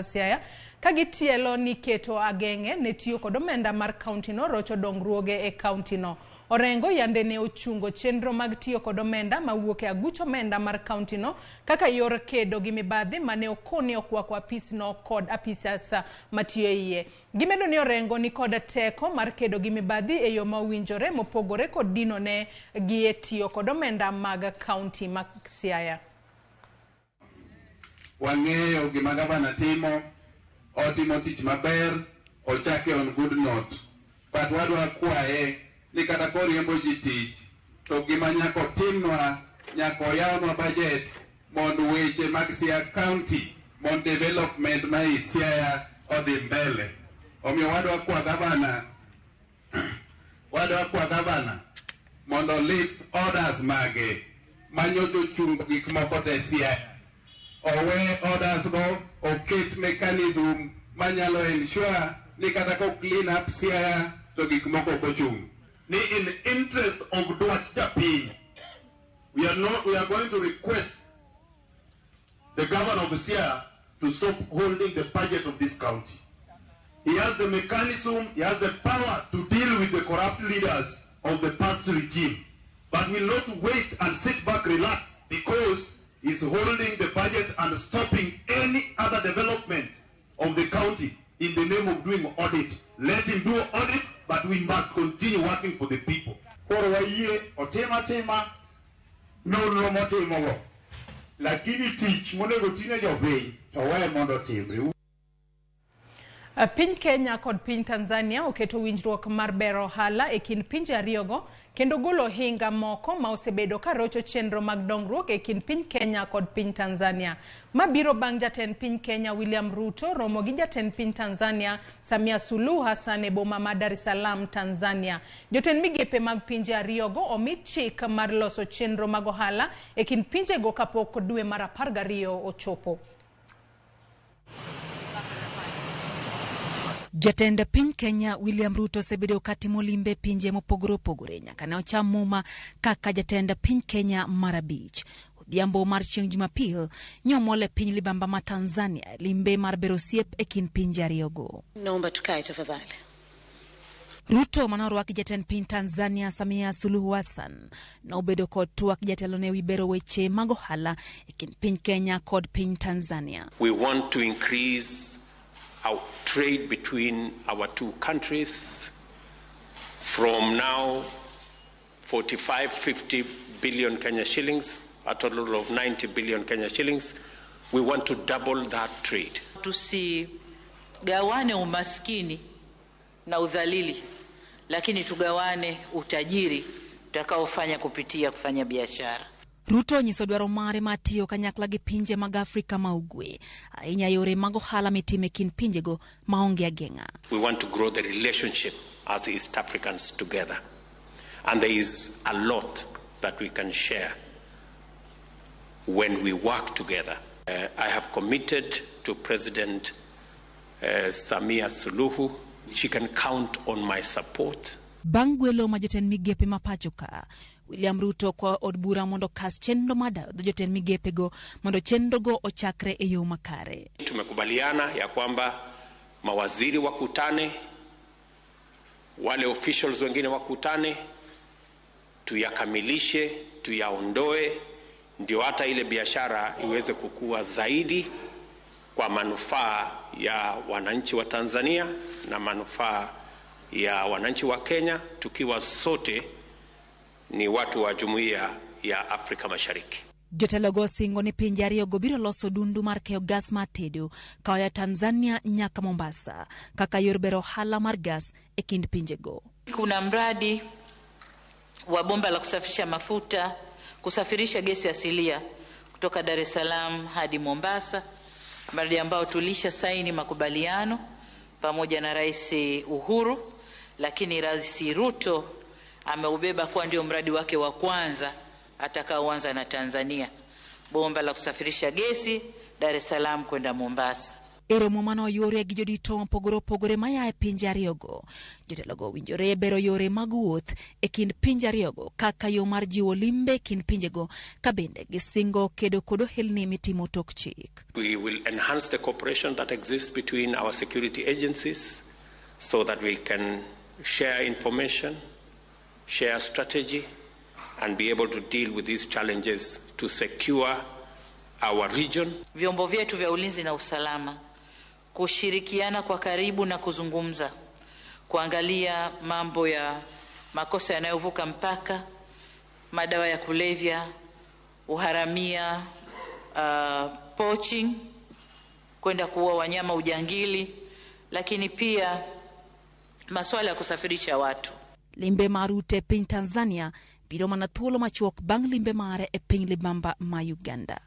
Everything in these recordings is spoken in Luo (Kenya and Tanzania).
Siaya ka gitielo ni keto ageng'e ne tiyo kod omenda mar kaunti no rocho dongruoge e kaunti no. Orengo yande ne ochungo chenro mag tiyo kod omenda mawuok e aguch omenda mar kaunti no kaka yor kedo gi mibadhi mane okoni okwako apis no kod apisas matiyo e iye. Gimedo ni Orengo ni kod teko mar kedo gi mibadhi e yo ma owinjore mopogore kod dino ne gi e tiyo kod omenda mag kaunti ma Siaya. Wang'eyo gima gavana timo, otimo tich maber, ochake on good note. But wadwa kwaye ni kata koriembo ji tich, to gima nyaka otimnwa, nyaka oyawnwa budget mondo weche mag Siaya County, mondo development ma i Siaya odhi mbele. Omiyo wadwa kwa gavana mondo lift orders mage manyocha ochungo gik moko te Siaya. Owe orders go, oket mechanism manyalo ensure ni kata ko clean up Siaya to gik moko ok ochung'. Ni in interest of dwach japiny, we are not, we are going to request the governor of Siaya to stop holding the budget of this county. He has the mechanism, he has the powers to deal with the corrupt leaders of the past regime, but will not wait and sit back, relax, because he's holding the budget and stopping any other development of the county in the name of doing audit. Let him do audit, but we must continue working for the people. Koro wayie otim atima nonro motimogo, lakini tich monego tine jopiny to we mondo otimre. Piny Kenya kod piny Tanzania oketo winjruok mar bero ohala e kind pinje ariyogo kendo golo ohinga moko ma osebedo ka rocho chenro mag dongruok e kind piny Kenya kod piny Tanzania. Ma biro bang' jatend piny Kenya William Ruto romo gi jatend piny Tanzania Samia Suluhu Hassan e boma ma Dar es Salaam, Tanzania. Jotend migepe mag pinje ariyogo omi chik mar loso chenro mag ohala e kind pinjego kapok dwe mar 12 ochopo. Jatend piny Kenya William Ruto osebedo katimo limbe pinje mopogore opogore nyaka ne ocham muma kaka jatend piny Kenya mar 5. Odhiambo mar chieng' Jumapil nyomol e piny libamba ma Tanzania limbe mar bero osiep e kind pinje ariyogo. Naomba tukae tafadhali. Ruto manorwaki jatend piny Tanzania Samia Suluhu Hassan nobedo kod twak jatelo ne wi bero weche mag ohala e kind piny Kenya kod piny Tanzania. We want to increase our trade between our two countries from now 45, 50 billion Kenya shillings, a total of 90 billion Kenya shillings. We want to double that trade. Tusigawane umaskini na udhalili, lakini tugawane utajiri tutakaofanya kupitia kufanya biashara. Ruto onyiso dwaro mare mar tiyo kanyakla gi pinje mag Afrika ma Ugwe, ahinya yore mag ohala mitimo e kind pinjego maonge ageng'a. We want to grow the relationship as East Africans together. And there is a lot that we can share when we work together. I have committed to President Samia Suluhu. She can count on my support. Bang' gwelo ma jotend migepe ma pacho ka, William Ruto kwa od bura mondo kas chenro mar dayo dho jotend migepego mondo chenrogo ochakre e yo makare. Tumekubaliana ya kwamba mawaziri wakutane, wale officials wengine wakutane, tuyakamilishe, tuyaondoe, ndio hata ile biashara iweze kukua zaidi kwa manufaa ya wananchi wa Tanzania na manufaa ya wananchi wa Kenya, tukiwa sote ni watu wa jumuiya ya Afrika Mashariki. Jotelogo osingo ni pinje ariyogo biro loso dundu mar keyo gas mar tedo koa Tanzania nyaka Mombasa kaka yor bero ohala mar gas e kind pinjego. Kuna mradi wa bomba la kusafisha mafuta, kusafirisha gesi asilia kutoka Dar es Salaam hadi Mombasa, mradi ambao tulisha saini makubaliano pamoja na Rais Uhuru, lakini Rais Ruto ameubeba kuwa ndio mradi wake wa kwanza atakaoanza na Tanzania, bomba la kusafirisha gesi Dar es Salaam kwenda Mombasa. E romo mane oyuore gi jodito mopogore opogore maya e pinje ariyogo, jotelogo owinjore bero yore mag wuoth e kind pinje ariyogo kaka yo mar jiwo limbe e kind pinjego ka bende gisingo kedo kod ohelni mitimo tok chik. We will enhance the cooperation that exists between our security agencies so that we can share information, share strategy, and be able to deal with these challenges to secure our region. Vyombo vyetu vya ulinzi na usalama kushirikiana kwa karibu na kuzungumza, kuangalia mambo ya makosa yanayovuka mpaka, madawa ya kulevya, uharamia, poaching, kwenda kuua wanyama, ujangili, lakini pia masuala ya kusafirisha watu. Limbe mar Ruto e piny Tanzania biro mana thuolo machuok bang' limbe mare e piny libamba ma Uganda.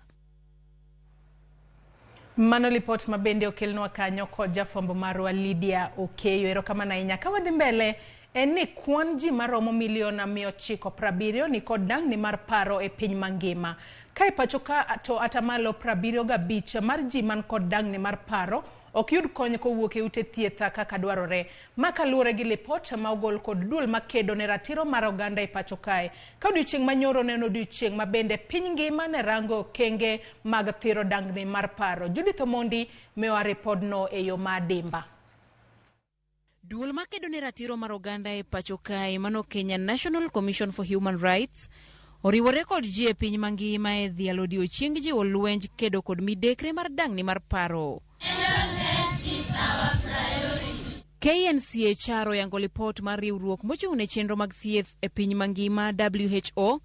Mano lipot ma bende okelnwa kanyo kod jafwambo marwa Lydia Okeyo. Erokamano ahinya. Ka wadhi mbele en ni kwan ji maromo milion 970 ni kod dang'ni mar paro e piny mangima. Ka e pacho ka to atamalo 75 mar ji man kod dang'ni mar paro ok yud kony kowuok e ute thieth kaka dwarore. Ma kaluwore gi lipot ma ogol kod duol makedo ne ratiro mar oganda e pacho kae. Ka odiochieng' manyoro ne en odiochieng' ma bende piny ngima ne rango okenge mag thiro dang'ni mar paro. Judith Omondi miyowa ripodno e yo ma adimba. Duol makedo ne ratiro mar oganda e pacho kae mano Kenya National Commission for Human Rights oriwore kod ji e piny mangima e dhialo odiochieng jiwo lwenj kedo kod midekre mar dang'ni mar paro. KNCHR oyango lipot mar riwruok mochung' ne chenro mag thieth e piny mangima WHO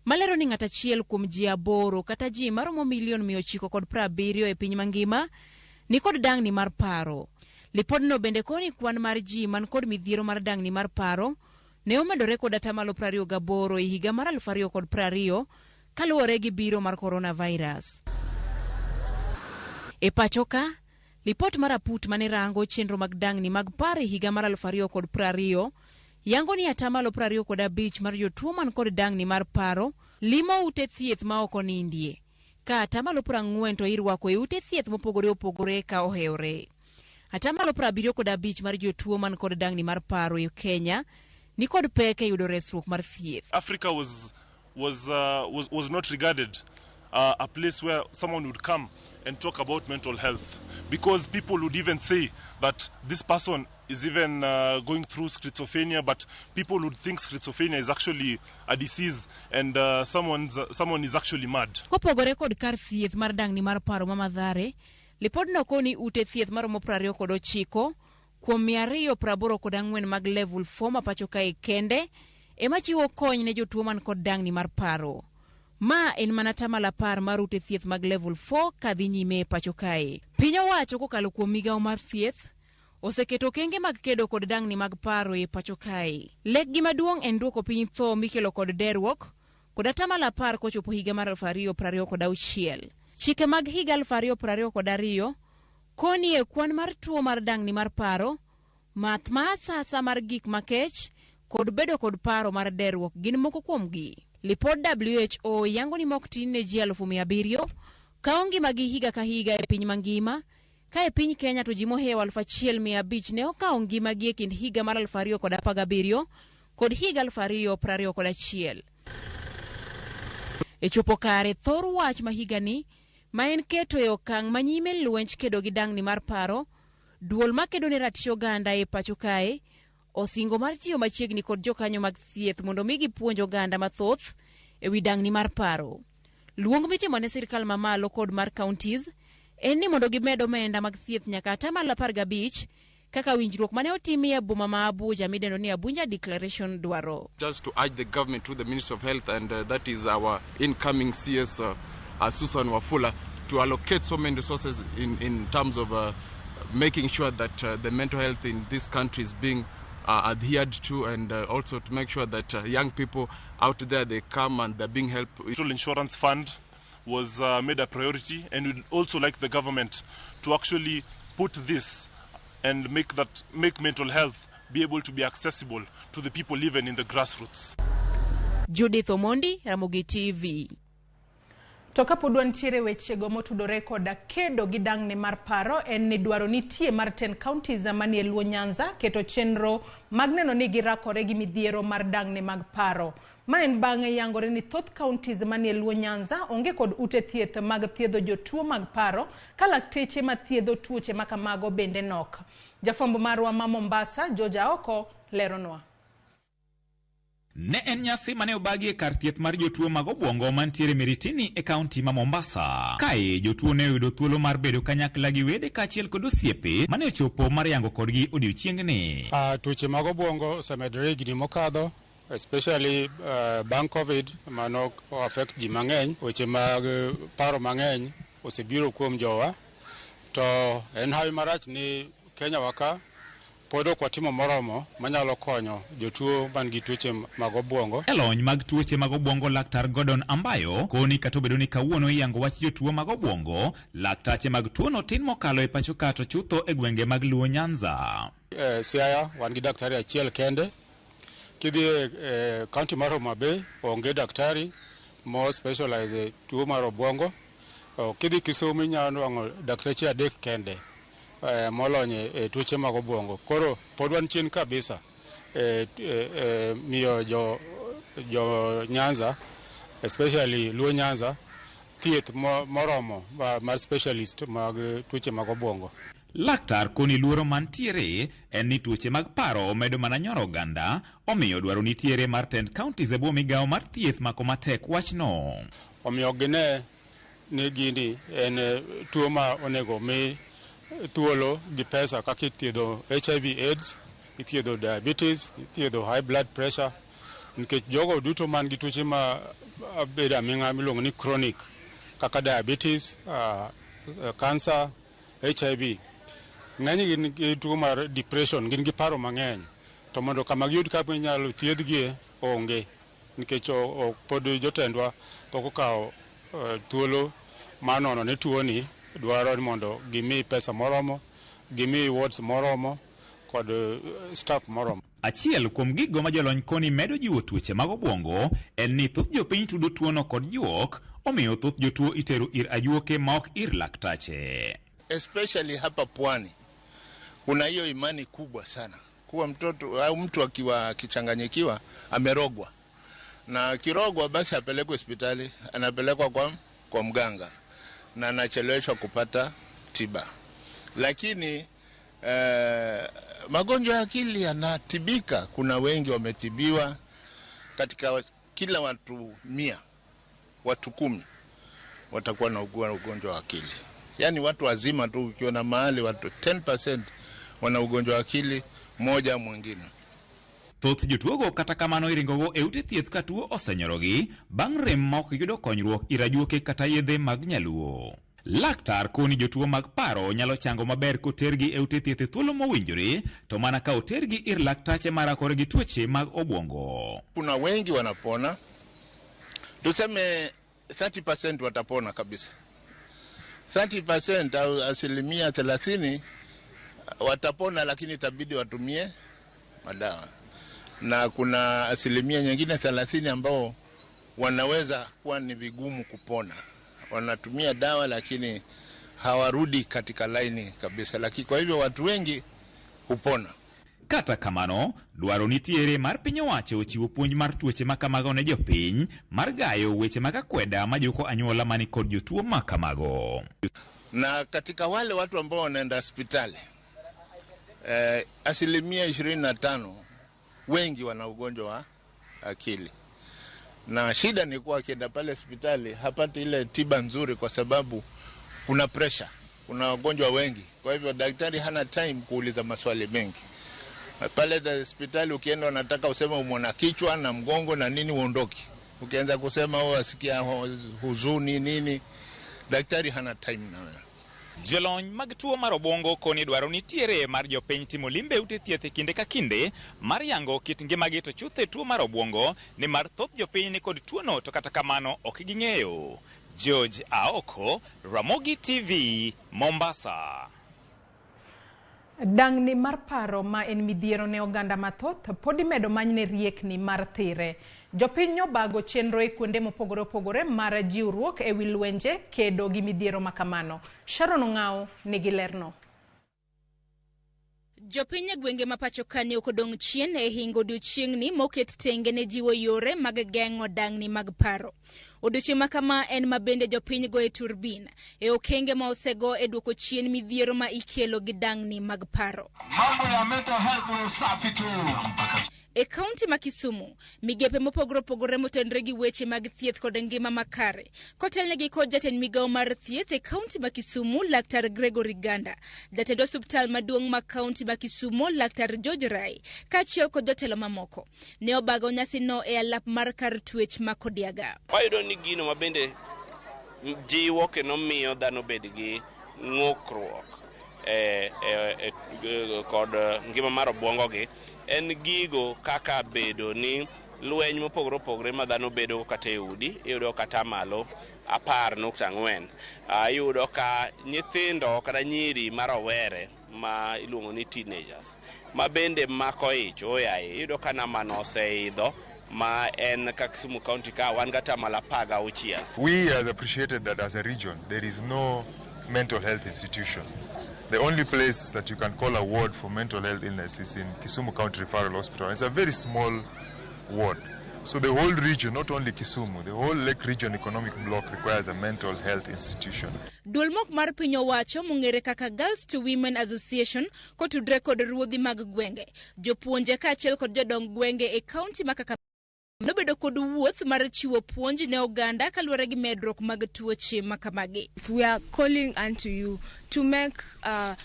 malero ni ng'at achiel kuom ji 8 kata ji maromo milion 970 e piny mangima ni kod dang'ni mar paro. Lipodno bende koni kwan mar ji man kod midhiero mar dang'ni mar paro ne omedore kod atamalo 28 e higa mar 2020 kaluwore gi biro mar coronavirus. E pacho ka, lipot mar aput mane rango chenro mag dang'ni mag paro e higa mar 2020 yango ni atamalo 25 mar jotuo man kod dang'ni mar paro limo ute thieth ma ok onindie, ka atamalo 40 to irwako e ute thieth mopogore opogore ka ohewore. Atamalo 75 mar jotuo man kod dang'ni mar paro e Kenya ni kod pek e yudo resruok mar thieth. Africa was not regarded a place where someone would come and talk about mental health, because people would even say that this person is even going through schizophrenia, but people would think schizophrenia is actually a disease and someone is actually mad. Kopogore kod kar thieth mar dang'ni mar paro ma Mathare, lipodno koni ute thieth maromo 29 kuom 284 mag level 4 ma pacho kae kende ema chiwo kony ne jotuo man kod dang'ni mar paro. Ma en mana atamalo 10 mar ute thieth mag level 4 kadhi nyime e pacho kae. Piny owacho kokalo kuom migawo mar thieth oseketo okenge mag kedo kod dang'ni mag paro e pacho kae. Lekgi maduong' en duoko piny tho mikelo kod derruok kod atamalo 10 kochopo higa mar 2026. Chike mag higa 2022 koni e kwan mar tuo mar dang'ni mar paro, math ma asasa mar gik makech kod bedo kod paro mar derruok gin moko kuomgi. Lipod WHO yango ni mok tin ne ji 700,000 kawo ngimagi higa ka higa e piny mangima, ka e piny Kenya to ji mohewo 1,500 ne okawo ngimagi e kind higa mar 2017 kod higa 2021. E chopo kare thor wach ma higani ma en keto e okang' manyime lwenj kedo gi dang'ni mar paro, duol makedo ne ratich oganda e pacho kae osingo mar tiyo machiegni kod jokanyo mag thieth mondo mi gipuonj oganda mathoth e wi dang'ni mar paro. Luong mitimo ne sirkal mamalo kod mar counties en ni mondo gimed omenda mag thieth nyaka atamalo 15 kaka winjruok mane otimi e boma ma Abuja midendo ni Abuja Declaration dwaro. Just to urge the government through the Ministry of Health and that is our incoming CS Susan Wafula to allocate so many resources in terms of making sure that the mental health in this country is being adhered to, and also to make sure that young people out there, they come and they're being helped. The Insurance Fund was made a priority, and we'd also like the government to actually put this and make mental health be able to be accessible to the people living in the grassroots. Judith Omondi, Ramogi TV. To kapod wantiere wechego motudore koda kedo gi dang'ni mar paro, en ni dwaro nitie mar 10 counties manie Luo Nyanza keto chenro mag neno ni girakore gi midhiero mar dang'ni mag paro. Ma en bang'e yangore ni thoth counties manie Luo Nyanza onge kod ute thieth mag thiedho jotuo mag paro ka lakteche mathiedho tuoche makamago bende nok. Jafwambo marwa ma Mombasa, George Aoko, leronwa. Ne en nyasi mane obagi e kar thieth mar jotuo mag obwongo mantiere Miritini e kaunti ma Mombasa. Kae jotuo ne oyudo thuolo mar bedo kanyakla gi wede kaachiel kod osiepe mane ochopo mar yango kodgi odiochieng'ni. Tuoche mag obwongo osemedore higni mokadho, especially bang' COVID mano affect ji mang'eny. Weche mag paro mang'eny osebiro kuom jowa, to en hawi marach ni Kenya wa ka pod ok watimo moromo manyalo konyo jotuo man gi tuoche mag obwongo. Jalony mag tuoche mag obwongo Laktar Gordon Ambayo koni kata obedo ni kawuono iyango wach jotuo mag obwongo, laktache mag tuono tin mokalo e pacho ka to chutho e gwenge mag Luo Nyanza. Siaya wan gi daktari achiel kende. Kidhi e county mar Homa Bay onge daktari mo specialize e tuo mar obwongo. Kidhi Kisumu inyalo nwang'o dakteche 3 kende molony e tuoche mag obwongo. Koro pod wan chien kabisa miyo jo Nyanza, especially Luo Nyanza, thieth moromo mar specialist mag tuoche mag obwongo. Laktar koni luoro mantiere en ni tuoche mag paro medo mana nyoro oganda, omiyo dwaro nitiere mar tend counties e bwo migawo mar thieth mako matek wachno. Omiyo gine ni gini en tuo ma onego mi thuolo gi pesa kaka ithiedho HIV AIDS, ithiedho diabetes, ithiedho high blood pressure, nikech jogo duto man gi tuoche ma bedo aming'a miluongo ni chronic kaka diabetes, cancer, HIV, ng'enygi gin gi tuo mar depression, gin gi paro mang'eny, to mondo kama giyud kaka inyalo thiedhgie onge, nikech pod jotendwa pok okawo thuolo mar nono ni tuoni dwaro ni mondo gimi pesa moromo, gimi wards moromo kod staff moromo. Achiel kuom gigo ma jolony koni medo jiwo tuoche mag obwongo en ni thoth jopiny tudo tuono kod juok, omiyo thoth jotuo itero ir ajuoke ma ok ir laktache. Especially hapa pwani kuna hiyo imani kubwa sana kuwa mtoto au mtu akiwa akichanganyikiwa amerogwa, na akirogwa basi apelekwe hospitali, anapelekwa kwa mganga na anacheleweshwa kupata tiba. Lakini magonjwa ya akili yanatibika. Kuna wengi wametibiwa. Katika kila watu 100, watu 10 watakuwa na ugonjwa wa akili. Yani watu wazima tu ukiona mahali watu 10% wana ugonjwa wa akili moja mwingine. Thoth jotuogo kata kamano iringogo e ute thieth ka tuo osenyorogi bang' rem ma ok giyudo konyruok ir ajuoke kata yedhe mag nyaluo. Laktar koni jotuo mag paro nyalo chango maber kotergi e ute thieth e thuolo mowinjore, to mana ka otergi ir laktache marakore gi tuoche mag obwongo. Kuna wengi wanapona, tuseme 30% watapona kabisa. 30% au 30% watapona, lakini itabidi watumie madawa. Na kuna asilimia nyingine 30 ambao wanaweza kuwa ni vigumu kupona. Wanatumia dawa lakini hawarudi katika laini kabisa. Lakini kwa hivyo watu wengi hupona. Kata kamano, dwaro nitiere mar piny owacho chiwo puonj mar tuoche makamago ne jopiny mar gayo weche mag akweda majuko anyuola mani kod jotuo makamago. Na katika wale watu ambao wanaenda hospitali, 25% wengi wana ugonjwa wa akili. Na shida ni kuwa akienda pale hospitali hapati ile tiba nzuri kwa sababu kuna pressure, kuna wagonjwa wengi. Kwa hivyo daktari hana time kuuliza maswali mengi. Pale hospitali ukienda wanataka useme umeona kichwa na mgongo na nini uondoke. Ukianza kusema wasikia huzuni nini, daktari hana time na wewe. Jolony mag tuo mar obwongo koni dwaro nitiere mar jopiny timo limbe ute thieth e kinde ka kinde mar yango kit ngimagi to chuth e tuo mar obwongo, nimar thoth jopiny ni kod tuono to kata kamano ok ging'eyo. George Aoko, Ramogi TV, Mombasa. Dang'ni mar paro ma en midhiero ne oganda mathoth pod imedo manyne riekni mar thire. Jopiny nyobago chenro e kuonde mopogore opogore mar jiwruok e wi lwenje kedo gi midhiero makamano. Sharon Ong'awo nigi lerno. Jopiny e gwenge ma pacho ka ne ok odong' chien e hingo odiochieng'ni moket tenge ne jiwo yore mag geng'o dang'ni mag paro. Odiochieng' ma kama en ma bende jopiny goye turbin e okenge ma osego e duoko chien midhiero ma ikelo gi dang'ni mag paro. Mambo ya mental health ni usafi tu. E kaunti ma Kisumu, migepe mopogore opogore motenore gi weche mag thieth kod ngima makare, kotelnegi kod jatend migawo mar thieth e kaunti ma Kisumu, Laktar Gregory Ganda, jatend osuptal maduong' ma kaunti ma Kisumu, Laktar George Rai, kaachiel kod jotelo mamoko, ne obago nyasino e alap mar kar twech ma Kodiaga. Wayudo ni gino ma bende jiwo kendo miyo dhano bed gi ng'ukruok kod ngima mar obwongogi en gigo kaka bedo ni lweny mopogore opogore ma dhano bedo kata e udi iyudo kata malo 10.4. Iyudo ka nyithindo kata nyiri ma rowere ma iluongo ni teenagers ma bende mako ich oyaye iyudo ka nambano oseidho ma en ka Kisumu County ka wan gi atamalo 16. We have appreciated that as a region there is no mental health institution. The only place that you can call a ward for mental health illness is in Kisumu County Referral Hospital. It's a very small ward. So the whole region, not only Kisumu, the whole Lake Region Economic Bloc requires a mental health institution. Duol mok mar piny owacho mong'ere kaka Girls to Women Association kotudre kod ruodhi mag gwenge, jopuonje kaachiel kod jodong gwenge e kaunti ma Kakamega nobedo kod wuoth mar chiwo puonj ne oganda kaluwore gi medruok mag tuoche ma kamagi. We are calling unto you to make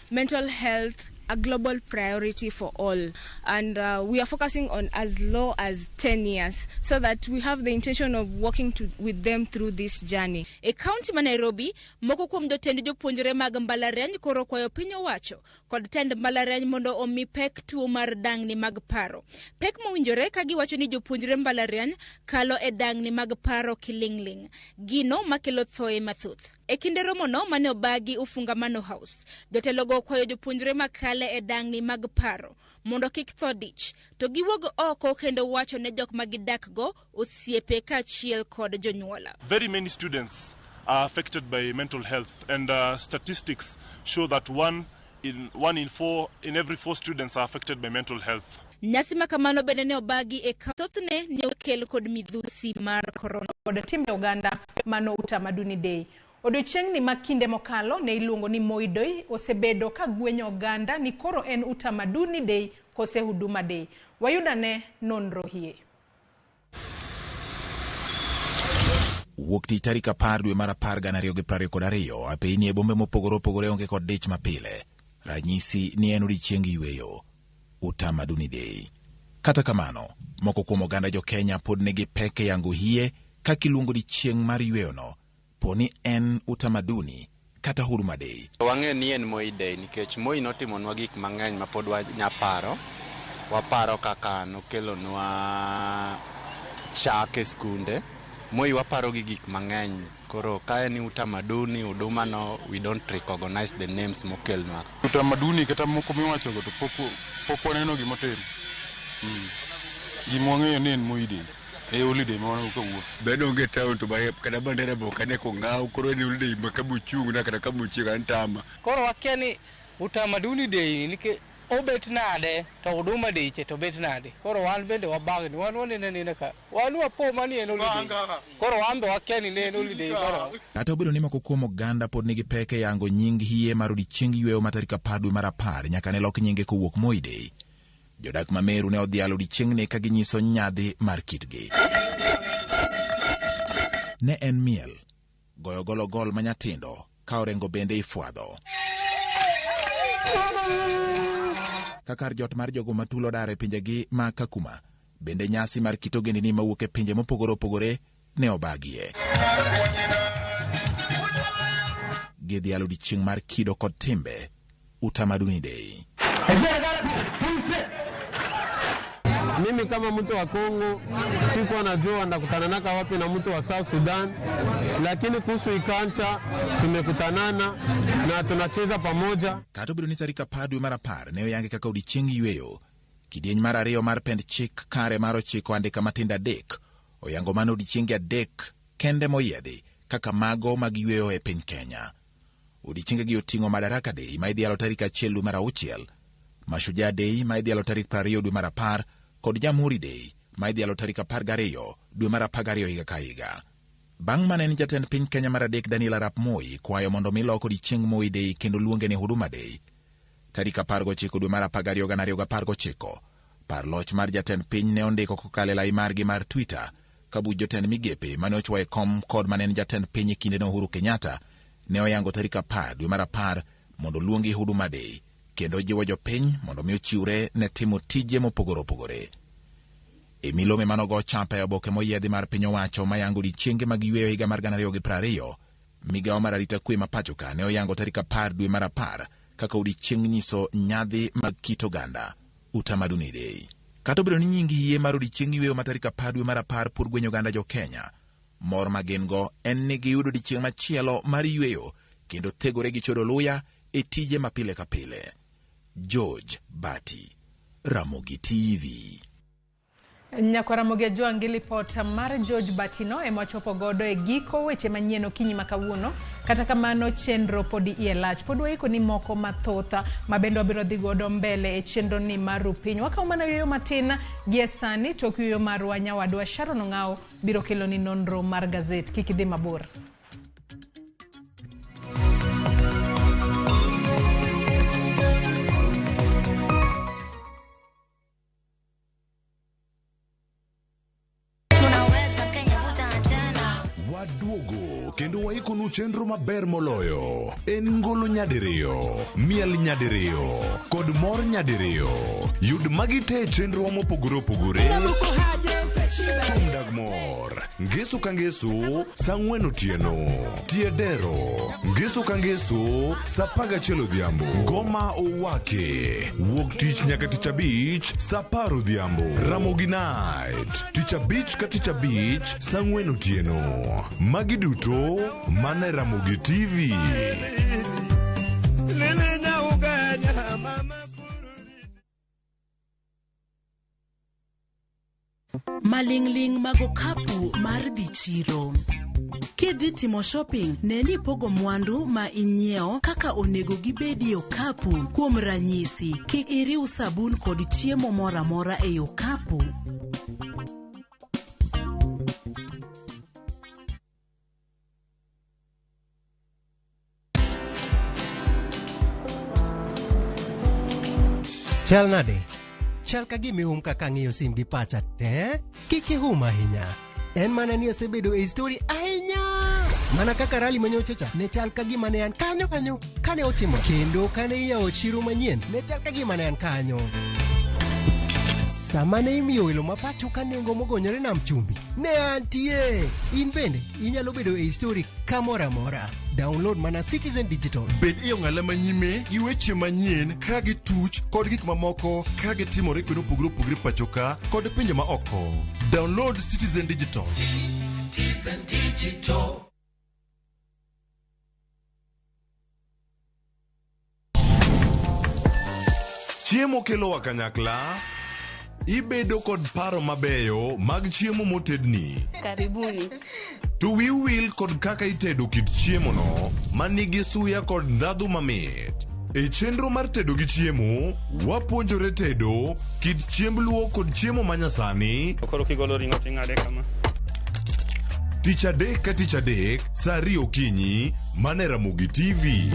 mental health a global priority for all, and we are focusing on as low as 10 years so that we have the intention of working with them through this journey. E kaunti ma Nairobi, moko kuom jotend jopuonjre mag mbalariany koro kwayo piny owacho kod tend mbalariany mondo omi pek tuo mar dang'ni mag paro. Pek mowinjore ka giwacho ni jopuonjre mbalariany kalo e dang'ni mag paro kiling'ling', gino makelo thoe mathoth. E kinde romono mane obagi Ufungamano House, jotelogo okwayo jopuonjre makale e dang'ni mag paro mondo kik tho dich, to giwuog oko kendo wacho ne jok ma gidakgo, osiepe kaachiel kod jonyuola. Very many students are affected by mental health, and statistics show that one in every 4 students are affected by mental health. Nyasi ma kamano bende ne obagi e thothne ne okel kod midhusi mar korona. Kod timbe oganda mano Utamaduni Day. Odiochieng'ni ma kinde mokalo ne iluongo ni Moi Day osebedo ka gwenyo oganda ni koro en Utamaduni Day kose Huduma Day. Wayudane nonro hie. Wuok tich tarik 10 dwe mar 10 2022 apeyni e bombe mopogore opogore onge kod dich mapile. Ranyisi ni en odiochieng yweyo, Utamaduni Day. Kata kamano, moko kuom oganda jo Kenya pod nigi pek e yango hie kaka iluongo odiochieng' mar yweyono, po ni en Utamaduni kata Huduma Day. Wang'eyo ni en Moi Day nikech Moi notimonwa gik mang'eny ma pod wanyaparo. Waparo kaka nokelonwa chak e skunde. Moi waparo gi gik mang'eny. Koro ka en Utamaduni, Huduma no, we don't recognize the names mokelnwa. Utamaduni kata moko miwachogo to pok waneno gimotimo. Gima wang'eyo ni en Moi Day. E holiday ma waneno kawuono. Dhano onge town to kata bandera be ok ane kong'aw, koro en holiday ma kamochung' na kata kamochiek an tama. Koro wakia ni Utamaduni Day nikech obet nade to Huduma Day che to bet nade. Koro wan bende wabagni, wan waneno anena ka wan wapo mani en holiday. Koro wan be wakia ni ne en holiday koro. Kata obedo ni moko kuom oganda pod nigi pek e yango nying hie mar odiochieng yweyo ma tarik 10 dwe mar 10 nyaka ne lok nyinge kowuok Moi Day. Jodak ma Meru ne odhialo odiochieng'ni ka ginyiso nyadhi mar kitgi. Ne en miel, goyo gologol ma nyatindo, ka orengo bende ifwadho. Ka kar jot mar jogo matulo odar e pinjegi ma Kakuma, bende nyasi mar kit ogendini mawuok e pinje mopogore opogore ne obagie. Gidhialo odiochieng' mar kido kod timbe, Utamaduni Day. Mimi kama mtu wa Kongo sikuwa najua ndakutananaka wapi na mtu wa South Sudan, lakini kuhusu Ikancha tumekutanana na tunacheza pamoja. Kata obedo ni tarik 10 dwe mar 10 ne oyangi kaka odiechieng yweyo, kidieny mar 2 mar pend chik kare mar 9 andika matindo 3 oyango mana odiechienge 3 kende moyiedhi kaka mago mag yweyo e piny Kenya. Odiechiengegi oting'o Madaraka Day ma idhialo tarik 1 dwe mar 6, Mashujaa Day ma idhialo tarik 20 dwe mar 10 kod Jamhuri Day ma idhialo tarik 12 dwe mar 12 higa ka higa. Bang' mane en jatend piny Kenya mar 3 Daniel Arap Moi kwayo mondo mi lok odiechieng Moi Day kendo luonge ni Huduma Day. Tarik 19 dwe mar 12 2019, par loch mar jatend piny ne ondiko kokalo e lai margi mar Twitter ka buch jotend migepe mane ochwo e kom kod mane en jatend piny e kindeno Uhuru Kenyatta ne oyango tarik 10 dwe mar 10 mondo luongi Huduma Day kendo jiwo jopiny mondo mi ochiwre ne timo tije mopogore opogore. E milome manogo chapa e oboke moyiedhi mar piny owacho mayango odiechienge mag yweyo higa mar 2020, migawo mar arita kwe ma pacho ka ne oyango tarik 10 dwe mar 10 kaka odiechieng nyiso nyadhi mag kit oganda, Utamaduni Day. Kata obedo ni nying yie mar odiechieng yweyo ma tarik 10 dwe mar 10 pod gwenyo oganda jo Kenya, mor ma gin go en ni giyudo odiechieng machielo mar yweyo kendo thegore gi chodo luya e tije ma pile ka pile. George Bati, Ramogi TV. Nyakwar Ramogi Ajwang' gi lipot mar George Batino ema wachopo godo e giko weche manyien okinyi ma kawuono. Kata kamano chenro pod iye lach. Pod waiko ni moko mathoth ma bende wabiro dhi godo mbele e chenro ni mar Rupiny. Wakawo mana yueyo matin gie sani tok yueyo marwa nyawadwa Sharon Ong'ao biro kelo ni nonro mar gazet. Kik idhi mabor. Waduogo kendo waikonu chenro maber moloyo. En ngolo nyadiriyo, miel nyadiriyo, kod mor nyadiriyo. Yud magi te e chenrowa mopogore opogore. Thum dag mor, ngeso ka ngeso, saa 4 otieno. Tie dero, ngeso ka ngeso, saa 11 odhiambo. Ngoma owake, wuok tich nyaka tich abich, saa 10 odhiambo. Ramogi Night, tich abich ka tich abich, saa 4 otieno. Magi duto mana e Ramogi TV. Maling'ling' mag okapu mar dhi chiro. Kidhi timo shopping, ne ni ipogo mwandu ma inyiewo kaka onego gibedi e okapu. Kuom ranyisi, kik iriw sabun kod chiemo moro amora ei okapu. Chal nade? Chal ka gima ihum kaka ang'iyo sim gi pacha te. Kik ihum ahinya. En mana ni asebedo e story ahinya. Mana kaka rally manyocha cha ne chal ka gima ne an kanyo kanyo kane otimo. Kendo kane iyawo chiro manyien ne chal ka gima ne an kanyo. Sama ne imiyo welo ma pacho ka nengo mogonyore nam chumbi, ne antie. In bende inyalo bedo e story kamoro amora. Download mana Citizen Digital. Bed e ong'ala manyime gi weche manyien ka gituch kod gik mamoko ka gitimore kuonde mopogore opogore pacho ka kod pinje ma oko. Download Citizen Digital. Citizen Digital. Chiemo kelowa kanyakla. Ibedo kod paro mabeyo mag chiemo motedni. Karibuni. To wiu wil kod kaka itedo kit chiemono manigi suya kod ndhadhu mamit. E chenro mar tedo gi chiemo, wapuonjore tedo kit chiemb luo kod chiemo manyasani. Koro kigolo ring'o ting'ade kama. Tich adek ka tich adek, saa 2 okinyi, mana e Ramogi TV.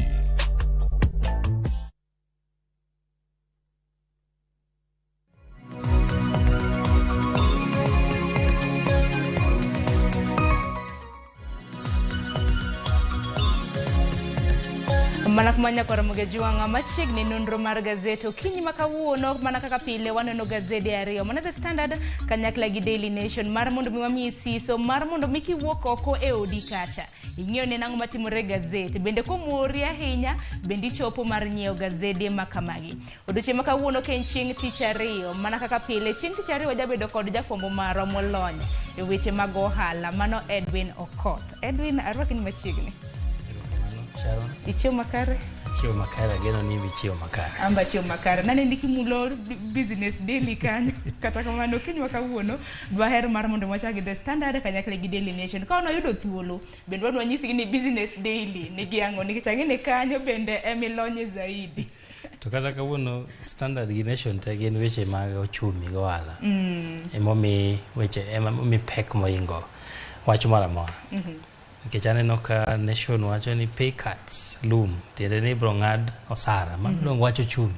Mana kuma nyakwar Mugejwang'a machiegni nonro mar gazet okinyi ma kawuono mana kaka pile waneno gazede ariyo mana The Standard kanyakla gi Daily Nation mar mondo mi wamiyi siso mar mondo mi kiwuok oko e odi kacha ing'eyo ne nang'o matimore e gazet bende komori ahinya bende ichopo mar nyiewo gazede ma kamagi. Odiochieng' ma kawuono ka en chieng' tich ariyo mana kaka pile chieng' tich ariyo wajabedo kod jafwambo marwa molony e weche mag ohala mano Edwin Okoth. Edwin arwaki ni machiegni. Sharon. Ichiewo makare? Achiewo makare, ageno ni ichiewo makare. Amba achiewo makare. Naneni kimulo Business Daily kanyo. Kata kamano okinyi ma kawuono dwaher mar mondo wachak gi The Standard kanyakla gi Daily Nation. Ka wayudo thuolo bende wadwa nyisgi ni Business Daily nigi ang'o nikech ang'e ni kanyo bende emilonye zaidi. To kata kawuono Standard gi Nation te gin weche mag ochumi gi ohala. Emomi weche emomi pek moingo wach moro amora. Nikech aneno ka Nation wacho ni pay cuts loom, tiende ni ibro ng'ad osara. Mano dong wacho ochumi.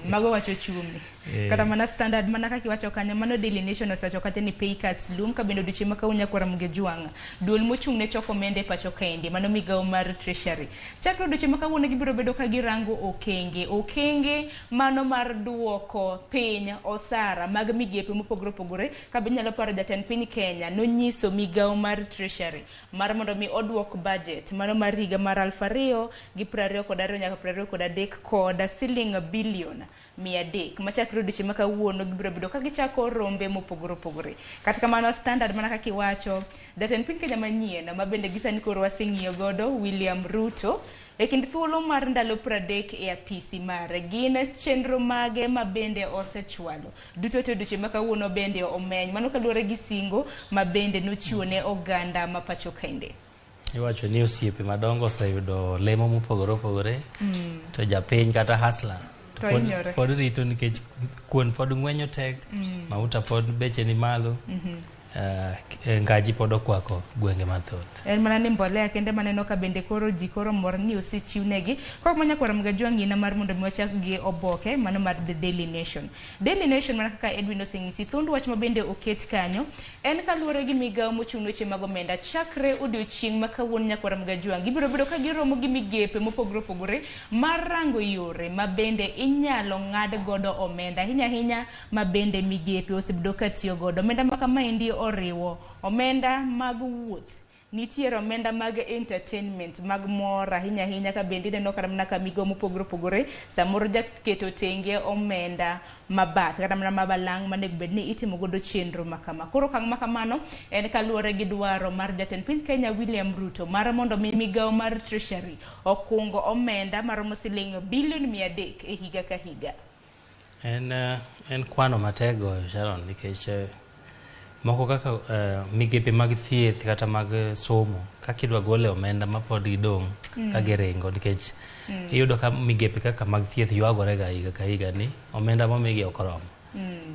Mago wacho ochumi. Kata mana Standard mana kaka iwacho kanyo mano Daily Nation osewacho kacha ni pay cuts loom ka bende odiochieng' ma kawuono nyakwar Mugejwang' duol mochung' ne choko omenda e pacho kaendi mano migawo mar Treasury. Chakre odiochieng' ma kawuono gibiro bedo ka girango okenge okenge mano mar duoko piny osara mag migepe mopogore opogore ka be inyalo paro jatend piny Kenya nonyiso migawo mar Treasury mar mondo mi oduok budget mano mar higa mar 2022 nyaka 23 kod siling bilion 300 machakre odiochieng' ma kawuono gibiro bedo ka gichako rombe mopogore opogore. Kata kamano Standard mana kaka iwacho jatend piny Kenya manyien ma bende gisani koro waseng'iyo godo William Ruto e kind thuolo mar ndalo 30 e apisi mare gin chenro mage ma bende osechwalo duto te odiochieng' ma kawuono bende omeny mano kaluwore gi singo ma bende nochiwo ne oganda ma pacho kende. Iwacho ni osiepe madongo oseyudo lemo mopogore opogore to japiny kata hustler To hinyore. pod rito nikech kuon pod ng'wenyo tek, mauta pod beche ni malo, ngaji pod okwako gwenge mathoth. En mana ni mbolea kende maneno ka bende koro ji koro mor ni osechiwnegi. Kok ma nyakwar Mugejwang' ng'ina mar mondo mi wachak gi oboke mano mar The Daily Nation. Daily Nation mana kaka Edwin oseng'isi thuond wach ma bende oket kanyo en kaluwore gi migawo mochung' ne weche mag omenda chakre odiochieng' ma kawuono nyakwar Mugejwang' gibiro bedo ka giromo gi migepe mopogore opogore mar rango yore ma bende inyalo ng'ad godo omenda ahinya ahinya ma bende migepe osebedo ka tiyo godo. Omenda ma kamaendi oriwo omenda mag wuoth, nitiere omenda mag entertainment mag mor ahinya ahinya ka bende ineno kata mana ka migawo mopogore opogore samoro jaketo tenge omenda mabath kata mana mabalang' manego bed ni itimo godo chenro makama. Koro okang' ma kamano en kaluwore gi dwaro mar jatend piny Kenya William Ruto mar mondo mi migawo mar Treasury okung omenda maromo siling bilion 300 e higa ka higa. En kwano matek goyo Sharon nikech moko kaka migepe mag thieth kata mag somo kaka idwa gole omenda ma pod gidong' ka giringo nikech iyudo ka migepe kaka mag thieth ywagore ga higa ka higa ni omenda momigi ok oromo.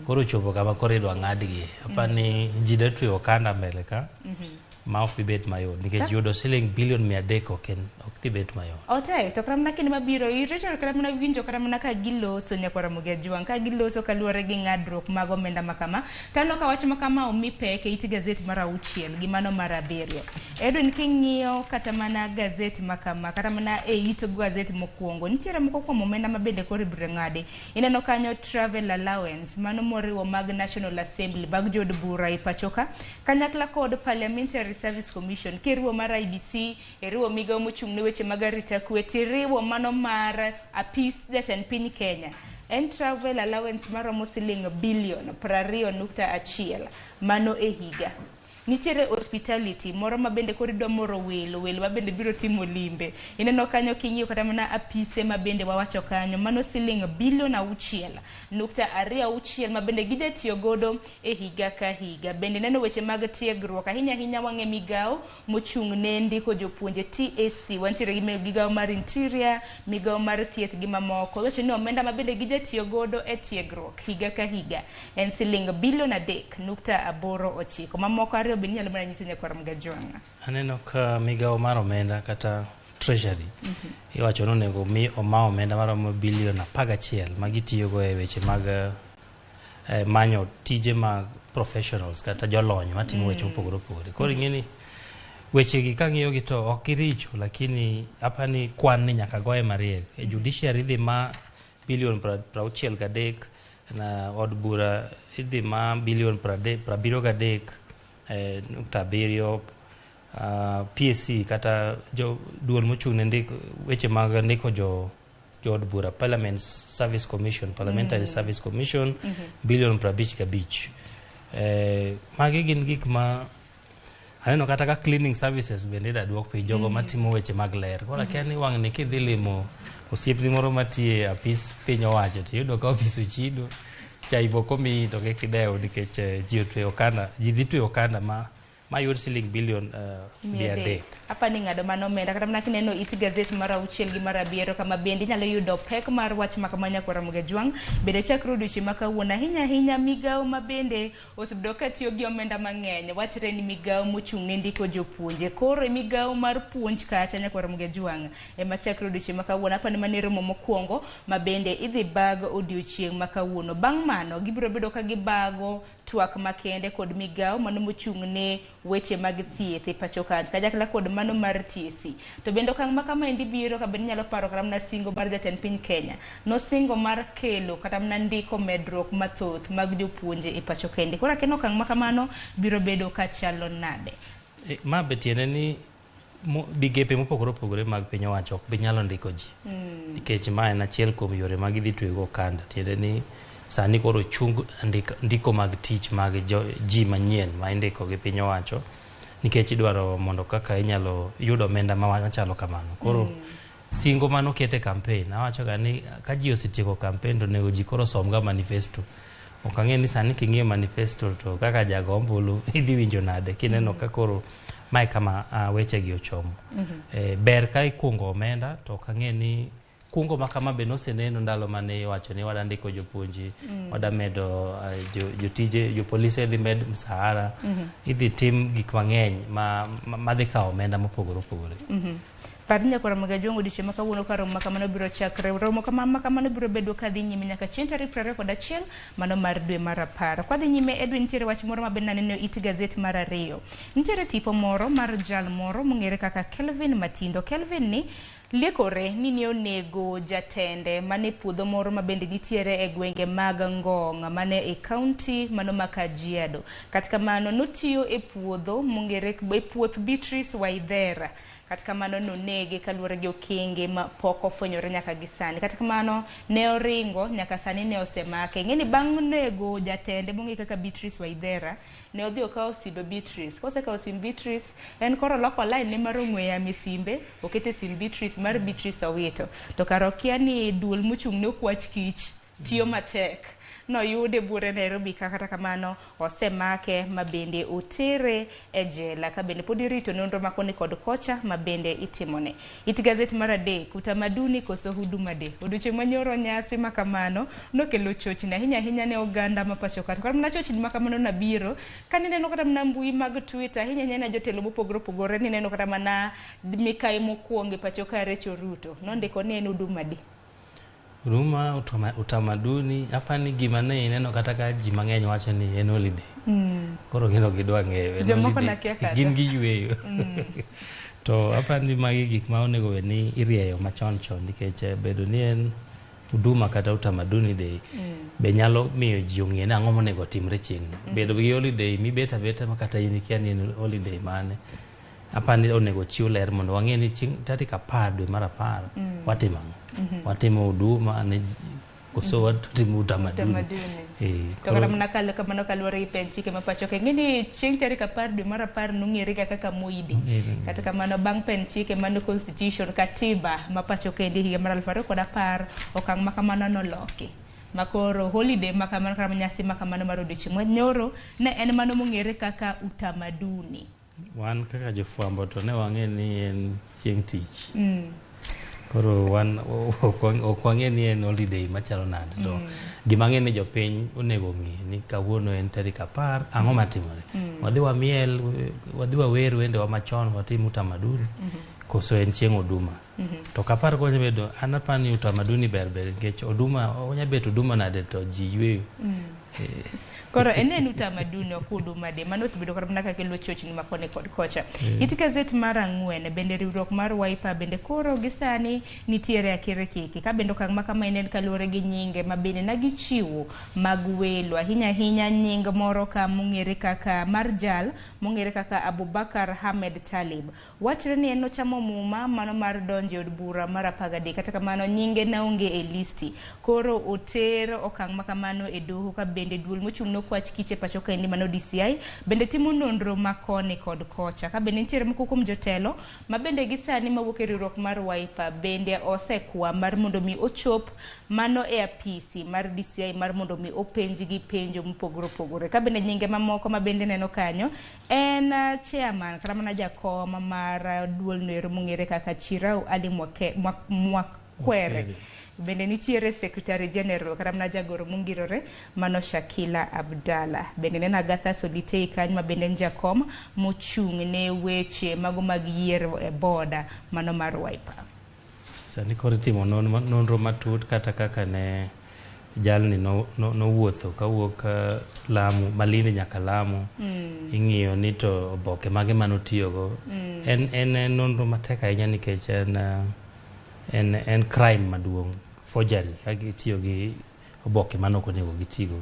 Koro chopo kama koro idwa ng'adgi. Apani ji dwa tweyo okanda mbele ka ma ok bi bet mayot nikech yudo siling bilion 300 ok dhi bet mayot. Otek to kata mana kinde mabiro irito kata mana winjo kata mana ka giloso nyakwar Mugejwang' ka giloso kaluwore gi ng'adruok mag omenda ma kama. Taneno ka wach ma kama omi pek e it gazet mar 6 gi mano mar 7. Edwin king'iyo kata mana gazet ma kama kata mana e it gazet mokwongo nitiere moko kuom omenda ma bende koro ibiro ng'adi. Ineno kanyo travel allowance mano moriwo mag National Assembly mag jood bura e pacho ka kanyakla kod Parliamentary Service Commission kiriwo mar IBC iriwo migawo mochung' ne weche mag arita kwe tiriwo mano mar apis jatend piny Kenya. En travel allowance maromo siling bilion 20.1 mano e higa. Nitiere hospitality moro ma bende koro idwa moro welo welo ma bende biro timo limbe. Ineno kanyo king'iyo kata mana apise ma bende wawacho kanyo mano siling bilion 6.26 ma bende gijatiyo godo e higa ka higa. Bende neno weche mag tiegruok ahinya ahinya wang'e migawo mochung' ne ndiko jopuonje TSC wantiere gi migawo mar interior, migawo mar thieth gi mamoko. Iwacho ni omenda ma bende gijatiyo godo e tiegruok higa ka higa en siling bilion 3.89 mamoko ariyo bende inyalo mana nyiso nyakwar Mugejwang'. Aneno ka migawo mar omenda kata Treasury iwacho ni onego mi oma omenda maromo bilion 11 ma gitiyogo e weche mag manyo tije mag professionals kata jolony matimo weche mopogore opogore. Koro ing'e ni Wechegi kang'iyogi to ok giricho, lakini apani kwan ni nyaka goye mariek. E judiciary idhi ma bilion 63, na od bura idhi ma bilion 73.7, PSC kata jo duol mochung' ne ndik weche mag ndiko jo jood bura, Parliament Service Commission, Parliamentary Service Commission, bilion 55. Magi gin gik ma aneno kata ka cleaning services bende ida duok piny, jogo matimo weche mag ler. Koro akia ni wang' ni kidhi limo osiepni moro matiye e apis piny owacho to iyudo ka ofis ochido, chai be ok omiyi to kik idew nikech ji otweyo okanda, ji dhi tweyo okanda ma mayud siling bilion 300. Apa ni ng'ado mano omenda kata mana kineno it gazet mar 6 gi mar 7 kama bende inyalo yudo pek mar wach ma kama nyakwar Ramogi Ajwang' bende chakre odiochieng' ma kawuono ahinya ahinya migawo ma bende osebedo ka tiyo gi omenda mang'eny wachre ni migawo mochung' ne ndiko jopuonje koro e migawo mar puonj kacha nyakwar Ramogi Ajwang' ema chakre odiochieng' ma kawuono apa ni mane romo mokwongo ma bende idhi bag odiochieng' ma kawuono bang' mano gibiro bedo ka gibago twak makende kod migawo mano mochung' ne weche mag thieth e pacho ka kanyakla kod mano mar TSC. To bende okang' ma kama endi biro ka bende inyalo paro kata mana singo mar jatend piny Kenya nosingo mar kelo kata mana ndiko medruok mathoth mag jopuonje e pacho kende. Koro akia ni okang' ma kamano biro bedo ka chalo nade. Ma be tiende ni migepe mopogore opogore mag piny owacho ok bi nyalo ndiko ji. Nikech ma en achiel kuom yore ma gidhi tweyo okanda. Tiende ni sani koro chung ndiko mag tich mag ji manyien ma indiko gi piny owacho nikech idwaro mondo kaka inyalo yudo omenda machalo kamano. Koro singo mano kete campaign, awacho ga ni ka ji osetieko campaign to onego ji koro som ga manifesto. Ok ang'e ni sani king'iyo manifesto to kaka jago ombulu idhi winjo nade kineno ka koro mae kama wechegi ochomo. Ber ka ikungo omenda to ok ang'e ni kungo ma kama be noseneno ndalo mane iwacho ni wada ndiko jopuonji, wada medo jotije, jopolise idhi med msahara, idhi tim gik mang'eny madhi kawo omenda mopogore opogore. Par nyakwar Ramogi Ajwang' odiochieng' ma kawuono ka romo ma kamano biro chakre. Romo ma kamano biro bedo ka dhi nyime nyaka chieng' tarik 21 mano mar dwe mar 10. Kwa dhi nyime Edwin nitiere wach moro ma bende naneno it gazet mar 2. Nitiere tipo moro mar jal moro mong'ere kaka Kelvin Matindo. Kelvin ni liekore ni ne onego jatende mane puodho moro ma bende nitiere e gwenge mag Ngong' mane e kaunti mano ma Kajiado. Kata kamano notiyo e puodho mong'ere e puoth Beatrice Waithera. Kata kamano nonege kaluwore gi okenge ma pok ofwenyore nyaka gi sani. Kata kamano ne oringo nyaka sani ne osemake. Ing'e ni bang' nego jatende mong'e kaka Beatrice Waithera, ne odhi okawo simb Beatrice. Kosekawo simb Beatrice, en koro oloko line ne mar ong'we yamo e simbe, okete simb Beatrice mar Beatrice owito. To kar okia ni duol mochung' ne okwach kich tiyo matek. Noyude buore Nairobi ka kata kamano osemake ma bende otere e jela ka bende pod irito nonro ma koni kod kocha ma bende itimone. It gazet mar 3, utamaduni koso huduma day. Odiochieng' manyoro nyasi ma kamano nokelo chochni ahinya ahinya ne oganda ma pacho ka. To kata mana chochni ma kamano nabiro kanineno kata mana mbui mag Twitter ahinya ahinya ne jotelo mopogore opogore nineno kata mana mikai mokwongo e pacho ka Rachel Ruto nondiko ni en huduma day. Huduma utamaduni apani gima ne ineno kata ka ji mang'eny wacho ni en holiday. Koro gin ok gidwa ng'eyo en holiday. Gin giyweyo. To apani magi gik ma onego bed ni irieyo machon chon nikech bedo ni en huduma kata utamaduni day be nyalo miyo ji ong'e ni ang'o monego otimre chieng'no. Bedo gi holiday mibet abeta ma kata in ikia ni en holiday mane. Apani onego chiw ler mondo wang'e ni chieng' tarik 10 dwe mar 10 watimo ang'o. Watimo huduma ne koso watimo utamaduni. To kata mana kamano kaluwore gi pend chike ma pacho ka. Ing'e ni chieng' tarik 10 dwe mar 10 nong'ere ga kaka Moi Day. Kata kamano bang' pend chike mano constitution katiba ma pacho kende higa mar 2010 okang' ma kamano noloki. Makoro holiday ma kamano kata nyasi ma kamano mar odiochieng' manyoro ne en mano mong'ere kaka utamaduni. Wan kaka jofwambo to ne wang'e ni en chieng' tich. Koro wan ok wang'e ni en holiday machalo nade. To gima ang'e ni jopiny onego ng'e ni kawuono en tarik 10, ang'o matimore? Wadhi wamiel, wadhi wawer wendewa machon, watim utamaduni, koso en chieng' huduma. To kapar konya bedo, an apani utamaduni ber ber nikech huduma, onya bet huduma nade to ji yweyo. Koro en en utamaduni ok Huduma Day. Mano osebedo kata mana kakelo chochni ma koni kod kocha. It gazet mar 4 bende riwruok mar Wiper bende koro gi sani nitiere akirikiki. Ka bende okang' ma kama en kaluwore gi nyinge ma bende ne gichiwo mag welo. Ahinya ahinya nying moro ka mong'ere kaka mar jal mong'ere kaka Abubakar Ahmed Talib. Wachre ni en nochamo muma mano mar donjo e od bura mar 13. Kata kamano nyinge ne onge e listi. Koro oter okang' ma kamano e doho ka bende duol mochung' ne okwach kich e pacho kaendi mano DCI bende timo nonro ma koni kod kocha. Ka bende nitiere moko kuom jotelo ma bende gi sani mawuok e riwruok mar Wiper bende osekwa mar mondo mi ochop mano e apisi mar DCI mar mondo mi openjgi penjo mopogore opogore. Ka bende nyinge mamoko ma bende neno kanyo en chairman kata mana jakom mar duol noero mong'ere kaka Chirau Ali Mwakwere. Bende nitiere Secretary General kata mana jagoro mongirore mano Shakila Abdalla. Bende neno Agatha Solitei kanyo ma bende en jakom mochung' ne weche mago mag yiero e boda mano mar Wiper. Sani koro itimo nonro matut kata kaka ne jalni nowuotho kawuok Lamu, Malindi nyaka Lamu. Ing'iyo ni to oboke mage manotiyogo. En nonro matek ahinya nikech en crime maduong', forgery, ka gitiyo gi oboke mane ok onego gitigo.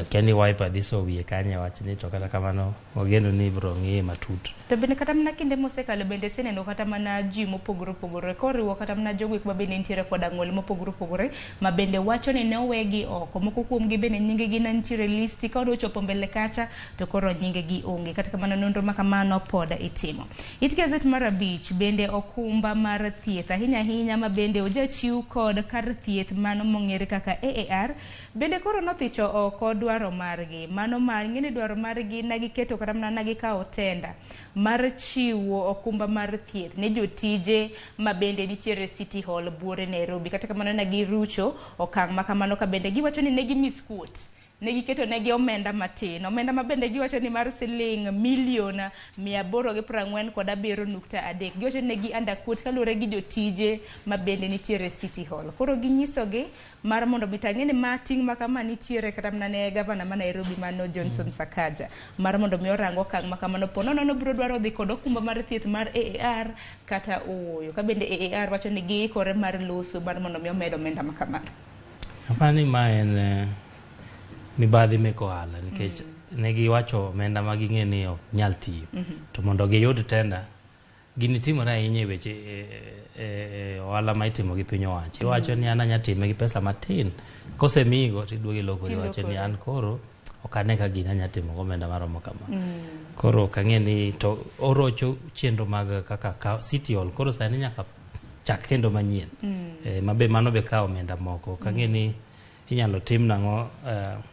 Akia ni Wiper dhi so wiye kanye e wachni, to kata kamano wageno ni ibiro ng'iye matut. To bende kata mana kinde mosekalo bende aseneno kata mana ji mopogore opogore koriwo kata mana jogo eko ma bende nitiere koda ng'ol mopogore opogore ma bende wacho ni ne owegi oko. Moko kuomgi bende nyingegi ne nitiere e listi ka ochopo mbele kacha to koro nyingegi onge. Kata kamano nonro ma kamano pod itimo. It gazet mar 5 bende okumba mar thieth ahinya ahinya ma bende ojachiw kod kar thieth mano mong'ere kaka AAR bende koro nothicho oko dwaro margi. Mano mar ng'eni dwaro margi ne giketo kata mana ne gikawo tenda mar chiwo okumba mar thieth ne jotije ma bende nitiere City Hall buore Nairobi. Kata kamano ne girucho okang' ma kamano ka bende giwacho ni ne gimisquote. Ne giketo negi omenda matin. Omenda ma bende giwacho ni mar siling milion 847.3. Giwacho ni negi underquote kaluwore gi jotije ma bende nitiere City Hall. Koro ginyisogi mar mondo mi tang'e ni ma ting' ma kama nitiere kata mana ne gavana ma Nairobi mano Johnson Sakaja mar mondo mi orang okang' ma kamano. Po nono biro dwaro dhi kod okumba mar thieth mar AAR kata ooyo. Ka bende AAR wacho ni giikore mar loso mar mondo mi omed omenda ma kamano. Apani ma en mibadhi mek ohala nikech ne giwacho omenda ma ging'e ni ok nyal tiyo. To mondo giyud tenda, gini timore ahinya e weche ohala ma itimo gi piny owacho. Iwacho ni an anya time gi pesa matin, kosemiyigo tiduogo ilokori iwacho ni an koro ok ane ka gini anya timo gi omenda maromo kama. Koro ok ang'e ni to orocho chenro mag kaka City Hall koro sani nyaka chak kendo manyien. Ma be mano be kawo omenda moko. Ok ang'e ni inyalo tim nang'o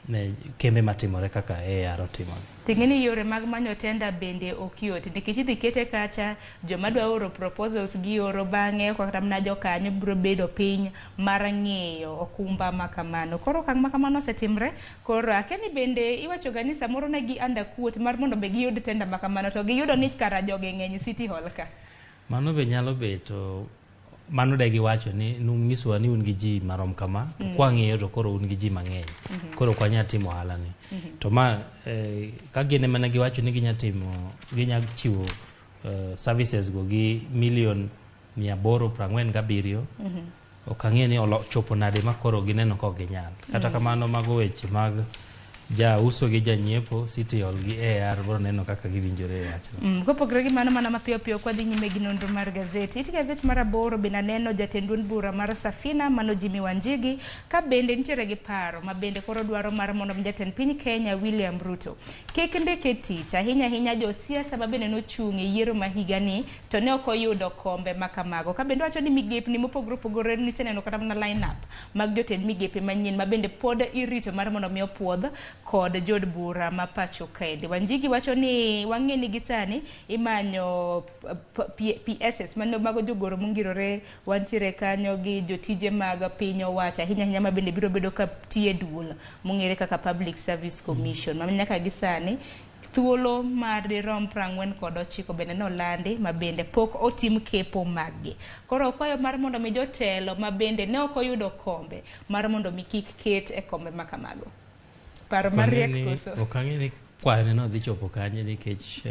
ne kembe matimore kaka AAR otimo. Ting'e ni yore mag manyo tenda bende ok yot nikech idhi kete kacha joma dwa oro proposals gioro bang'e kata mana jokanyo biro bedo piny mar ng'iyo okumba ma kamano. Koro okang' ma kamano osetimre. Koro akia ni bende iwacho ga ni samoro ne gi underquote mar mondo be giyud tenda ma kamano to giyudo ni kara jogi ng'eny City Hall ka. Mano be nyalo bet mano de giwacho ni nunyisowa ni un gi ji marom kama, to kwang'iyo to koro un gi ji mang'eny. Koro ok wanyal timo ohala ni. To ma ka gin ema ne giwacho ni ginya timo, ginya chiwo services go gi milion 847. Ok ang'e ni chopo nade ma koro gineno ka ok ginyal. Kata kamano mago weche mag jauso gi janyiepo, City Hall gi AAR biro neno kaka giwinjore e wachno. Kopogore gi mano, mana mapiyo piyo kwadhi nyime gi nonro mar gazeti. It gazet mar 8 bende aneno jatend duond bura mar Safina mano Jimmy Wanjigi ka bende nitiere gi paro ma bende koro dwaro mar mondo jatend piny Kenya William Ruto kik ndike tich ahinya ahinya josiasa ma bende nochung' e yiero ma higani to ne ok oyudo kombe ma kamago. Ka bende wacho ni migepni mopogore opogore niseneno kata mana line up mag jotend migepe manyien ma bende pod irito mar mondo mi opuodh kod jod bura ma pacho kaendi. Wanjigi wacho ni wang'e ni gisani imanyo PSS mano mago jogoro mongirore wantiere kanyo gi jotije mag piny owacho ahinya ahinya ma bende biro bedo ka tiye duol mong'ere kaka Public Service Commission ma nyaka gisani thuolo mar dirom 49 bende nolandi ma bende pok otim kepo maggi. Koro okwayo mar mondo mi jotelo ma bende ne ok oyudo kombe mar mondo mi kik ket e kombe ma kamago. Paro mariek koso? Ok ang'e ni kwayone no dhi chopo kanye nikech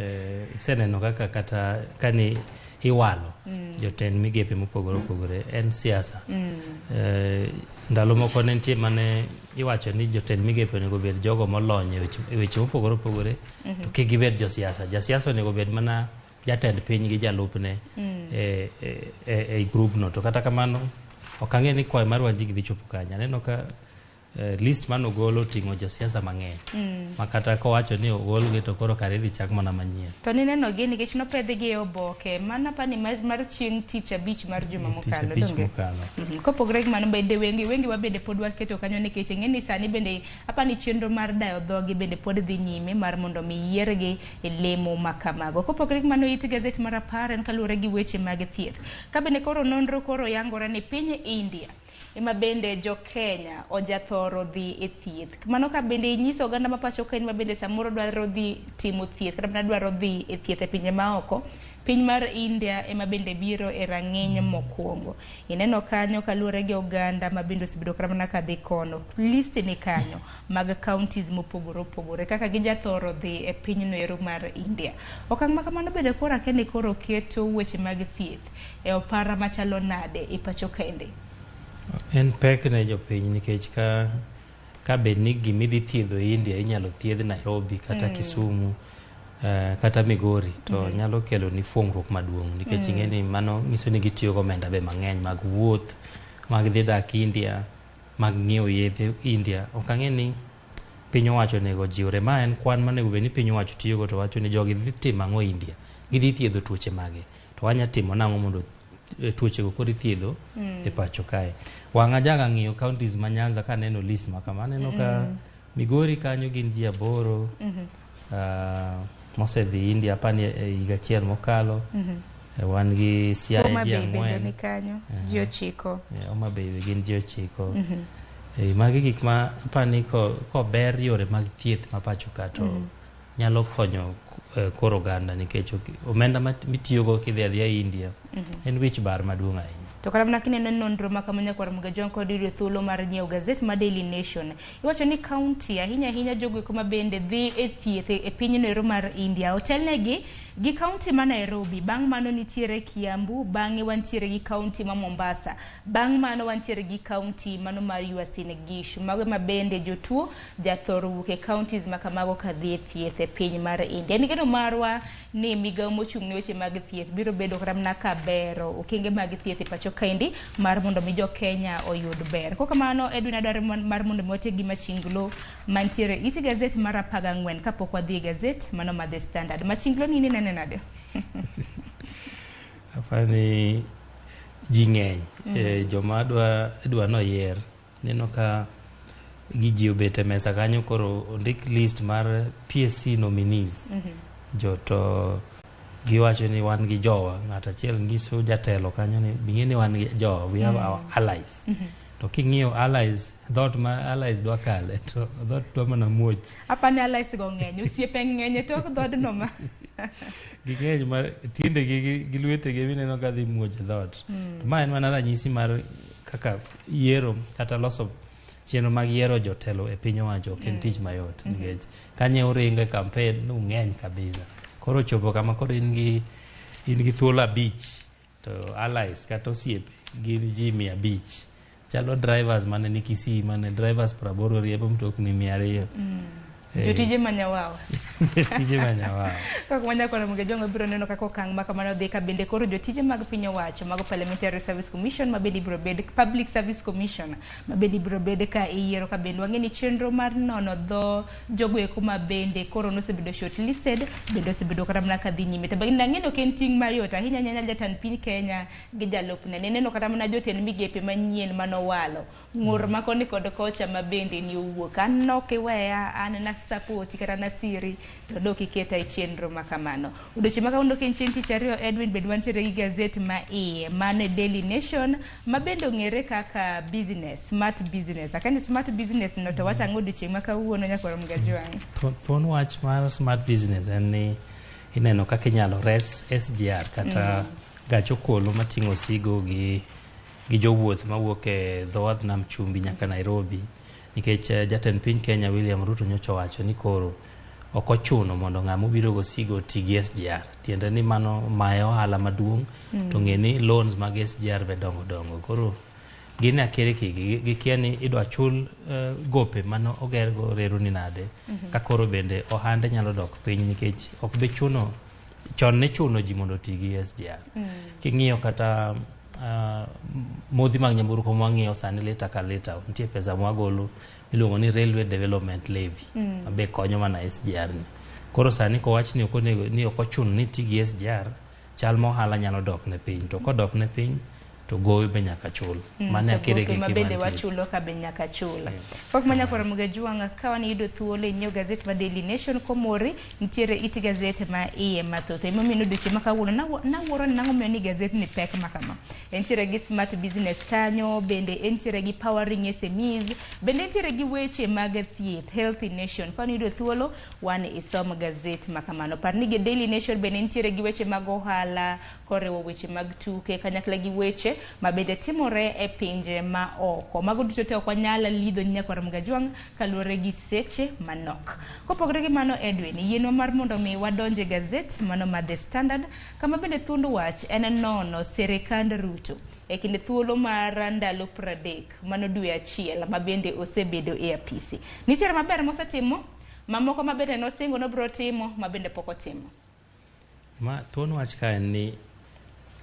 iseneno kaka kata kani iwalo jotend migepe mopogore opogore en siasa. Ndalo moko ne nitie mane iwacho ni jotend migepe onego bed jogo molony e weche mopogore opogore to kik gibed josiasa. Jasiasa onego bed mana jatend piny gi jalupne e grubno. To kata kamano ok ang'e ni kwayo mar Wanjigi dhi chopo kanye. Aneno ka list manogolo oting'o josiasa mang'eny ma kata kowacho ni ogolgi to koro kare idhi chak mana manyien. To nineno gi nikech nopedhgi e oboke mana pani mar chieng' tich abich mar juma mokalo. Tich abich mokalo. Kopogore gi mano bende wengi wa bende pod waketo kanyo nikech ing'e ni sani bende apani chenro mar dayo dhogi bende pod dhi nyime mar mondo mi yiergi e lemo ma kamago. Kopogore gi mano it gazet mar 10 en kaluwore gi weche mag thieth. Ka bende koro nonro koro yangore ni piny India ema bende jo Kenya ojathoro dhi e thieth. Mano ka bende inyiso oganda ma pacho Kenya ma bende samoro dwaro dhi timo thieth kata mana dwaro dhi e thieth e pinje maoko, piny mar India ema bende biro e rang'iny mokwongo. Ineno kanyo kaluwore gi oganda ma bende osebedo kata mana kadhi kono. List ni kanyo mag counties mopogore opogore kaka gijathoro dhi e pinyno ero mar India. Okang' ma kamano bende koro akia ni koro keto weche mag thieth e opara machalo nade e pacho kende. En pek ne jopiny nikech ka bed ni gimidhi thiedho India inyalo thiedh Nairobi kata Kisumu kata Migori to nyalo kelo ni fuongruok maduong' nikech ing'e ni mano nyiso ni gitiyo gomenda be mang'eny mag wuoth, mag dhi dak India, mag ng'iewo yedhe India. Ok ang'e ni piny owacho onego jiwre. Ma en kwan manego bed ni piny owacho tiyogo to wacho ni jogi dhi timo ang'o India, gidhi thiedho tuoche mage, to wanya timo nang'o mondo tuochego koro ithiedho e pacho kae. Wang'a jaga ng'iyo counties ma Nyanza kaneno list ma kama, aneno ka Migori kanyo gin ji 8 mosedhi India apani higa achiel mokalo. Wan gi Siaya ji 4 kanyo, ji 9. Homa Bay be gin ji 9. Magi gik ma apani kober yore mag thieth ma pacho ka to nyalo konyo kor oganda nikech omenda mitiyogo kidhi adhiya India en wich bar maduong' ahinya. To kata mana kineno nonro ma kama nyakwar Mugajwang' kod yudo thuolo mar nyiewo gazet ma Daily Nation, iwacho ni county ahinya ahinya jogo eko ma bende dhi e thieth e pinyno ero mar India otelnegi gi county ma Nairobi, bang' mano nitiere Kiambu, bang'e wantiere gi county ma Mombasa, bang' mano wantiere gi county mano mar Uasin Gishu. Mago ma bende jotuo jathoro wuok e counties ma kamago kadhi e thieth e piny mar India. En geno marwa ni migawo mochung' ne weche mag thieth biro bedo kata mana ka bero okenge mag thieth e pacho kaendi mar mondo mi jo Kenya oyud ber. Kokamano Edwin adwaro mar mondo mi watiek gi machinglo mantiere it gazet mar 14 kapok wadhi e gazet mano ma The Standard. Machinglo ni inene nade? Apani ji ng'eny joma dwa noyier neno ka gi ji obet e mesa kanyo koro ondik list mar PSC nominees. Jo to giwacho ni wan gi jowa, ng'ato achiel nyiso jatelo kanyo ni bing'e ni wan gi jowa, we have our allies. To king'iyo allies, dhoot ma allies dwa kale to dhoot dwa mana muoch. Apani allies go ng'eny, osiepe ng'eny e tok dhoodno ma ging'eny ma tiendegi gi lwetegi mineno ka dhi muoch e dhoot. To ma en mana ranyisi mar kaka yiero kata loso chenro mag yiero jotelo e piny owacho ok en tich mayot nikech kanye uringo e campaign nung'eny kabisa. Koro chopo kama koro in gi thuolo 5 to allies kata osiepe gin ji 500. Chalo drivers mane ni Kisii mane drivers 80 riembo mtokni 200. Jotije manyawawa. Jotije manyawawa. Kaka wanyakoro Mugajwang' biro neno kaka okang' ma kamano dhi ka bende koro jotije mag piny owacho mago Parliamentary Service Commission ma bende ibiro bed Public Service Commission ma bende ibiro bed ka iyiero ka bende wang'e ni chenro mar nono dho jogo eko ma bende koro nosebedo shortlisted bende osebedo kata mana kadhi nyime. To bende ang'e ni ok en ting' mayot ahinya ahinya jatend piny Kenya gi jalupne. Nineno kata mana jotend migepe manyien manowalo ng'ur ma koni kod kocha ma bende ni owuok an nok iweya an na support kata na siri to dok iketa e chenro ma kamano. Odiochieng' ma kawuono en chieng' tich ariyo Edwin bende wantiere gi gazet ma iye mano e Daily Nation ma bende ong'ere kaka business, smart business. Akani smart business no to wacho ang'o odiochieng' ma kawuono nyakwar Mugajwang'? Thuon wach mar smart business en ni ineno kaka inyalo res SGR kata gach okolo mating'o osigo gi jowuoth mawuok e dho wath nam chumbi nyaka Nairobi. Nikech jatend piny Kenya William Ruto nyocha owacho ni koro ok ochuno mondo ng'ama obiro gosigo oti gi SGR. Tiende ni mano maye ohala maduong' to ng'e ni loans mag SGR be dongo dongo. Koro gin akiriki gikia ni idwa chul gope mane ogergo reru ni nade. Ka koro bende ohande nyalo dok piny nikech ok be chuno chon ne chuno ji mondo oti gi SGR. King'iyo kata modhi mag nyamburko mwang'iyo sani lita ka lita nitie pesa mwagolo iluongo ni Railway Development Levy mabe konyo mana SGR ni. Koro sani kowach ni ok onego ni ok ochuno ni ti gi SGR chal ma ohala nyalo dok ne piny to kodok ne piny to gowi be nyaka chul. Mano e To akiriki gope ma bende mantie. wachulo ka be nyaka chul. Fok ma nyakwara Mugajuang' ka wan yudo thuolo inyiew gazet ma Daily Nation komori nitiere it gazet ma iye mathoth. Emomiyo odiochieng' ma kawuono nawuoro ni nang'o miyo ni gazet ni pek ma kama. Entiere gi smart business kanyo, bende entiere gi powering SMEs, bende entiere gi weche mag thieth, Healthy Nation. Ka wan yudo thuolo wan isom gazet ma kamano. Par ni Daily Nation bende nitiere gi weche mag ohala koriwo weche mag tuke kanyakla gi weche ma bende timore e pinje ma oko. Mago duto te ok wanyal lidho nyakwar Mgajuang' kaluwore gi seche manok. Kopogore gi mano Edwin, yienwa mar mondo mi wadonj e gazet mano ma The Standard kama bende thuond wach en nono sirikand Ruto e kinde thuolo mar ndalo 30 mano dwe achiel ma bende osebedo e apisi. Nitiere maber mosetimo, mamoko ma bende nosingo nobiro timo ma bende pok otimo. Ma thuon wach ka en ni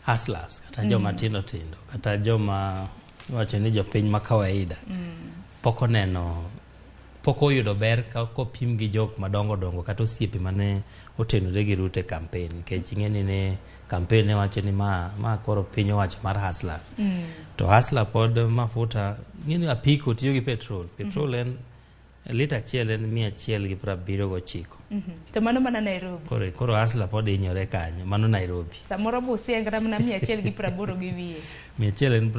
hustlers kata joma tindo tindo kata joma iwacho ni jopiny ma kawaida pok oneno pok oyudo ber ka kopim gi jok madongo dongo kata osiepe mane otenore gi Ruto e campaign nikech ing'e ni ne campaign ne wacho ni ma koro piny owacho mar hustlers. To hustler pod mafuta ing'e ni apiko tiyo gi petrol. Petrol en lita achiel en 179. To mano mana Nairobi. Koro hustler pod hinyore kanyo, mano Nairobi. Samoro Busia en kata mana 180 gi wiye. 100 en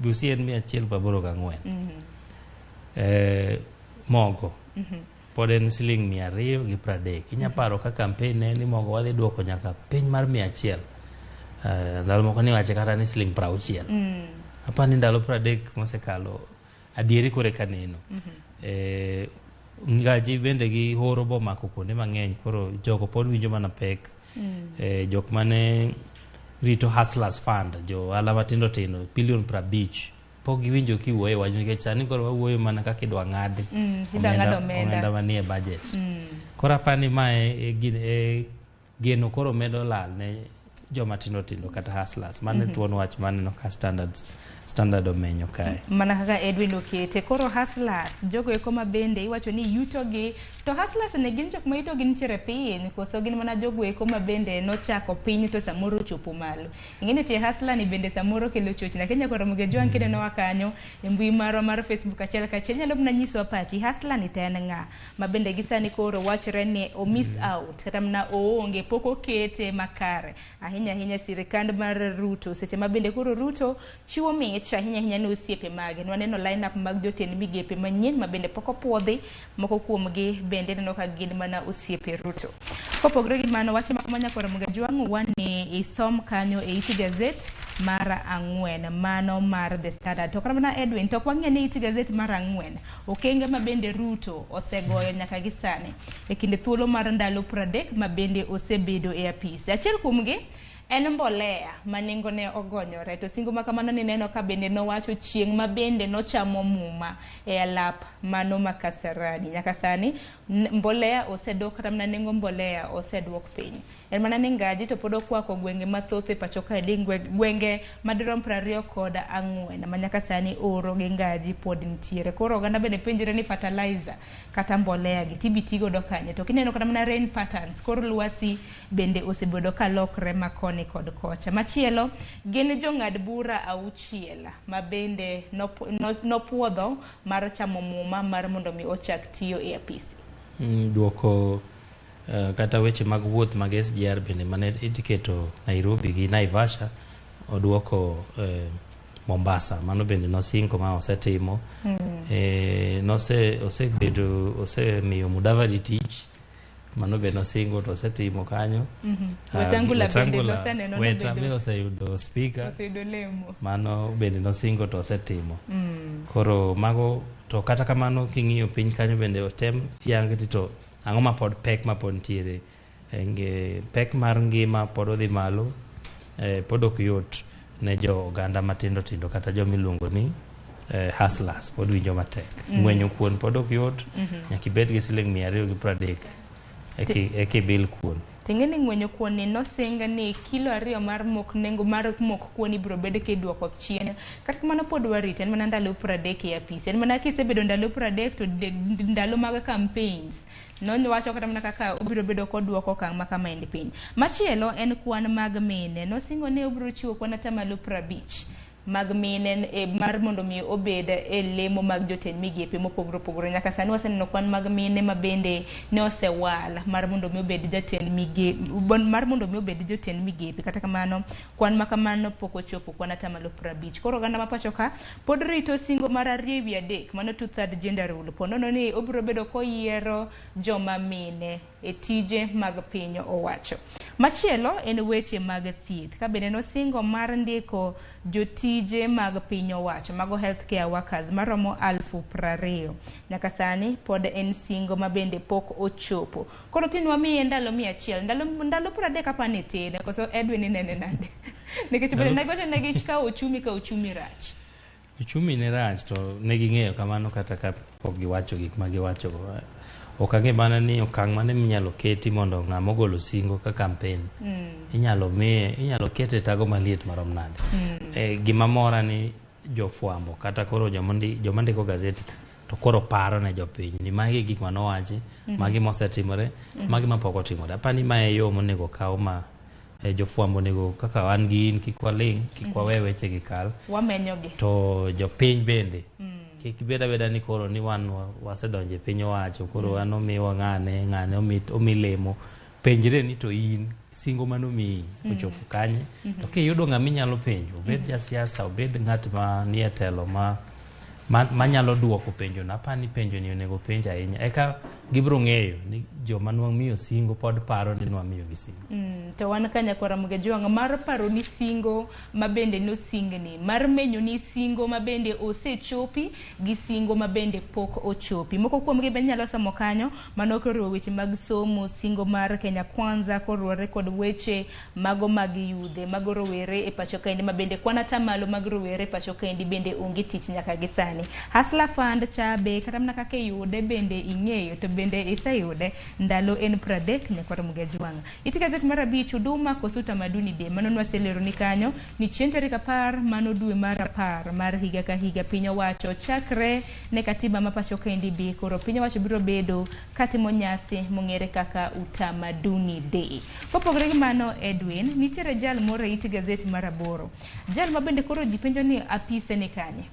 Busia en 184. Mogo pod en siling 230. Inya paro ka campaign ne ni mogo wadhi duoko nyaka piny mar 100. Ndalo moko niwache kata ni siling 60. Apani ni ndalo 30 mosekalo adieri kore ka neno. Ngaji bende gi horo bomako kuonde mang'eny koro jogo pod winjo mana pek. Jok mane rito Hustlers Fund, jo ohala matindo tindo bilion 50 pok giwinjo kiwuoyo e wach nikech sani koro wawuoyo mana kaka idwa ng'ad omenda manie budget. Koro apani mae geno koro medo lal ne joma tindo tindo kata hustlers. Mano e thuon wach maneno ka Standard omenyo kae. Mana kaka Edwin okete. Koro hustlers, jogo eko ma bende iwacho ni yuto gi, to hustlers ne gin jok ma yuto gi nitiere piny, koso gin mana jogo eko ma bende nochako piny to samoro ochopo malo. Ing'e ni tie hustler ni bende samoro kelo chochni. Kenya koro Mugejuang' kinenowa kanyo e mbui marwa mar Facebook achiel kachiel nyalo mana nyisowa pachi hustler ni to en ng'a ma bende gi sani koro wachore ni o miss out kata mana oonge pok okete makare ahinya ahinya sirikand mar Ruto seche ma bende koro Ruto chiwo mich ahinya ahinya ne osiepe mage. Nwaneno line up mag jotend migepe manyien ma bende pok opuodhi, moko kuomgi bende neno ka gin mana osiepe Ruto. Kopogore gi mano, wach moko ma nyakwar Mugajuang' wani isom kanyo e it gazet mar 4 mano mar The Standard. To kata mana Edwin, to ok wang'e ni it gazet mar 4 okenge ma bende Ruto osegoyo nyaka gi sani e kinde thuolo mar ndalo 30 ma bende osebedo e apis. Achiel kuomgi en mbolea ma nengone ogonyore to singo ma kamano nineno ka bende nowacho chieng' ma bende nochamo muma e alap mano ma Kasarani. Nyaka sani mbolea osedok kata mana nengo mbolea oseduok piny. En mana ni ngaji to pod okwako gwenge mathoth e pacho kaendi, gwenge madirom 24 ma nyaka sani oro gi ngaji pod nitiere. Koro oganda bende penjore ni fertilizer kata mbolea gi tibi tigodo kanye. To kineno kata mana rain patterns, kor lwasi bende osebedo ka lokre ma koni kod kocha. Machielo gin jong'ad bura 6 ma bende nopuodho mar chamo muma mar mondo mi ochak tiyo e apisi. Duoko kata weche mag wuoth mag SGR bende mane iketo Nairobi gi Naivasha oduoko Mombasa. Mano bende nosingo ma osetimo. Osebedo osemiyo Mudavadi tich. Mano be nosingo to osetimo kanyo. Wetangula bende Wetangula- noseneno Weta nobedo- be oseyudo speaker. Oseyudo lemo. Mano bende nosingo to osetimo. Koro mago to kata kamano king'iyo piny kanyo bende otem yang ni to ang'o ma pod pek ma pod nitiere. Pek mar ngima pod odhi malo, pod ok yot ne jo oganda matindo tindo kata joma iluongo ni hustlers pod winjo matek. Ng'wenyo kuon pod ok yot, nyaka ibed gi siling 230 eka ibil kuon. Ting'e ni ng'wenyo kuon ni nosing ni kilo 2 mar mok nengo mar mok kuon ibiro bed kiduoko chien. Kata kamano pod warito, en mana ndalo 30 e apis. En mana kisebedo ndalo 30 to ndalo mag campaigns. Nowacho kata mana kaka obiro bedo koduoko okang' ma kama endi piny. Machielo en kwan mag mine. Nosingo ni obiro chiwo kwan atamalo 50 mag mine mar mondo mi obed e lemo mag jotend migepe mopogore opogore. Nyaka sani waseneno kwan mag mine ma bende ne osewal mar mondo mi obed jatend migepe, mar mondo mi obed jotend migepe. Kata kamano kwan ma kamano pok ochopo kwan atamalo 50. Koro oganda ma pacho ka pod rito singo mar 2/3, mano 2/3 gender rule. Po nono ni obiro bedo koyiero joma mine e tije mag piny owacho. Machielo en weche mag thieth. Ka bende nosingo mar ndiko jotije mag piny owacho, mago healthcare workers maromo 20,000. Nyaka sani pod en singo ma bende pok ochopo. Koro tin wamiye ndalo 100, ndalo 30 apani tin, koso Edwin inene nade? Nikech bende negocho negi ka ochumi ka ochumi rach. Ochumi ne rach to ne ging'eyo kamano kata ka pok giwacho gik ma giwachogo. Ok ang'e mana ni okang' mane minyalo keti mondo ng'ama ogolo singo ka campaign inyalo miye, inyalo kete e tago maliet marom nade. Gima mora ni jofwambo kata koro joma ndiko gazeti to koro paro ne jopiny ni magi gik manowachi, magi mosetimore, magi mapok otimore. Apani mae e yo monego kaw ma jofwambo onego kaka wan gi in kik waling', kik wawe weche gi kal. Wamenyogi. To jopiny bende kik bed abeda ni koro ni wan wasedonjo e piny owacho, koro wan omiwa ng'ane, ng'ane omi lemo. Penjre ni to in singo manomiyi ochopo kanye. To kiyudo ng'ama inyalo penjo, obed jasiasa, obed ng'at ma nie telo manyalo duoko penjono. Apani penjo ni onego penj ahinya. Eka gibiro ng'eyo ni joma nwamiyo singo pod paro ni nwamiyo gi singo. To wan ka nyakwara Mugejwang' mar paro ni singo ma bende nosingni, mar menyo ni singo ma bende osechopi gi singo ma bende pok ochopi. Moko kuomgi be nyalo somo kanyo, mano koriwo weche mag somo, singo mar Kenya Kwanza koriwore kod weche mago mag yudhe, mago rowere e pacho kaendi ma bende kwan atamalo mag rowere e pacho kaendi bende onge tich nyaka gi sani. Hustler Fund cha be kata mana kaka iyude bende ing'eyo to bende iseyude ndalo en 30 nyakwara Mugejwang'. Iti gazet mar 5 Huduma koso Utamaduni Day mano nwaselero ni kanyo ni chieng' tarik 10 mano dwe mar 10 mar higa ka higa piny owacho chakre ne katiba ma pacho kaendi bi koro piny owacho biro bedo katimo nyasi mong'ere kaka Utamaduni Day. Kopogore gi mano Edwin, nitiere jal moro e it gazet mar 8. Jal ma bende koro ji penjo ni apise ni kanye.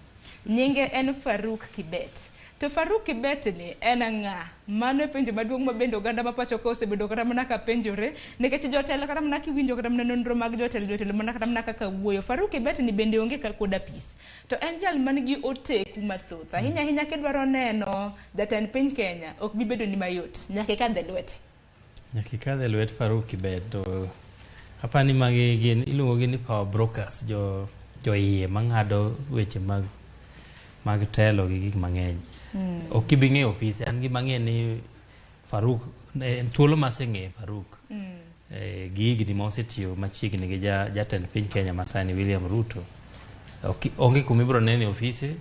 Nyinge en Faruk Kibet. To Faruk Kibet ni en ng'a? Mano e penjo maduong' ma bende oganda ma pacho ka osebedo kata mana ka penjore, nikech jotelo kata mana kiwinjo kata mana nonro mag jotelo, jotelo mana kata mana kaka wuoyo. Faruk Kibet ni bende onge kod apis. To en jal man gi oteku mathoth. Ahinya ahinya kidwaro neno jatend piny Kenya, ok bi bedo ni mayot. Nyaka ikadh e lwete. Nyaka ikadh e lwet Faruk Kibet. To apani magi gin iluongo gi ni power brokers, jo iye mang'ado weche mag telo gi gik mang'eny. Ok ibi ng'eyo ofise. An gima ang'eyo ni Faruk, en thuolo maseng'eyo Faruk. Gi higni ma osetiyo machiegni gi jatend piny Kenya masani William Ruto. Onge kuma ibiro nene e ofise.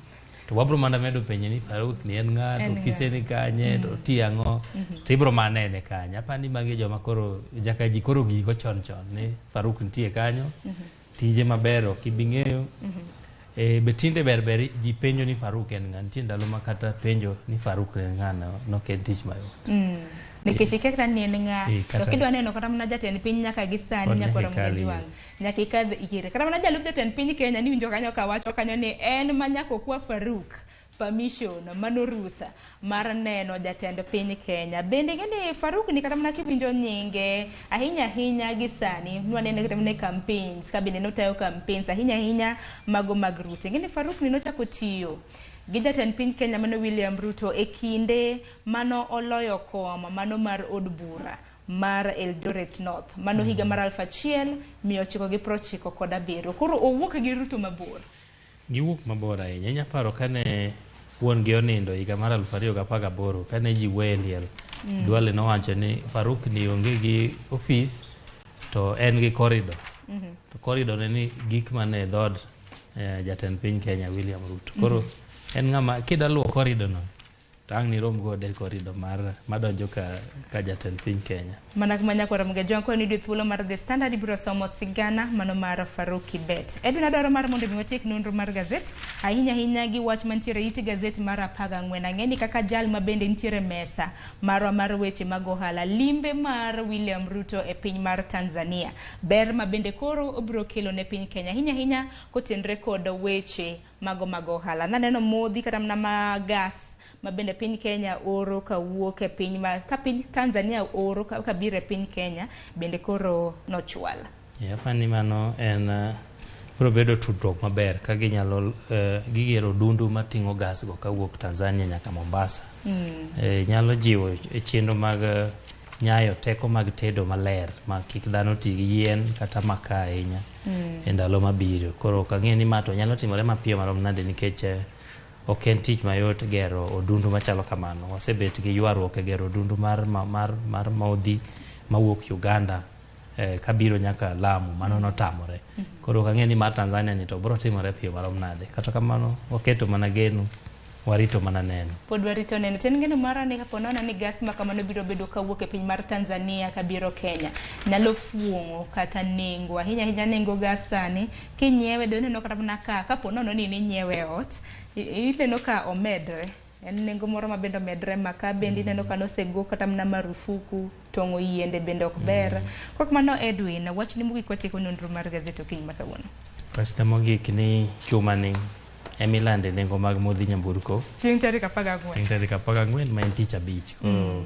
To wabiro mana medo penje ni Faruk ni en ng'a, to ofise ni kanye, to otiyo ang'o, to ibiro mana nene kanye. Apani magi joma koro nyaka ji koro gigo chon chon ni Faruk nitie kanyo, tije maber ok ibi ng'eyo. Be tinde ber ber ji penjo ni Faruk en ng'a, nitie ndalo ma kata penjo ni Faruk en ng'a nok en tich mayot. Nikech ikia kata ni en ng'a, to kidwa neno kata mana jatend piny nyaka gi sani nyakwara Mugejwang', nyaka ikadh ire. Kata mana jalup jatend piny Kenya niwinjo kanyo kawacho kanyo ni en ma nyaka okwa Faruk permission, mano rusa mar neno jatend piny Kenya. Bende ing'e ni Faruk ni kata mana kiwinjo nyinge ahinya ahinya gi sani nwanene kata mana e campaigns, ka bende notayo campaigns ahinya ahinya mago mag Ruto. Ing'e ni Faruk ni nochako tiyo gi jatend piny Kenya mano William Ruto e kinde mano oloyo kom mano mar od bura mar Eldoret North mano higa mar 1997. Koro owuok gi Ruto mabor. Giwuok mabor ahinya. Inya paro kane wuon gi onindo higa mar 2018 kane ji wuoye liel. Duale nowacho ni Faruk ni onge gi ofis to en gi corridor. To corridor ne ni gik mane dhood jatend piny Kenya William Ruto. Koro en ng'ama kida luwo corridor no to ang' nirom gode e corridor mar madonjo ka jatend piny Kenya. Mana kuma nyakwara Mugajwang' koro niyudo thuolo mar The Standard ibiro somo sigana mano mar Faruk Kibet. Edwin adwaro mar mondo mi watiek nonro mar gazet ahinya ahinya gi wach mantiere it gazet mar 14. Ang'e ni kaka jal ma bende nitiere mesa marwa mar weche mag ohala, limbe mar William Ruto e piny mar Tanzania, ber ma bende koro obiro kelo ne piny Kenya ahinya ahinya kotenre kod weche mago mag ohala. Naneno modhi kata mana ma gas ma bende piny Kenya oro kawuok e piny ma ka piny Tanzania oro kabiro e piny Kenya bende koro nochwal. Apani mano en biro bedo tudruok maber ka ginyalo gigero odundu mating'o gas go kawuok Tanzania nyaka Mombasa. Nyalo jiwo chenro mag nyayo teko mag tedo maler ma kik dhano ti gi yien kata makaa ahinya e ndalo mabiro. Koro ok ang'e ni ma to nyalo timore mapiyo marom nade nikech ok en tich mayot gero odundu machalo kamano. Wasebet gi ywaruok e gero odundu mar modhi mawuok Uganda kabiro nyaka Lamu, mano notamore. Koro ok ang'e ni mar Tanzania ni to biro timore piyo marom nade. Kata kamano waketo mana geno, warito mana neno. Pod warito neno. To en geno mara ni kapo nono ni gas ma kamano biro bedo kawuok e piny mar Tanzania kabiro Kenya, nyalo fuong'o kata nengo, ahinya ahinya nengo gas sani kinyiewe do ineno kata mana ka kapo nono ni inyiewe e ot ineno ka omedre. En nengo moro ma bende omedre ma ka bende ineno ka nosego kata mana marufuku tong'o yiende bende ok ber. Kok mano Edwin, wachni mogik watieko nonro mar gazet okinyi ma kawuono. Wachna mogik ni chumani emilande nengo mag modhi nyamburko chieng' tarik 14. Chieng' tarik 14 ma en tich abich. Koro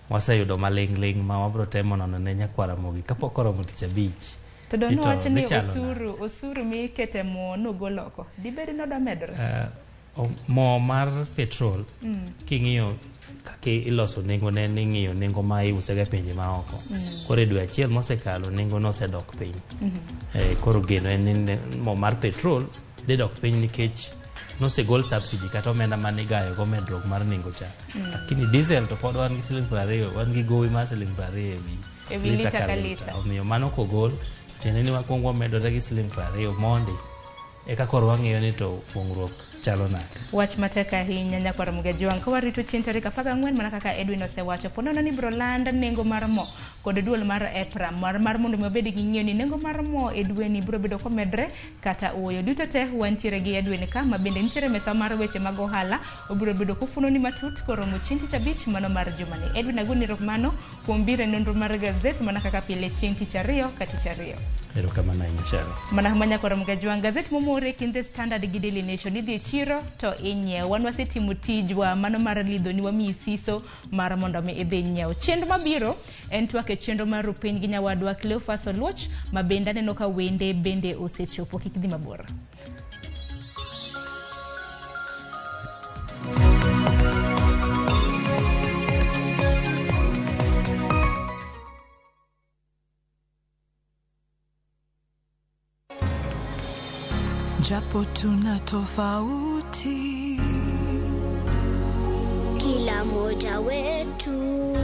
waseyudo maling'ling' ma wabiro temo nono ne nyakwara Ramogi kapok oromo tich abich. To do nowach ni osuru mikete mo nogol oko dibed ni odwa medore? Mo mar petrol king'iyo kaka iloso nengo ne ning'iyo nengo ma iuse e pinje maoko. Koro e dwe achiel mosekalo nengo nosedok piny. Koro geno en ni mo mar petrol dhi dok piny nikech nosegol subsidy kata omenda mane igayo go medruok mar nengo cha. Lakini diesel to pod wan gi siling 20, wan gi gowi mar siling 20 e wi lita ka lita. Omiyo mano kogol tiende ni wakwongo wamedore gi siling 20 mondi eka koro wang'iyo ni to pongruok chalo nade. Wach matek ahinya nyakwar Mugajwang' ka warito chieng' tarik 14 mana kaka Edwin osewacho. Po nono ni biro land nengo mar mo kod duol mar EPRA mar mondo mi wabed gi ng'eyo ni nengo mar mo e dweni biro bedo komedre kata ooyo. Duto te wantiere gi Edwin ka ma bende nitiere mesa mar weche mag ohala, obiro bedo kofuno ni matut koromo chieng' tich abich mano mar jumani. Edwin agoni erokamano kuom biro e nonro mar gazet mana kaka pile chieng' tich ariyo ka tich ariyo. Erokamano ahinya Sharon. Mana kama nyakwar Mugajwang' gazet momore kind The Standard gi Daily Nation idhi chiro to inyiew. Wan wasetimo tijwa mano mar lidho ni wamiyi siso mar mondo mi idhi nyiew. Chenro mabiro en twak e chenro mar rupiny gi nyawadwa Cleophas Oluoch ma bende aneno ka wende bende osechopo. Kik dhi mabor. Japo tuna tofauti, kila moja wetu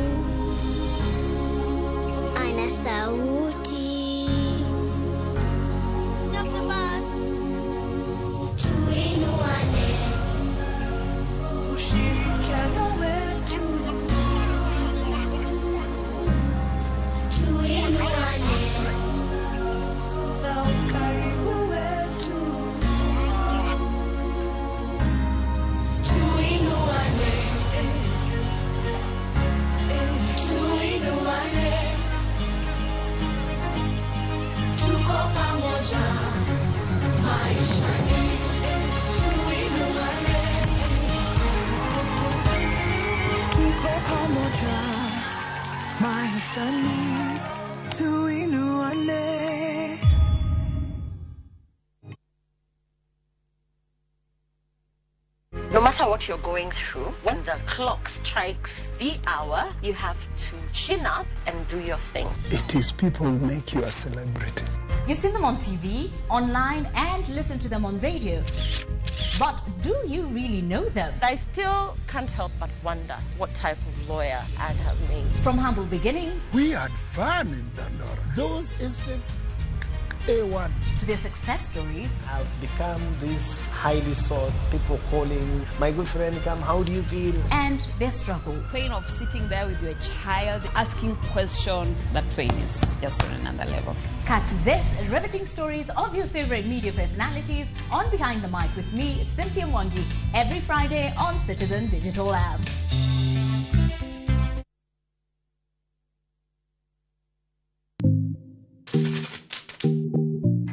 ana sauti. Stop the bus. Tuinuane, ushirikiano wetu. Tuinuane na ukaribu wetu. Tuinuane, tuinuane, tuko pamoja maishani. Tuinuane, tuko pamoja maishani. Tuinuane. No matter what you're going through, when the clock strikes the hour, you have to chin up and do your thing. It is people who make you a celebrity. You've seen them on TV, online, and listen to them on radio. But do you really know them? I still can't help but wonder what type of lawyer I'd have made. From humble beginnings. We had fun in Dandora. Those instincts, A1. To their success stories. I've become this highly sought, people calling, my good friend, come, how do you feel? And their struggle. Pain of sitting there with your child, asking questions, that pain is just on another level. Catch this riveting stories of your favorite media personalities on Behind the Mic with me, Cynthia Mwangi, every Friday on Citizen Digital App.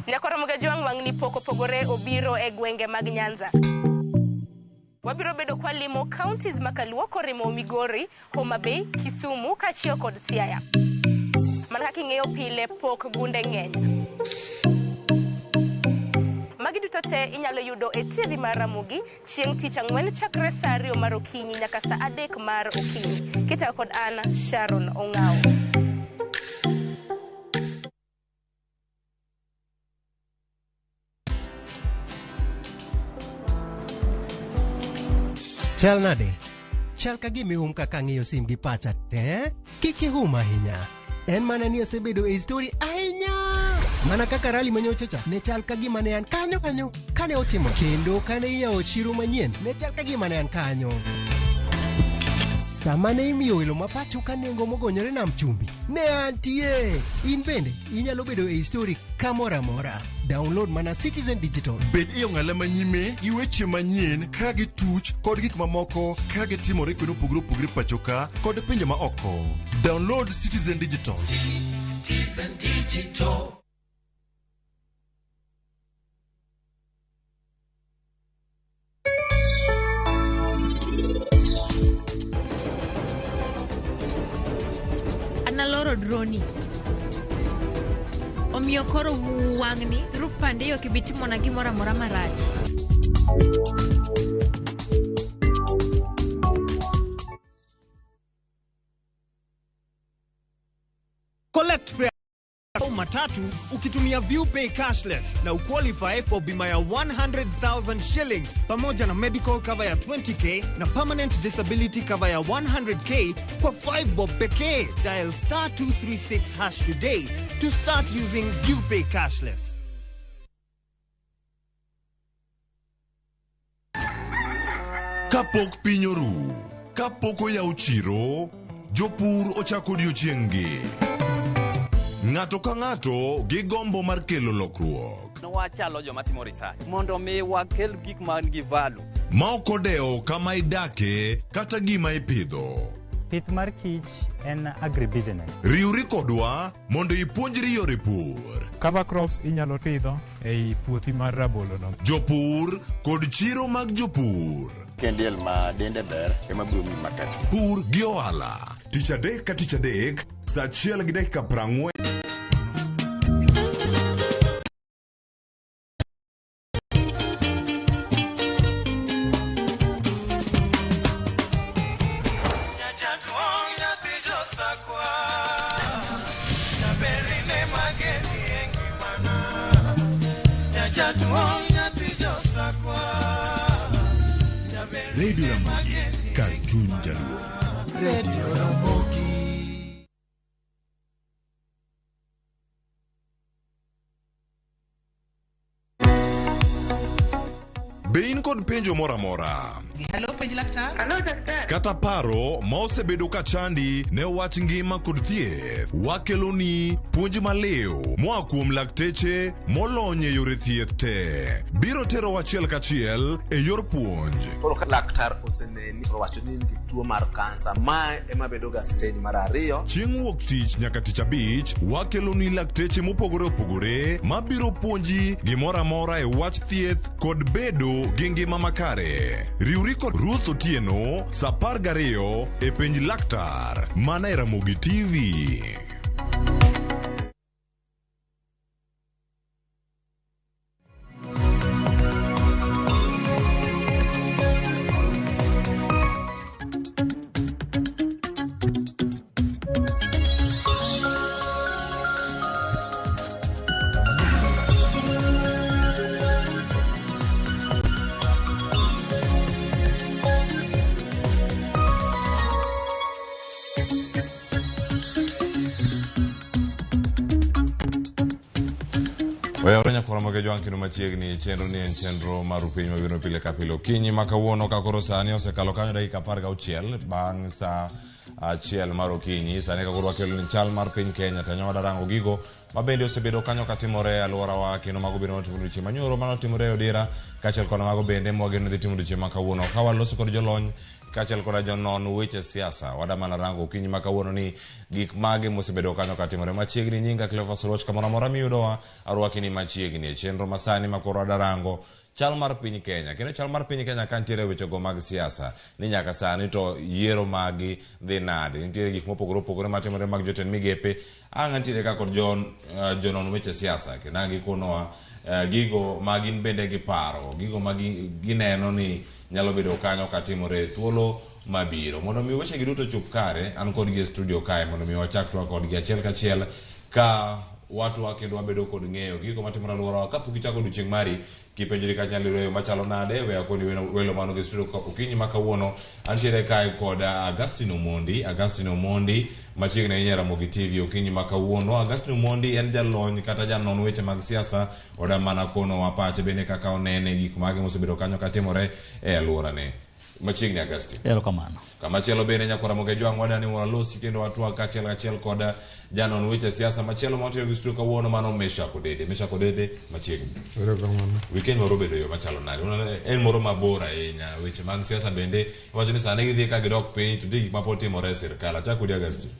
Nyakoro Mugajwang' wang'ni pok opogore obiro e gwenge mag Nyanza. Wabiro bedo kwa limo counties makaluo korimo Migori, Homa Bay, Kisumu kaachiel kod Siaya. Mana kaka ing'eyo pile pok gunde ng'eny. Magi duto te inyalo yudo e TV mar Ramogi chieng' tich ang'wen chakre saa 2 mar okinyi nyaka saa 3 mar okinyi. Kitayo kod an Sharon Ong'awo. Chal nade? Chal ka gima ihum kaka ang'iyo sim gi pacha te? Kik ihum ahinya. En mana ni asebedo e story ahinya. Mana kaka rally manyocha cha ne chal ka gima ne an kanyo kanyo kane otimo kendo kane iyawo chiro manyien ne chal ka gima ne an kanyo. Sama ne imiyo welo ma pacho ka nengo mogonyore nam chumbi ne antie. In bende inyalo bedo e story kamoro amora. Download mana Citizen Digital. Bed e ong'ala manyime gi weche manyien ka gituch kod gik mamoko ka gitimore kuonde mopogore opogore pacho ka kod pinje ma oko. Download Citizen Digital. Citizen Digital. Analoro droni. Omiyo koro wang'ni rupande ok ibi timona gimoro amora marach. Collect fare au matatu ukitumia ViewPay cashless na uqualify for bima ya 100,000 shillings pamoja na medical cover ya 20k na permanent disability cover ya 100k kwa 5 bob pekee. Dial star 236 hash today to start using ViewPay cashless. Kapok piny oru, kapok oyaw chiro, jopur ochako odiochieng'-gi. Ng'ato ka ng'ato gi gombo mar kelo lokruok. Wachalo joma timo research mondo mi wakel gik man gi value. Ma ok odewo kama idake kata gima ipidho. Pith mar kich en agribusiness. Riwri kodwa mondo ipuonjri yore pur. Cover crops inyalo pidho ei puothi mar rabolo no. Jopur kod chiro mag jopur. Kendiel ma dende ber ema biro miyi market. Pur gi ohala. Tich adek ka tich adek, saa 1:40. Radio Ramogi, kar chuny Jaluo. Radio Ramogi. Be in kod penjo moro amora? Hello, penj laktar. Hello, daktari. Kata paro ma osebedo ka chandi ne wach ngima kod thieth, wakeloni puonj maliw moa kuom lakteche molony e yore thieth te. Biro tero achiel kachiel e yor puonj. Koro ka laktar oseneni owacho ni in gi tuo mar kansa, mae ema bedo ga stage mar ariyo. Chieng' wuok tich nyaka tich abich, wakeloni lakteche mopogore opogore mabiro puonji gimoro amora e wach thieth kod bedo gi ngima makare. Riwri kod Ruth Otieno saa 12 e penj laktar mana e Ramogi TV. Oyawre nyakwara moge jwang' kendo machiegni chenro ni en chenro mar piny mabiro pile ka pile okinyi ma kawuono ka koro sani osekalo kanyo dakika 16 bang' sa 1 mar okinyi. Sani ka koro wakelo ni chal mar piny Kenya to nyo wadarango gigo mabende osebedo kanyo katimore e alworawa kendo mago bende manotimore odiochieng' manyoro manotimore e Odera kaachiel kod mago bende mwageno dhi timo odiochieng' ma kawuono ka waloso kod jolony kaachiel koda jonon weche siasa. Wadamana rango okinyi ma kawuono ni gik mage mosebedo kanyo katimore machiegni. Nyinga Cleophas Oluoch, kamoro amora miyudowa arwaki ni machiegni e chenro masani ma koro wadarango chal mar piny Kenya. Kendo chal mar piny Kenya ka nitiere wechego mag siasa ni nyaka sani to yiero magi dhi nade. Nitiere gik mopogore opogore matimore mag jotend migepe. Ang' nitiere ka kod jonon weche siasa kendo ang' gikonowa gigo ma gin bende giparo, gigo ma gineno ni nyalo bedo kanyo katimore thuolo mabiro. Mondo mi weche gi duto chop kare, an kodgi e studio kae mondo mi wachak twak kodgi achiel kachiel ka watwa kendo wabedo kod ng'eyo gigo matimore alworawa kapok ichako odiochieng' mari. Kipenjori ka nyalo yudo machalo nade, we akoni welo mano gi studio okinyi ma kawuono. Antiere kae kod Augustine Omondi. Augustine Omondi machiegni ahinya Ramogi TV okinyi ma kawuono. Augustine Omondi en jalony kata janon weche mag siasa, oda mana konowa pache bende kaka onene gik mage mosebedo kanyo katimore e alworane. Machiegni Augustine. Erokamano. Kamachielo bende nyakwara Ramogi Jwang' wadani walosi kendo watwak kachiel kachiel kod janon weche siasa machielo mawatiyo gi studio kawuono mano Meshack Odede. Meshack Odede machiegni. Erokamano. Weekend moro obedo yo machalo nade? Uneno en moro mabor ahinya. Weche mag siasa bende iwacho ni sani gidhi ka gidok piny to nitie gik mapod timore e sirkal. Achak kodi Augustine.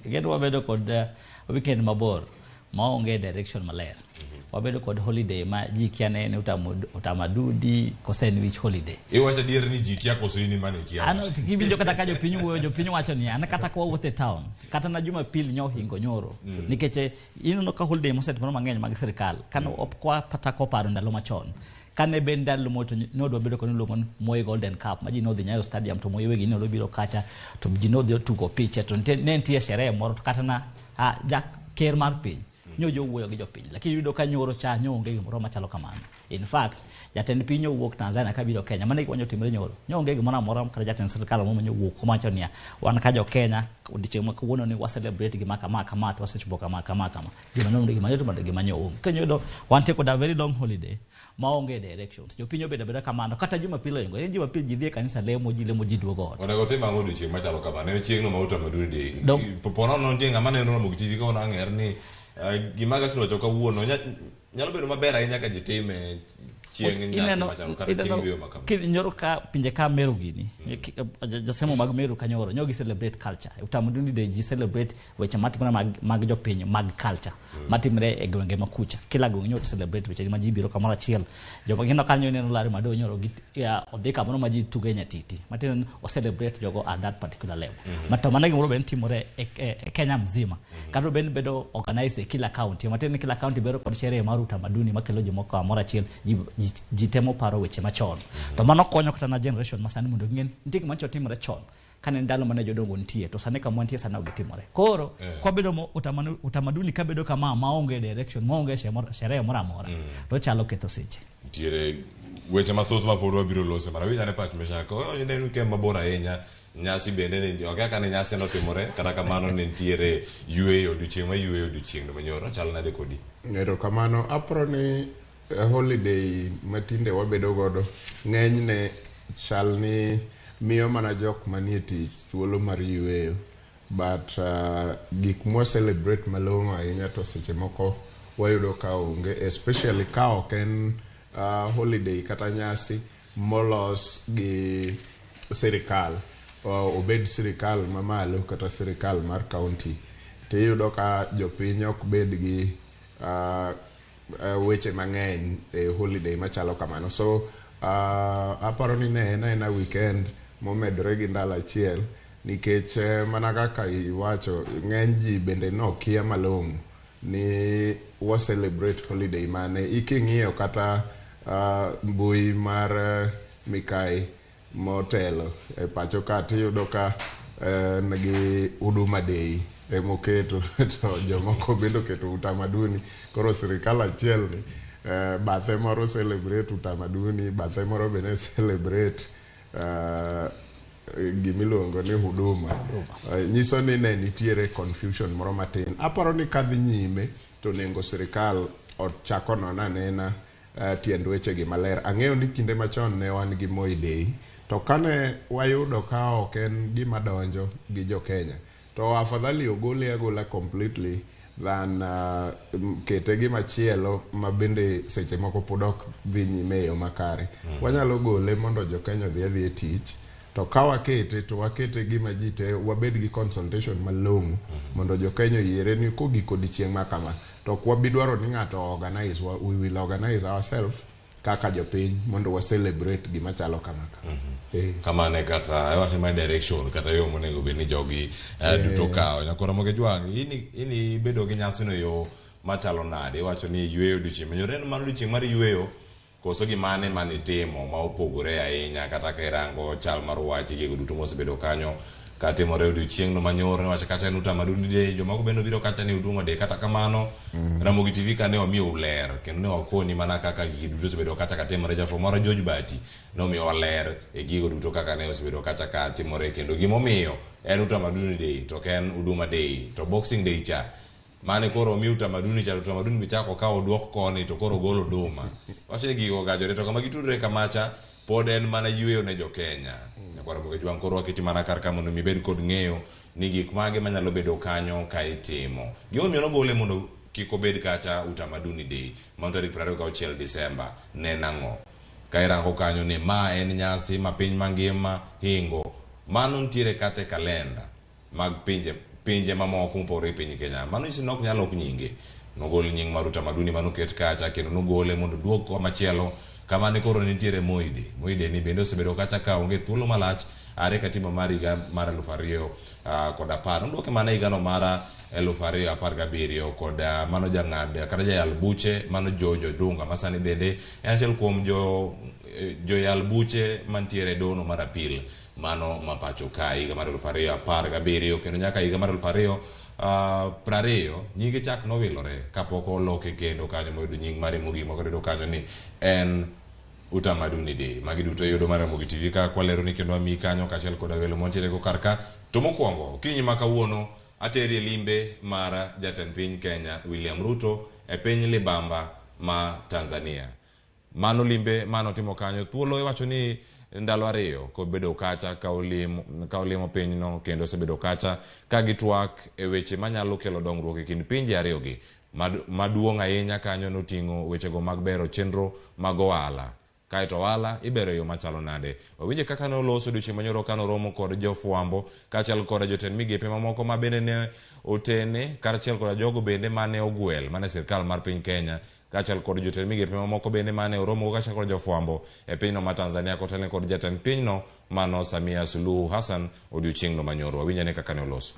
Kendo wabedo kod weekend mabor maonge direction maler. Wabedo kod holiday ma ji kia ne en utamaduni kose en which holiday. Iwacho adier ni ji kia koso in ema ne ikia An wacho? kiwinjo kata ka jopiny wuoyo, jopiny wacho ni an kata ka wawuotho e town, kata na Jumapil nyo ohingo nyoro. Nikech ineno ka holiday mosetimore mang'eny mag sirkal, kane kwa koparo ndalo machon. Kane ben ndalo mo to nodwa bedo kod iluongo ni Moi Golden Cup ma ji nodhi Nyayo Stadium to Moi wegi nobiro kacha to ji nodhi otugo piche to ne nitie sherehe moro to kata na ja ker mar piny nyo jowuoyo gi jopiny, lakini iyudo ka nyoro cha nyo onge gimoro machalo kamano. In fact, jatend piny owuok Tanzania kabiro Kenya, mano e gima nyotimore nyoro. Nyo onge gimoro amora kata jatend sirkal moro manyowuok kowacho niya, wan ka jo Kenya odiochieng' ma kawuono ni wa celebrate gima kama kama to wasechopo kama kama kama. Gima nyo gima nyotimore gima nyo onge. Kendo iyudo wantie koda very long holiday maonge directions. Jopiny obedo abeda kamano kata Jumapil oingo. En Jumapil ji dhi e kanisa lemo, ji lemo, ji duogo ot. Onego tim ang'o odiochieng' machalo kamano? En chieng'no ma utamaduni day. Po nono nitie ng'ama neno Ramogi TV ka ang'er ni gima Augustine owacho kawuono nyalo bedo maber ahinya ka ji time chieng' nyasi machalo kata chieng' yueyo ma kama. Nyoro ka pinje ka Meru gini, josemo mag Meru ka nyoro, nyo gi celebrate culture. Utamaduni day ji celebrate weche matimore mag jopiny mag culture matimore e gwenge ma kucha. Kila gweng' nyo celebrate weche ma ji biro kamoro achiel. Joma gino kanyo ineno Larry Madowo nyoro gi odhi kamoro ma ji tuge nyatiti. Matiende ni o celebrate jogo at that particular level. To mano gimoro bende timore e Kenya mzima. Kata bende bedo organized e kila county. Matiende ni kila county bedo kod sherehe mar utamaduni makelo jomoko kamoro achiel. Ji temo paro weche machon. To mano konyo kata na generation masani mondo ging'e ni nitie gima nyocha timore chon. Kane ndalo mane jodongo nitie to sani kama wantie sani ok gitimore. Koro kwabedo mo utamaduni kabedo kama maonge direction, maonge sherehe moro amora, to chalo ketho seche. Nitiere weche mathoth ma pod wabiro lose mana winj ane pach Meshack. Ne en weekend mabor ahinya. Nyasi bende ne ok kaka ne nyasi notimore kata kamano ne nitiere yueyo odiochieng' ma yueyo odiochieng' manyoro chal nade kodi? Erokamano. Aparo ni holiday matinde wabedo godo ng'enyne chal ni miyo mana jok manie tich thuolo mar yueyo, but gik mwa celebrate malong'o ahinya to seche moko wayudo ka onge, especially ka ok en holiday kata nyasi molos gi sirikal, obed sirikal mamalo kata sirikal mar county, tiyudo ka jopiny ok bed gi weche mang'eny e holiday machalo kamano. So aparo ni ne en aena weekend momedore gi ndalo achiel nikech mana kaka iwacho ng'eny ji bende nokia malong'o ni wa celebrate holiday mane. Iking'iyo kata mbui mar Mikai motelo e pacho ka tiyudo ka en gi Huduma Day emoketo to jomoko bende oketo utamaduni. Koro sirikal achiel ni bathe moro celebrate utamaduni, bathe moro bende celebrate gimiluongo ni Huduma. Nyiso ni ne nitiere confusion moro matin. Aparo ni kadhi nyime to onego sirikal ochako nono anena tiend wechegi maler. Ang'eyo ni kinde machon ne wan gi Moi Day, to kane wayudo ka ok en gima donjo gi jo Kenya, to afadhali ogole agola completely than kete gi machielo ma bende seche moko pod ok dhi nyime e yo makare. Wanyalo gole mondo jo Kenya odhi adhi e tich, to ka wakete to wakete gima ji te wabed gi consultation malong'o mondo jo Kenya oyiere ni kogik odiochieng' ma kama to ok wabi dwaro ni ng'ato organize, we will organize ourselves kaka jopiny mondo wa celebrate gima chalo kama ka. Kamano e kaka iwacho ma direction kata yo monego bed ni jogi duto kawo. Nyakoro Ramogi Jwang', ini bedo gi nyasino e yo machalo nade? Iwacho ni yweyo odiochieng' manyoro, en mana odiochieng' mar yweyo koso gimane manitimo ma opogore ahinya kata ka irango chal mar wach gigo duto mosebedo kanyo katimore odiochieng'no manyoro niwach kacha en Utamaduni Day, jomoko bende obiro kacha ni Huduma Day. Kata kamano Ramogi TV ka ne wamiyou ler kendo ne wakoni mana kaka gigi duto osebedo kacha katimore. Jafwambo moro George Bati nomiyowa ler e gigo duto kaka ne osebedo kacha katimore kendo gimomiyo en Utamaduni Day to ok en Huduma Day to Boxing Day cha mane koro omi utamaduni cha utamaduni michako ka oduok koni to koro ogol Huduma. Wacho ni gigo ogajore to kama gitudore kamacha pod en mana yweyo ne jo-Kenya. Nyakwar Ramogi Jwang' koro waketi mana kar ka mondo mi ibed kod ng'eyo ni gik mage manyalo bedo kanyo ka itimo. Gimomiyo nogole mondo kik obed kacha Utamaduni Day mano tarik 26 Disemba ne nang'o? Ka irango kanyo ni ma en nyasi ma piny mangima hingo, mano nitiere kata e kalenda mag pinje mamoko mopogore gi piny Kenya. Mano nyiso ni ok nyal lok nyinge. Nogol nying mar utamaduni manoket kacha kendo nogole mondo oduog kamachielo kama ne koro nitiere Moi Day. Moi Day ni bende osebedo kacha ka onge thuolo malach are katiba mar higa mar 2010. Noduoke mana higano mar 2017 kod mano jang'ad kata jayal buche mano George Odunga ma sani bende en achiel kuom joyal buche mantiere e dono mar apil mano ma pacho ka higa mar 2017 kendo nyaka higa mar 2020 nyinge chak nowilore kapok oloke kendo kanyo moyudo nying mare mogik makoro kanyo ni en Utamaduni Day. Magi duto iyudo mar Ramogi TV ka kwalero ni kendo amiyi kanyo kaachiel koda welo mantiere go kar ka. To mokwongo okinyi ma kawuono ateri e limbe mar jatend piny Kenya William Ruto e piny Libamba ma Tanzania. Mano limbe manotimo kanyo thuolo iwacho ni ndalo 2 kobedo kacha ka olimo pinyno kendo osebedo kacha ka gitwak e weche manyalo kelo dongruok e kind pinje ariyogi. Maduong' ahinya kanyo noting'o wechego mag bero chenro mag ohala. Kaeto ohala ibero e yo machalo nade? Wawinje kaka ne oloso odiochieng' manyoro ka noromo kod jofwambo kaachiel kod jotend migepe mamoko ma bende ne otene kaachiel kod jogo bende mane ogwel mane sirkal mar piny Kenya kaachiel kod jotend migepe mamoko bende mane oromo kaachiel kod jofwambo e pinyno ma Tanzania kotelne kod jatend pinyno mano Samia Suluhu Hassan odiochieng'no manyoro. Wawinje ne kaka ne oloso.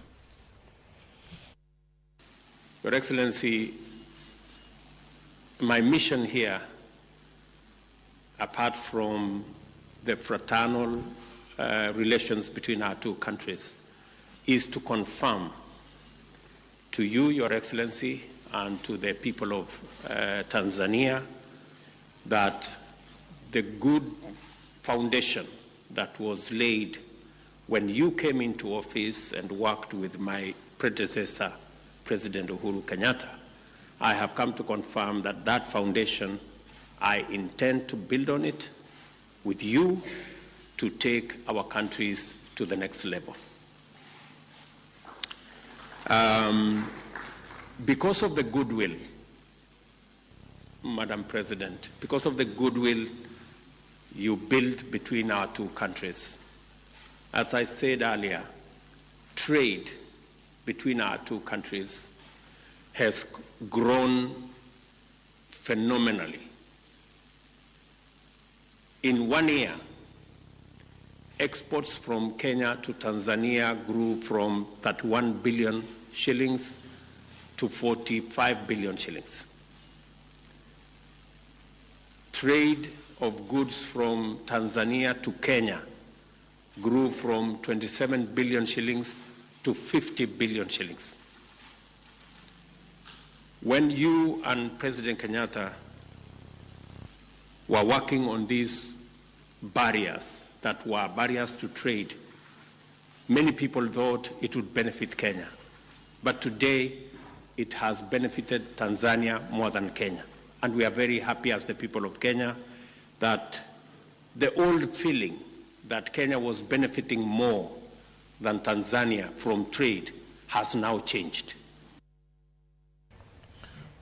Your Excellency, my mission here, apart from the fraternal relations between our two countries, is to confirm to you, Your Excellency, and to the people of Tanzania that the good foundation that was laid when you came into office and worked with my predecessor, President Uhuru Kenyatta, I have come to confirm that that foundation, I intend to build on it with you to take our countries to the next level. Because of the goodwill, Madam President, because of the goodwill you built between our two countries, as I said earlier, trade between our two countries has grown phenomenally. In 1 year, exports from Kenya to Tanzania grew from 31 billion shillings to 45 billion shillings. Trade of goods from Tanzania to Kenya grew from 27 billion shillings to 50 billion shillings. When you and President Kenyatta were working on these barriers that were barriers to trade, many people thought it would benefit Kenya. But today, it has benefited Tanzania more than Kenya. And we are very happy as the people of Kenya that the old feeling that Kenya was benefiting more than Tanzania from trade has now changed.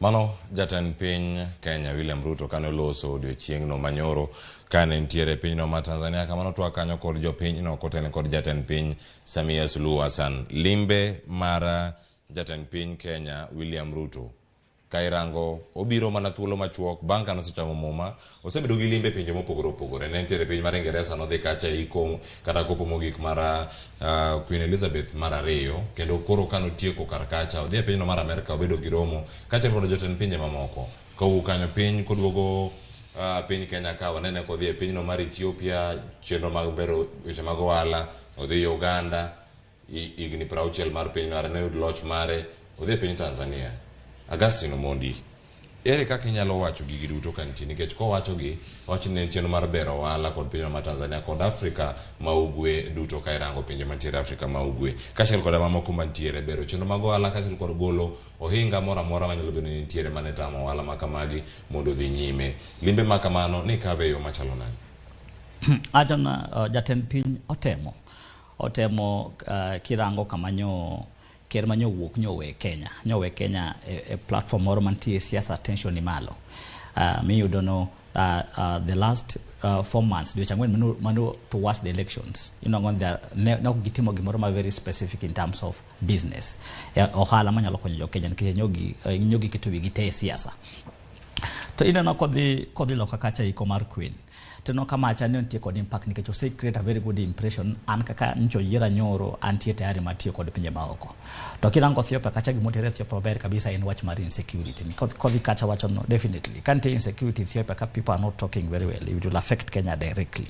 Mano jatend piny Kenya William Ruto kane oloso odiochieng'no manyoro kane nitiere e pinyno ma Tanzania kamano twak kanyo kod jopinyno kotelne kod jatend piny Samia Suluhu Hassan. Limbe mar jatend piny Kenya William Ruto ka irango obiro mana thuolo machuok bang' kane osechamo muma osebedo gi limbe e pinje mopogore opogore ne nitiere piny mar Ingeresa nodhi kacha iko kata kopo mogik mar Queen Elizabeth mar ariyo kendo koro kanotieko kar kacha odhi e pinyno mar Amerka obedo gi romo kaachiel kod jotend pinje mamoko kowuok kanyo piny koduogo piny Kenya ka wanene kodhi e pinyno mar Ethiopia chenro mag bero weche mag ohala odhi Uganda higni 60 mar pinyno are noyud loch mare odhi e piny Tanzania. Augustine Omondi, ere kaka inyalo wacho gigi duto ka nitie nikech kowachogi owacho ni en chenro mar bero ohala kod pinyno mar Tanzania kod Afrika ma ugwe duto ka irango pinje mantiere Afrika ma ugwe kaachiel koda mamoko mantiere bero chenro mag ohala kaachiel kod golo ohinga moro amora manyalo bedo ni nitiere mane tamo ohala ma kamagi mondo odhi nyime. Limbe ma kamano ni kawe e yo machalo nade? Achona jatend piny otemo kirango kama nyo ker ma nyowuok nyowe Kenya e platform moro mantie siasa tension ni malo. Miyudo no the last 4 months dweche ang'wen mano towards the elections ne ok gitimo gimoro ma very specific in terms of business ohala manyalo konyo jo Kenya nikech nyogi keto wigi te e siasa. To ineno kodhi loka kacha iko mar Queen to no kama acha ne nitie kod impact nikech ose create a very good impression an kaka ncho yiera nyoro antie tayari mar tiyo kod pinje maoko. To kirango Ethiopia kacha gimotere Ethiopia maber kabisa en wach mar insecurity. Kodhi kacha wacho no definitely ka nitie insecurity Ethiopia ka people are not talking very well it will affect Kenya directly.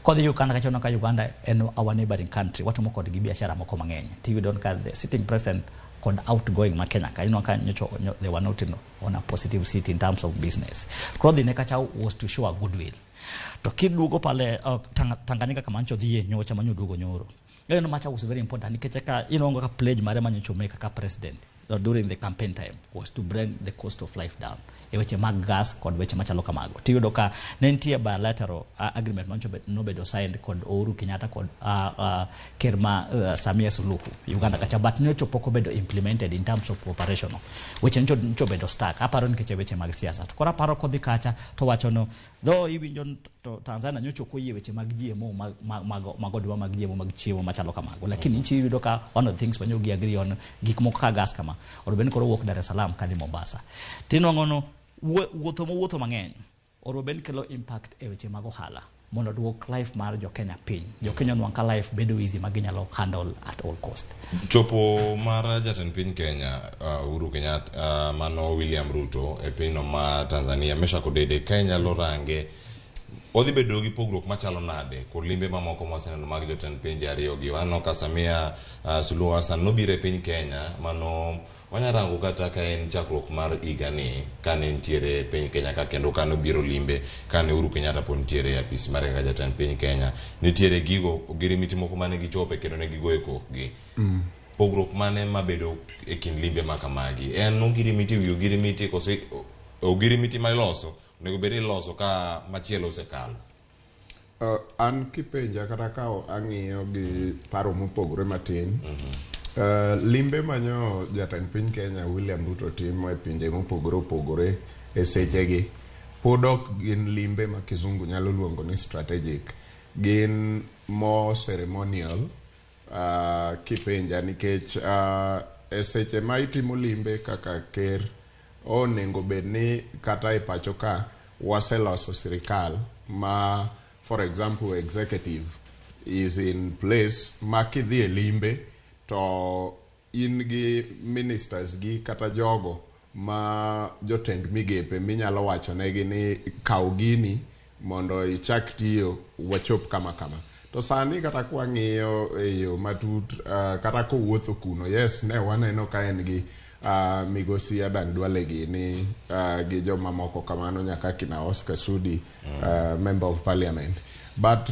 Kodhi Uganda kacha no ka Uganda en our neighboring country watimo kodgi biashara moko mang'eny. Tiyudo ka the sitting president kod outgoing ma Kenya ka ineno ka nyocho they were not on a positive seat in terms of business. Kodhi ne kacha was to show a goodwill. To kiduogo pale Tanganyika kama ncho dhiye nyocha manyo duogo nyoro. Eno macha was very important nikech ka inongo ka pledge mare manyocho make kaka president during the campaign time was to bring the cost of life down. E weche mag gas kod weche machalo kamago. Tiyudo ka ne nitie bilateral agreement mancho nobedo signed kod Uhuru Kenyatta kod ker ma Samia Suluhu Uganda kacha but nyocho pok obedo implemented in terms of operational. Weche nyocho bedo stuck. Aparo nikech weche mag siasa. To koro aparo kodhi kacha to wacho no though iwinjo to Tanzania nyocho koyie weche mag GMO mag oduma mag GMO mag chiemo machalo kamago. Lakini nchi iyudo ka one of the things manyo gi agree on gik moko ka gas kama orobeni koro wuok Dar es Salaam kadhi Mombasa. Tinwang'o no wuotho mowuotho mang'eny orobeni kelo impact e weche mag ohala mondo duok life mar jo Kenya piny. Jo Kenya nwang' ka life bedo easy ma ginyalo handle at all cost. Chopo mar jatend piny Kenya Uhuru Kenyatta mano William Ruto e pinyno ma Tanzania Meshack Odede ka inyalo range odhi bedo gi pogruok machalo nade kod limbe mamoko mwaseneno mag jotend pinje ariyo gi. Waneno ka Samia Suluhu Hassan nobiro e piny Kenya mano wanyarango kata ka en chakruok mar higani kane nitiere piny Kenya ka kendo kane obiro limbe kane Uhuru Kenyatta pod nitiere e apisi mare kaka jatend piny Kenya. Nitiere gigo ogirimiti moko mane gichope kendo ne gigoyo kokgi. Pogruok mane mabedo e kind limbe ma kamagi? En ogirimiti ewi ogirimiti kose ogirimiti ma iloso onego bed ni iloso ka machielo osekalo? An kipenja kata ka ang'iyo gi paro mopogore matin. Limbe manyo jatend piny Kenya William Ruto timo e pinje mopogore opogore e sechegi pod ok gin limbe ma kizungu nyalo luongo ni strategic. Gin more ceremonial kipenja nikech e seche ma itimo limbe kaka ker onego bed ni kata e pacho ka waseloso sirikal ma for example executive is in place ma kidhi e limbe to in gi ministers gi kata jogo ma jotend migepe minyalo wacho negi ni kaw gini mondo ichak tiyo wachop kama kama. To sani kata kwang'iyo e yo matut kata kowuotho kuno yes ne waneno ka en gi migosi Adan Duale gini gi joma moko kamano nyaka kina Oscar Sudi member of parliament but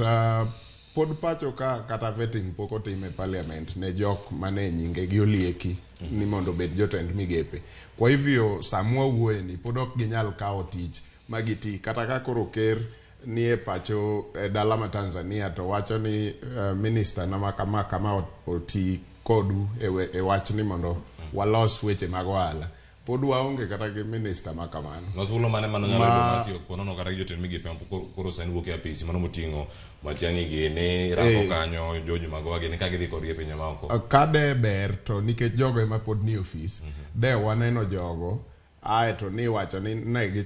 Pod pacho ka kata vetting pok otim e parliament ne jok mane nyinge gi olieki ni mondo obed jotend migepe. Kwa hivyo samwa wuoye ni pod ok ginyal kawo tich ma giti kata ka koro ker nie pacho e dala ma Tanzania to wacho ni minister na ma kama oti kodu e wach ni mondo walos weche mag ohala. Pod waonge kata gi minister ma kamano. No thuolo mane mano nyalo yudo mar tiyo ponono kata gi jotend migepe ma koro sani wuok e apisi mano moting'o Matiang'i gini, Rako kanyo, George Magoha gini ka gidhi kodgi e pinje maoko. Ka de ber to nikech jogo ema pod ni ofis, de waneno jogo ae to ni wacho ni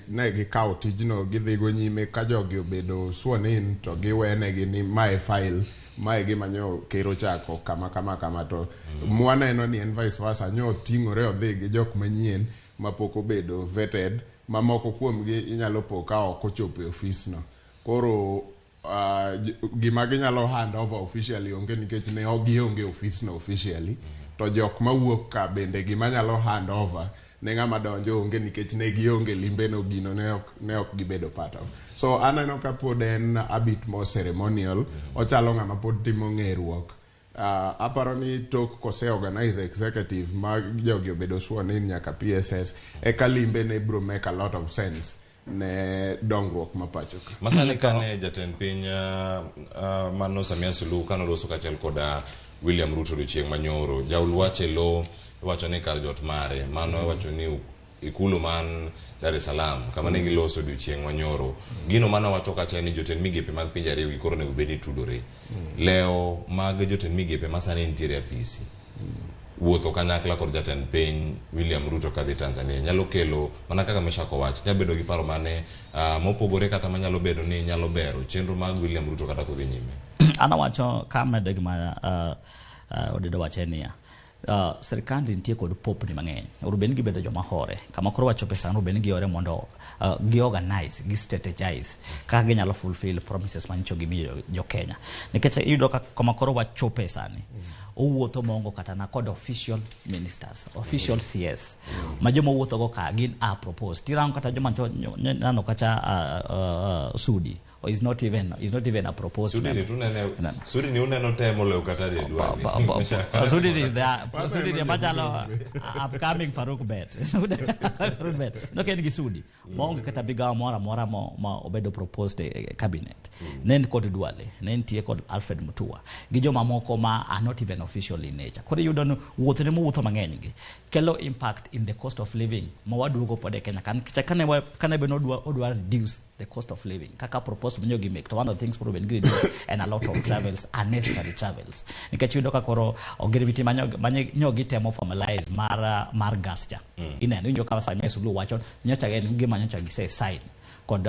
ne gikawo tijno gidhigo nyime ka jogi obedo sworn in to giwenegi ni mae file mae gima nyo ker ochako kama kama kama to mwaneno ni en vice versa nyo ting'ore odhi gi jok manyien mapok obedo vetted mamoko kuomgi inyalo po ka ok ochopo e ofisno. Koro gima ginyalo hand over officially onge nikech ne ok gionge ofisno officially. To jok mawuok ka bende gima nyalo hand over ne ng'ama donjo onge nikech ne gionge limbe no gino ne ok gibedo part of. So aneno ka pod en a bit more ceremonial, ochalo ng'ama pod timo ng'eruok. Aparo ni tok kose organize executive ma jogi obedo sworn in nyaka PSS eka limbe ne bro make a lot of sense ne dongruok ma pacho ka. Masani kane jatend piny mano Samia Suluhu kane oloso kaachiel koda William Ruto odiochieng' manyoro, jaul wach e lo iwacho ni kar jot mare, mano iwacho ni ikulu man Dar es Salaam kama ne giloso odiochieng' manyoro. Gino mane wacho kacha ni jotend migepe mag pinje ariyo gi koro onego bed ni tudore. Leo mag jotend migepe ma sani nitiere e apisi wuotho kanyakla kod jatend piny William Ruto kadhi Tanzania nyalo kelo mana kaka Meshak owacho nyalo bedo gi paro mane mopogore kata manyalo bedo ni nyalo bero chenro mag William Ruto kata kodhi nyime. An awacho kamedo gima Odedo wacho en niya, sirkand nitie kod popni mang'eny. Onego bed ni gibedo joma hore. Kama koro wachope sani onego bed ni gihore mondo gi organize, gi strategize kaka ginyalo fulfill promises manyicho gimiyo jo Kenya. Nikech iyudo ka kama koro wachope sani, owuotho mongo kata na kod official ministers, official CS. Ma joma owuotho go ka gin are proposed. Tirango kata joma nano kacha Sudi is not even a proposed Sudi ni member. tunene Sudi ni uneno te moloyo kata de dwani. Sudi is there. Sudi ni machalo upcoming Farouk Bet. Farouk Bet. No ken gi Sudi. Maonge kata migawo moro amora ma obedo proposed e cabinet. Ne en kod Duale, ne nitie kod Alfred Mutua. Gi joma moko ma are not even official in nature. Koro iyudo ni wuoth ne mowuotho mang'eny gi kelo impact in the cost of living ma waduogo pod e Kenya. Kan kane be odwa odwa reduce the cost of living kaka proposed manyo gi make to one of the things koro bed reduce and a lot of travels, unnecessary travels, nikech iyudo ka koro ogirimiti manyo gitemo formalize mar gas cha. Ineno iwinjo ka Samia Suluhu wacho nyocha en gima nyocha gise sign kod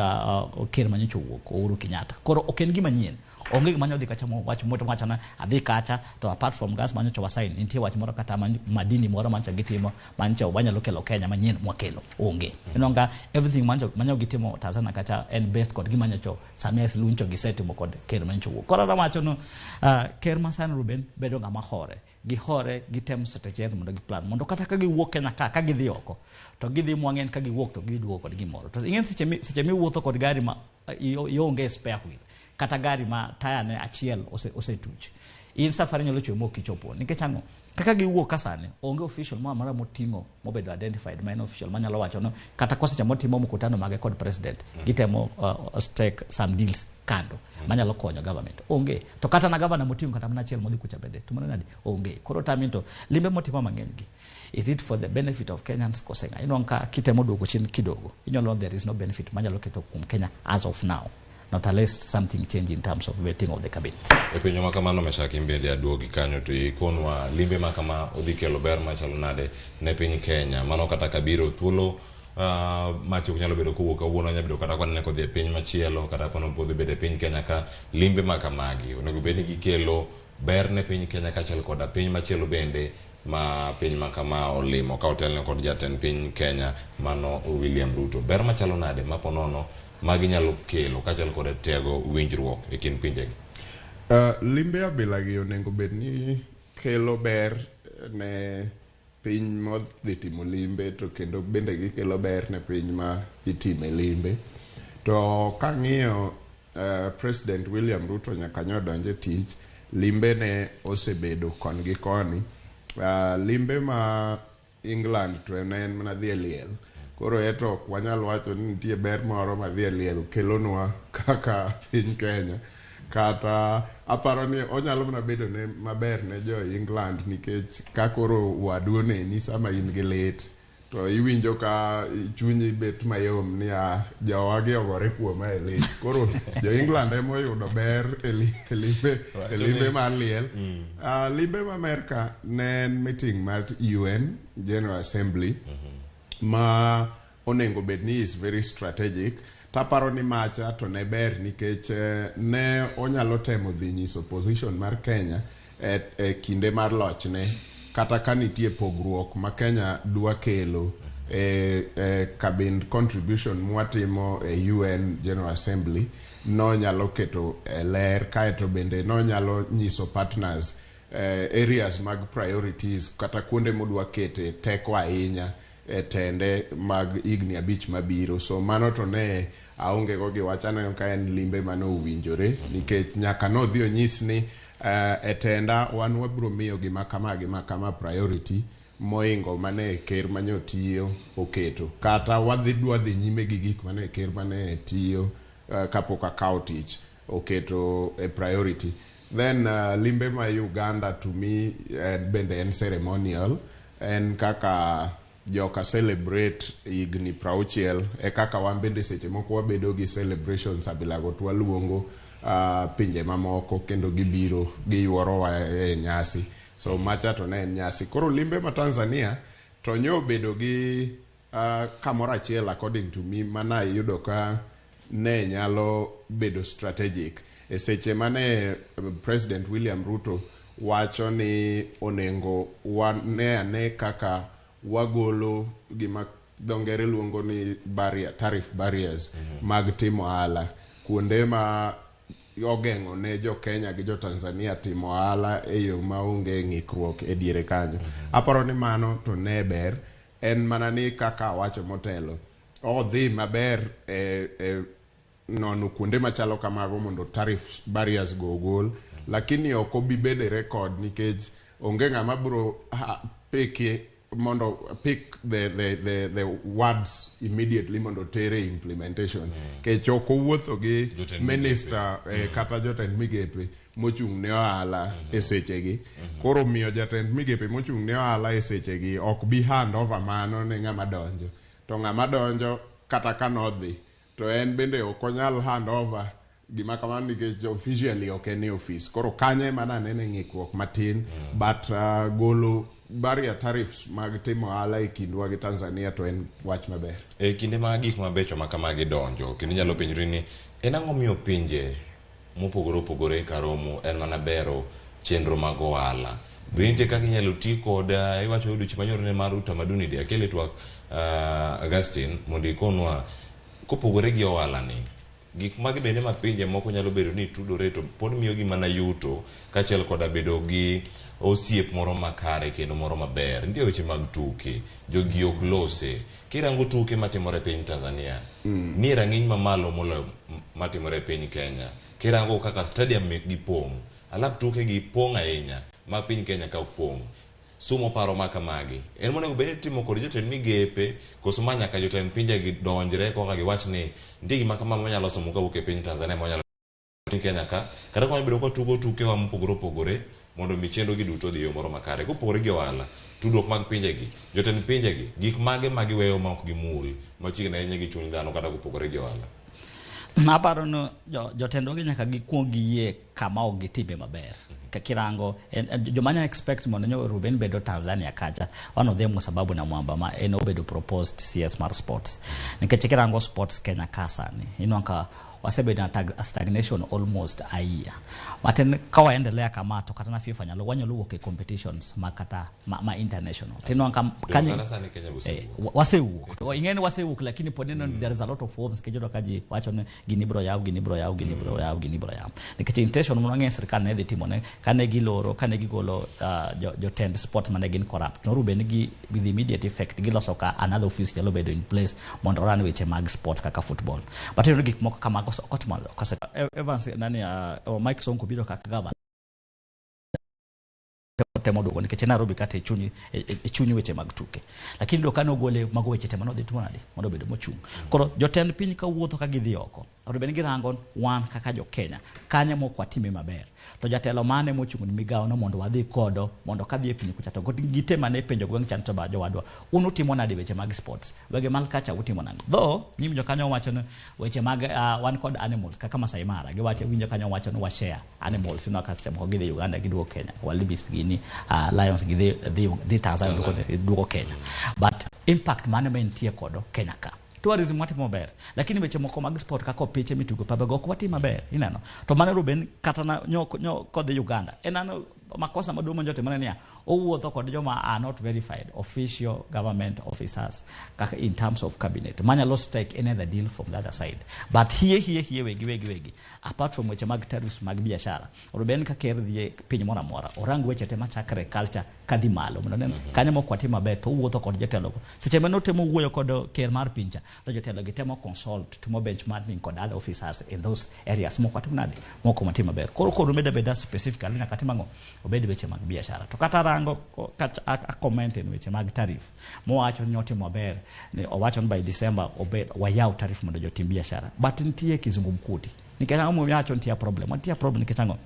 ker manyocha owuok Uhuru Kenyatta. Koro ok en gima nyien, onge gima nyodhi kacha mo wach moto wacho na adhi kacha to apart from gas manyocha wasign nitie wach moro kata madini moro manyocha gitimo manyocha wanyalo kelo Kenya manyien mwakelo onge. Ineno ka everything manyo gitimo Tanzania kacha en based kod gima nyocha Samia Suluhu nyocha gisetimo kod ker manyocha owuok. Koro awacho no ker masani Ruben bedo ng'ama hore gihore gitem strategize mondo gi plan mondo kata ka giwuok Kenya ka gidhi oko to gidhi mwang'en ka giwuok to gidhi duogo kod gimoro. To ing'en seche miwuotho kod gari ma ionge spare wheel kata gari ma taya ne achiel osetuch in safari nyalo chwe mok ichopo. Nikech ang'o? Kaka giwuok ka sani onge official moro amora moting'o mobedo identified ma en official manyalo wacho no kata koseche motimo mkutano mage kod president gitemo stake some deals kando manyalo konyo government onge. To kata na governor moting'o kata mana achiel modhi kucha bende to mano nade onge. Koro tami to limbe motimo mang'eny gi, is it for the benefit of Kenyans kose ng'a? Inwang'o ka kitemo duogo chien kidogo inyalo there is no benefit manyalo keto kuom Kenya as of now, not unless something change in terms of vetting of the cabinet. E penjo ma kamano Meshak in bende aduogi kanyo to ikonwa limbe ma kama odhi kelo ber machalo nade ne piny Kenya mano kata kabiro thuolo machok nyalo bedo kowuok kawuono nyalo bedo kata kwanene kodhi e piny machielo kata kono podhi bedo e piny Kenya ka limbe ma kamagi onego bed ni gikelo ber ne piny Kenya kaachiel koda piny machielo bende ma piny ma kama olimo ka otelne kod jatend piny Kenya mano William Ruto. Ber machalo nade ma ponono magi nyalo kelo kaachiel kod tego winjruok e kind pinjegi? Limbe abila gi onego bed ni kelo ber ne piny modhi timo limbe to kendo bende gikelo ber ne piny ma itime limbe. To kang'iyo President William Ruto nyaka nyo donje tich, limbe ne osebedo kon gi koni. Limbe ma England to ne en mana dhi e liel. Koro eto ok wanyal wacho ni nitie ber moro ma dhi e liel kelonwa kaka piny Kenya. Kata aparo ni onyalo mana bedo ne maber ne jo England nikech ka koro wadu oneni sama in gi lit to iwinjo ka chunyi bet mayom ni a jowagi ogore kuoma e lit. Koro jo England ema oyudo ber e limbe mar liel. Limbe ma Amerka ne en meeting mar UN General Assembly ma onengo bed ni is very strategic. Taparo ni macha to ne ber nikech ne onyalo temo dhi nyiso position mar Kenya e kinde mar lochne kata ka nitie pogruok ma Kenya dwa kelo e kabind contribution mwatimo e UN General Assembly nonyalo keto e ler kaeto bende nonyalo nyiso partners areas mag priorities kata kuonde modwa kete teko ahinya e tende mag higni 5 mabiro. So mano to ne aonge go gi wach, aneno ka en limbe mane owinjore nikech nyaka nodhi onyis ni e tenda wan wabiro miyo gima kama gima kama priority moingo mane ker mane otiyo oketo, kata wadhi dwa dhi nyime gi gik mane ker mane tiyo kapok akawo tich oketo e priority. Then limbe ma Uganda to me bende en ceremonial, en kaka joka celebrate higni 60 e kaka wan bende seche moko wabedo gi celebrations abilago to waluongo pinje mamoko kendo gibiro giyuorowa e nyasi. So macha to ne en nyasi. Koro limbe ma Tanzania to nyo bedo gi kamoro achiel according to me mana iyudo ka ne nyalo bedo strategic. E seche mane President William Ruto wacho ni onengo wane ane kaka wagolo gima dho ngere luongo ni barrier, tariff barriers mag timo ohala kuonde ma ogeng'o ne jo Kenya gi jo Tanzania timo ohala e yo maonge ng'ikruok e diere kanyo. Aparo ni mano to ne ber, en mana ni kaka awacho motelo, odhi maber e nono kuonde machalo kamago mondo tariff barriers go ogol, lakini ok obi bedo e record nikech onge ng'ama biro piki mondo pick the words immediately mondo tere implementation. Kech ok owuotho gi minister kata jotend migepe mochung' ne ohala e sechegi. Koro miyo jatend migepe mochung' ne ohala e sechegi ok bi hand over mano ne ng'ama donjo. To ng'ama donjo kata ka nodhi to en bende ok onyal hand over gima kamano nikech officially ok en e office. Koro kanyo ema nanene ng'ikruok matin, but golo barrier tariffs mag timo ohala e kindwa gi Tanzania to en wach maber. E kinde ma gik mabecho ma kamagi donjo, kendo inyalo penjori ni en ang'o miyo pinje mopogore opogore karomo en mana bero chenro mag ohala. Be nitie kaka inyalo ti kod iwacho odiochieng' manyoro ne mar utamaduni day. Akele twak Augustine mondo ikonwa kopogore gi ohala ni gik magi bende ma pinje moko nyalo bedo ni tudore to pod miyogi mana yuto kaachiel koda bedo gi osiep moro makare kendo moro maber. Nitie weche mag tuke, jogi ok lose. Kirango tuke matimore e piny Tanzania, nie rang'iny mamalo moloyo matimore e piny Kenya. Kirango kaka stadium mekgi pong', alap tuke gi pong' ahinya ma piny Kenya ka ok pong'. Sumo paro ma kamagi en monego bed ni itimo kod jotend migepe koso ma nyaka jotend pinje gi donjre koka giwach ni nitie gima kama wanyalo somo kawuok e piny Tanzania ma wanyalo piny Kenya ka kata ka wanyalo bedo ka watugo tukewa mopogore opogore mondo mi chenro gi duto odhi e yo moro makare. Kopogore gi ohala, tudruok mag pinje gi, jotend pinje gi, gik mage ma giweyo ma ok gimul machiegni ahinya gi chuny dhano kata kopogore gi ohala. Aparo ni jotendwa gi nyaka gikuong giyie kama ok gitime maber. Kirango joma nya expect mondo nyo Ruben bedo Tanzania kacha, one of them was Ababu Namwamba ma en obedo proposed CS mar sports. Nikech kirango sports Kenya ka sani, inwang'o ka wasebedo na stagnation almost a year. Matin ka waendelea kama to kata na FIFA nyalo wanyalo wuok e competitions ma kata ma international. Tinwang'o ka kanyo Kata sani Kenya osewuok. Wasewuok. Ing'eni wasewuok lakini pod neno there is a lot of hopes nikech iyudo ka ji wacho ni gini biro yaw, gini biro yaw, gini biro yaw, gini biro yaw. Nikech intention mang'eny sirkal ne dhi timo ne kane giloro, kane gigolo jotend sport mane gin corrupt. Noru bed ni gi with immediate effect giloso ka another office nyalo bedo in place mondo run weche mag sports kaka football. But iyudo gik moko kamago okotimo Evans nani Mike Sonko biro kaka gavana temo duogo nikech Nairobi kata e chuny weche mag tuke, lakini do kane ogole mago weche te mano dhi timo nade mondo obedo mochung'. Koro jotend piny kawuotho ka gidhi oko onego bed ni girango wan kaka jo Kenya kanye mok watime maber, to jatelo mane mochung' ni migawo no mondo wadhi kodo mondo kadhi e piny kucha to gite mane penjo gweng' chan to ba jowadwa un utimo nade weche mag sports wege mal kacha utimo nade dho nyim jokanyo wacho ni weche mag wan kod animals kaka Masai Mara giwacho winjo kanyo wacho ni wa share animals no ka seche moko gidhi Uganda giduogo Kenya wildebeest gini lions gidhi dhi Tanzania duogo Kenya, but impact mane ma entie kodo Kenya ka tourism watimo maber, lakini weche moko mag sport kaka opiche mitugo pabego ok watim maber ineno. To mano Ruben kata na nyo kodhi Uganda en ano makosa maduong' manjotimore niya owuotho kod joma are not verified official government officers kaka in terms of cabinet manyalo strike any other deal from the other side, but here wegi apart from weche mag tariffs mag biashara Ruben ka ker dhi piny moro amora orang weche te machakre culture kadhi malo mondo nen kanyo mok watim maber to owuotho kod jotelo go seche mane otemo wuoyo kod ker mar pincha to jotelo gi temo consult timo benchmarking kod other officers in those areas mok watim nade moko matim maber. Koro koro medo beda specifically nyaka tim ang'o obed weche mag biashara. To kata rango kata a comment en weche mag tariff mowacho ni otimo maber ni owacho ni by December obed wayaw tariff mondo jotim biashara, but nitie kizungumkuti nikech ang'o momiyo awacho nitie problem nikech ang'o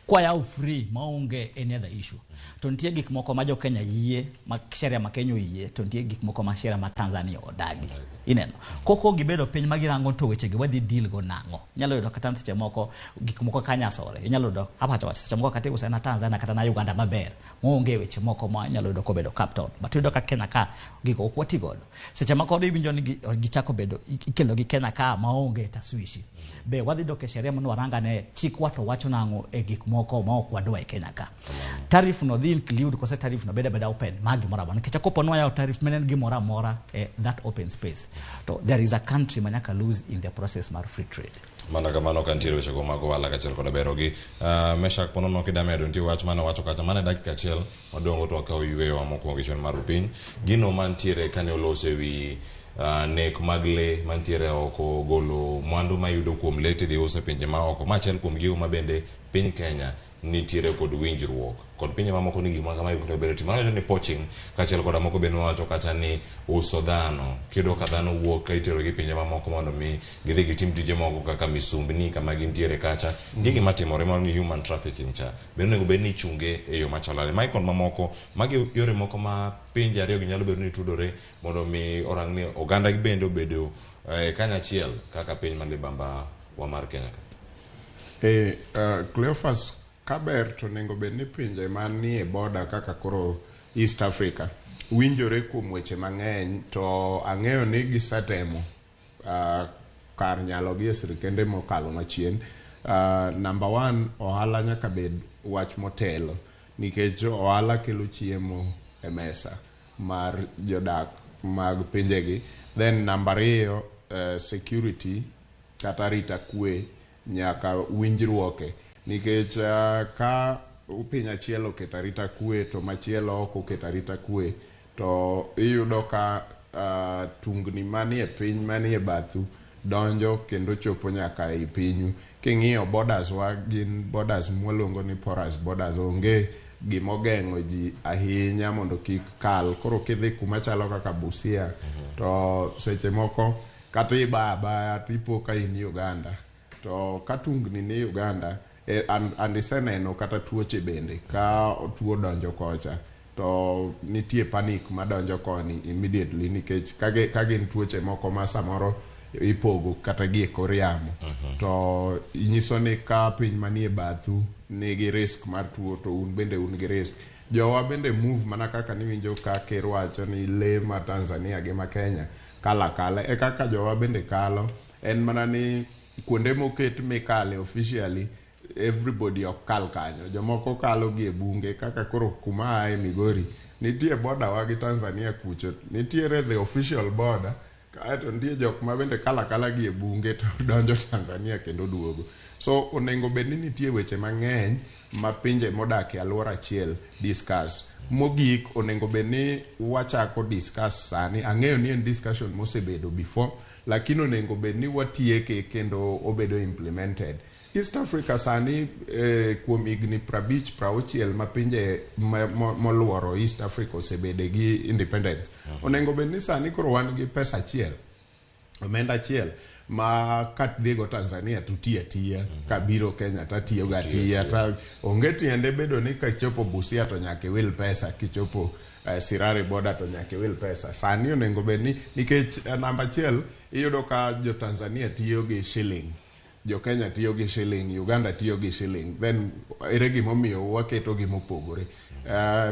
kwayaw free maonge any other issue to nitie gik moko ma jo Kenya yie ma sheria ma Kenya oyie to nitie gik moko ma sheria ma Tanzania odagi ineno. Koko gibedo piny ma girango to weche gi wadhi deal go nang'o inyalo yudo kata seche moko gik moko kanyasore inyalo yudo apacho wacho seche moko kata iuse na Tanzania kata na Uganda maber maonge weche moko ma inyalo yudo kobedo capital, but iyudo ka Kenya ka gigo ok wati godo seche moko iwinjo ni gichako bedo ikelo gi Kenya ka maonge taswishi be wadhi dok e sheria mondo waranga ne chikwa to wacho nang'o e gik moko ma ok wadwa e Kenya ka. Tariff no dhi include kose tariff no beda open ma gimoro amora nikech kopo nwayawo tariff mane en gimoro amora e that open space to there is a country ma nyaka lose in the process mar free trade. Mana kamano ka nitiere wechego mag ohala kaachiel kod berogi. Meshak ponono kidamedo nitie wach mane wacho kacha mana dakika achiel madongo to wakawo yweyo mokwongo gi chon mar piny. Gino mantiere kane oloso e wi nek mag le mantiere oko golo mwandu mayudo kuom le tidhi uso e pinje ma oko. Ma achiel kuom gigo ma bende piny Kenya nitiere kod winjruok kod pinje mamoko ni gik ma kamae onego bed timo. Wacho ni poaching kaachiel koda moko bende wacho kata ni uso dhano. Kiyudo ka dhano wuok ka itero gi pinje mamoko mondo mi gidhi gitim tije moko kaka misumbni kama gintiere kacha. Gigi matimore mano ni human trafficking cha bende onego bed ni ichunge e yo machalore. Mae kod mamoko magi yore moko ma pinje ariyo gi nyalo bedo ni tudore mondo mi orang ni oganda gi bende obedo kanyachiel kaka piny ma libamba wa mar Kenya ka. Cleophas, kaber to onego bed ni pinje manie border kaka koro East Africa winjore kuom weche mang'eny to ang'eyo ni gisetemo kar nyalogi e sirikende mokalo machien. Number one, ohala nyaka bed wach motelo nikech ohala kelo chiemo e mesa mar jodak mag pinjegi. Then number ariyo, security kata arita kwe nyaka winjruoke nikech ka piny achiel oketo arita kwe to machielo ok oketo arita kwe to iyudo ka tungni manie piny manie bathu donjo kendo chopo nyaka ei pinyu. King'iyo borders wa gin borders mwaluongo ni porous borders, onge gimogeng'o ji ahinya mondo kik kal. Koro kidhi kuma chalo kaka Busia to seche moko kata ibaya abaya to ipo ka in Uganda to ka tungni ni Uganda and iseneno kata tuoche bende ka tuo donjo kocha to nitie panic madonjo koni immediately nikech ka gin tuoche moko ma samoro ipogo kata gi e kor yamo to inyiso ni ka piny manie bathu nigi risk mar tuo to un bende un gi risk. Jowa bende move mana kaka niwinjo ka ker wacho ni lee ma Tanzania gi ma Kenya kalo akala e kaka jowa bende kalo. En mana ni kuonde moket mikale officially everybody ok kal kanyo, jomoko kalo gi e bunge kaka koro kuma ae Migori nitie border wa gi Tanzania kucho nitiere the official border kaeto nitie jok ma bende kalo akala gi e bunge to donjo Tanzania kendo duogo. So onego bed ni nitie weche mang'eny ma pinje modak e alwora achiel discuss. Mogik onego bed ni wachako discuss sani. Ang'eyo ni en discussion mosebedo before, Lakini onego bed ni watieke kendo obedo implemented. East Africa sani kuom higni 50 60 ma pinje moluoro East Africa osebede gi independence. Onego bed ni sani koro wan gi pesa achiel, omenda achiel ma kadhigo Tanzania to tiyo atiya, kabiro Kenya to atiyo ga atiya, ta onge tiende bedo ni kachopo Busia to nyaka iwil pesa, kichopo Sirari border to nyaka iwil pesa. Sani onego bed ni nikech namba achiel iyudo ka jo Tanzania tiyo gi shilling, jo Kenya tiyo gi shilling, Uganda tiyo gi shilling, then ere gimomiyo waketo gi mopogore.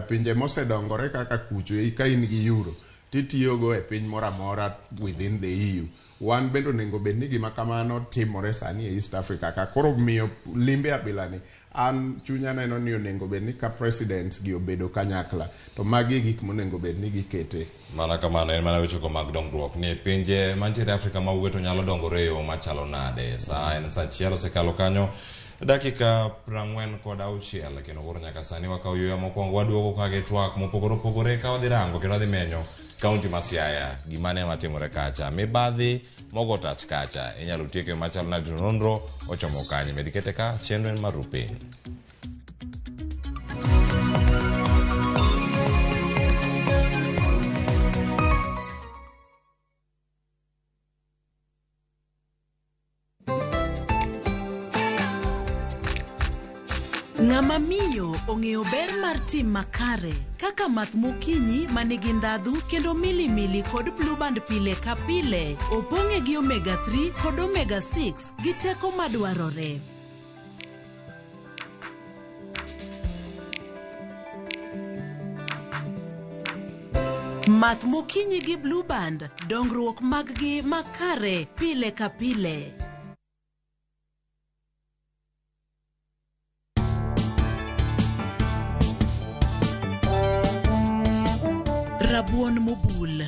Pinje mosedongore kaka kucho ka in gi euro titiyogo e piny moro amora within the EU. Wan bende onego bed ni gima kamano timore sani e East Africa ka. Koro miyo limbe abila ni an chunya neno ni onego bed ni ka presidents gi obedo kanyakla to magi gik monego bed ni gikete. Mana kamano en mana wechego mag dongruok ni pinje mantiere Afrika ma ugwe to nyalo dongore e yo machalo nade. Sa en sa achiel osekalo kanyo dakika 46 kendo koro nyaka sani wakawo yueyo mokwongo waduogo ka gi twak mopogore opogore ka wadhi rango kendo wadhi menyo kaunti ma Siaya gimane matimore kacha mibadhi mogo tach kacha inyalo tieke machalo nade to nonro ochomo kanye med kete ka chenro en mar Rupiny. Ng'ama miyo ong'eyo ber mar tim makare kaka math mokinyi manigi ndhadhu kendo milimili kod Blue Band pile ka pile opong'e gi omega 3 kod omega 6 gi teko madwarore. Math mokinyi gi Blue Band, dongruok maggi makare pile ka pile. Rabuon mobul.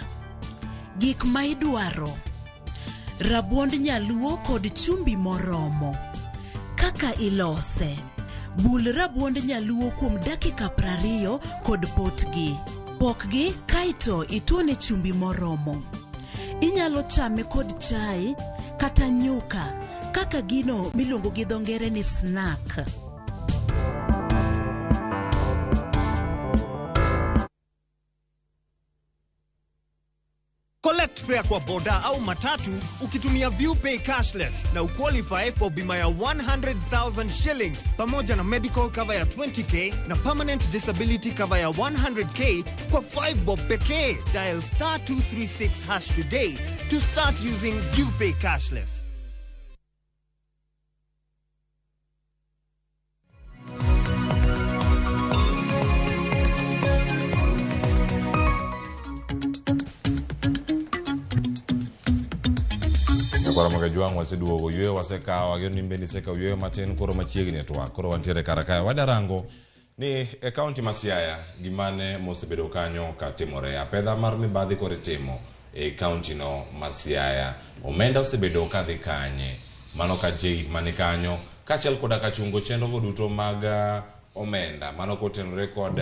Gik ma idwaro. Rabuond nyaluo kod chumbi moromo. Kaka ilose. Bul rabuond nyaluo kuom dakika 20 kod potgi. Pokgi kaeto ituone chumbi moromo. Inyalo chame kod chai kata nyuka kaka gino miluongo gi dho ngere ni snack. Collect fare kwa boda au matatu ukitumia ViewPay cashless na uqualify for bima ya 100,000 shillings pamoja na medical cover ya 20k na permanent disability cover ya 100k kwa 5 bob pekee. Dial star 236 hash today to start using ViewPay cashless. Koro Magajwang' waseduogo yweyo wasekawo ageno ni bende isekawo yweyo matin koro machiegni e twak koro wantiere kar kae wadarango ni e kaunti ma Siaya gimane mosebedo kanyo katimore apedha mar mibadhi koro itimo e kaunti no ma Siaya omenda osebedo kadhi kanye mano ka nitie gik mani kanyo kaachiel koda ka chungo chenro go duto mag omenda mano kotenore kod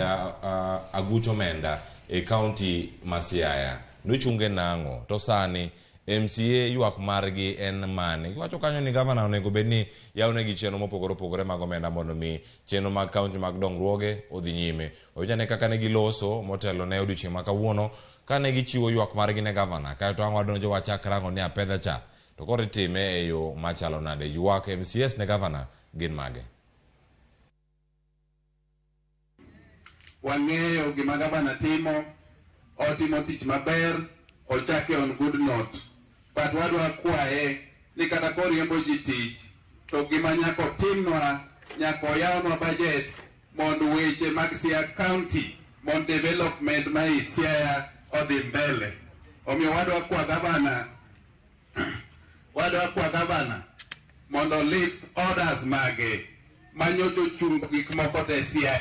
aguch omenda e kaunti ma Siaya nochunge nang'o to sani MCA ywak margi en mane? Giwacho kanyo ni gavana onego bed ni yawnegi chenro mopogore opogore mag omenda mondo mi chenro mag kaunti mag dongruoge odhi nyime. Wawinj kaka ne giloso motelo ne odiochieng' ma kawuono kane gichiwo ywak margi ne gavana kaeto ang' wadonjo wachak rango ni apedha cha to koro itime e yo machalo nade. Ywak MCAs ne gavana gin mage? Wang'eyo gima gavana timo, otimo tich maber, ochake on good note. But wadwa kwaye ni kata koriembo ji tich to gima nyaka otimnwa, nyaka oyawnwa budget mondo weche mag Siaya County mondo development ma i Siaya odhi mbele. Omiyo wadwa kwa gavana mondo lift orders mage manyocha ochungo gik moko te Siaya.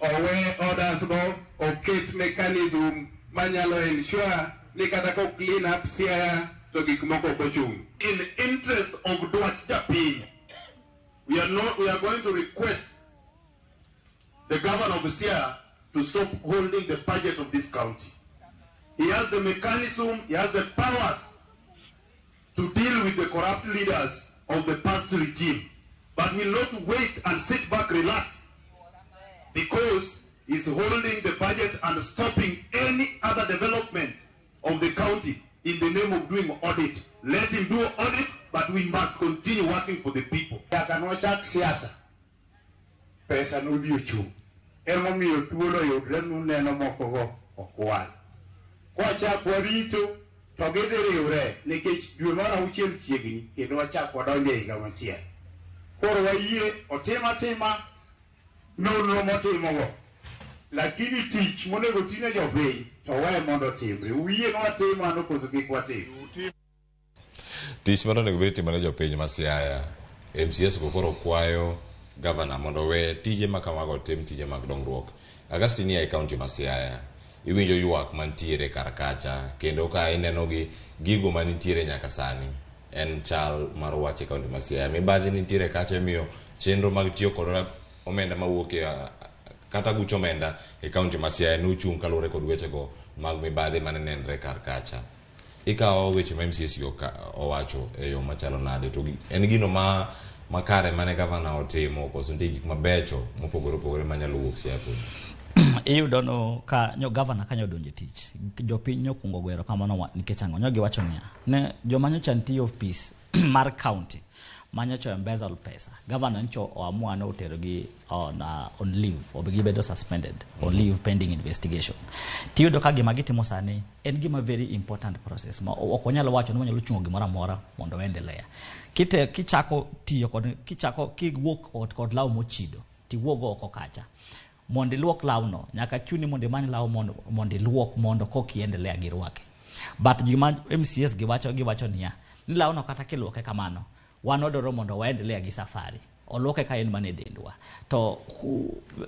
Owe orders go, oket mechanism manyalo ensure ni kata ko clean up Siaya to gik moko ok ochung'. In interest of dwach japiny, we are going to request the governor of Siaya to stop holding the budget of this county. He has the mechanism, he has the powers to deal with the corrupt leaders of the past regime, but will not wait and sit back, relax, because he's holding the budget and stopping any other development of the county in the name of doing audit. Let him do audit, but we must continue working for the people. Nyaka nwachak siasa, pesa nodhi ochung'. Emomiyo thuolo oyudre nuneno mokogo okwal. Kwachak warito to gidhi riwre nikech dwe mar auchiel chiegni kendo wachak wadonjo e higa machielo. Koro wayie otim atima nonro motimogo. Lakini tich monego tine jopiny to we mondo otimre. Uyie ni watim mano koso kik watim? Tich mano onego bed itimo ne jopiny ma Siaya. MCAs go koro kwayo gavana mondo owe tije ma kamago otim tije mag dongruok. Augustine nie e kaunti ma Siaya. Iwinjo ywak mantiere kar kacha kendo ka ineno gi gigo manitiere nyaka sani en chal mar wach e kaunti ma Siaya. Mibadhi nitiere kacha imiyo chenro mag tiyo kod omenda mawuok e kata guch omenda e kaunti ma Siaya nochung' kaluwore kod wechego mag mibadhi mane nenre kar kacha. Ikawo weche ma MCAs owacho e yo machalo nade to en gino ma makare mane gavana otimo koso nitie gik mabecho mopogore opogore manyalo wuok Siaya kuno? Iyudo no ka nyo gavana kanyo odonjo e tich, jopiny nyokwongo goyo erokamano nikech ang'o? Nyo giwacho niya, ne joma nyocha nitie ofis mar county manyocha embezzle pesa, gavana nyocha oamua ni oterogi on leave, gibedo suspended on leave pending investigation. Tiyudo ka gima gitimo sani en gima very important process ma ok wanyal wacho ni wanyalo chungo gimoro amora mondo oendelea. Kite kichako tiyo kod kichako kiwuok ot kod law mochido tiwuog oko kacha. Mondo iluok lawno, nyaka chuni mondo imany law mondo iluok mondo koka iendelea gi rwake. But gima MCAs giwacho niya, ni lawno kata kiluoke kamano, wan wadwaro mondo waendelea gi safari. Oluoke ka en mana e dendwa. To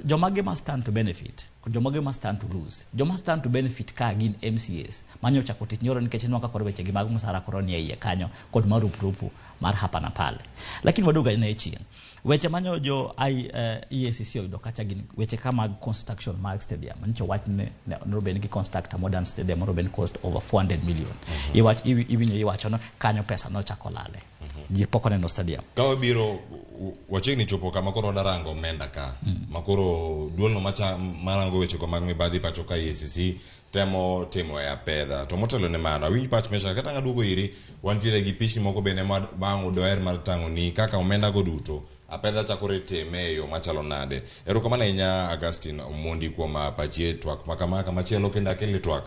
joma gi ma stand to benefit, joma gi ma stand to lose. Joma stand to benefit ka gin MCAs manyo ochako tich nyoro nikech inwang'o ka koro weche gi mag msara koro nie iye kanyo kod marupurupu mar hapa na pale. Lakini waduogo ne chien. Weche manyo jo EACC oyudo kacha gin weche ka mag construction mag stadium. Nyicho wach ne onego gi construct a modern stadium moro ben cost over 400 million. Iwinjo iwacho no kanyo pesa nochako lale. Ji pok oneno stadium. Ka wabiro wachiegni chopo kama koro wadarango omenda ka. Ma koro duolno marango weche go mag mibadhi pacho ka EACC temo timo e apedha. To motelo ne mano, awinj pach Mesha kata ng'aduogo iri, wantiere gi pichni moko bende ma bang' doher mar tang'o ni kaka omenda go duto apedha chakore time e yo machalo nade. Erokamano ahinya Augustine Omondi kuom pachi e twak makama. Kamachielo kendo akel twak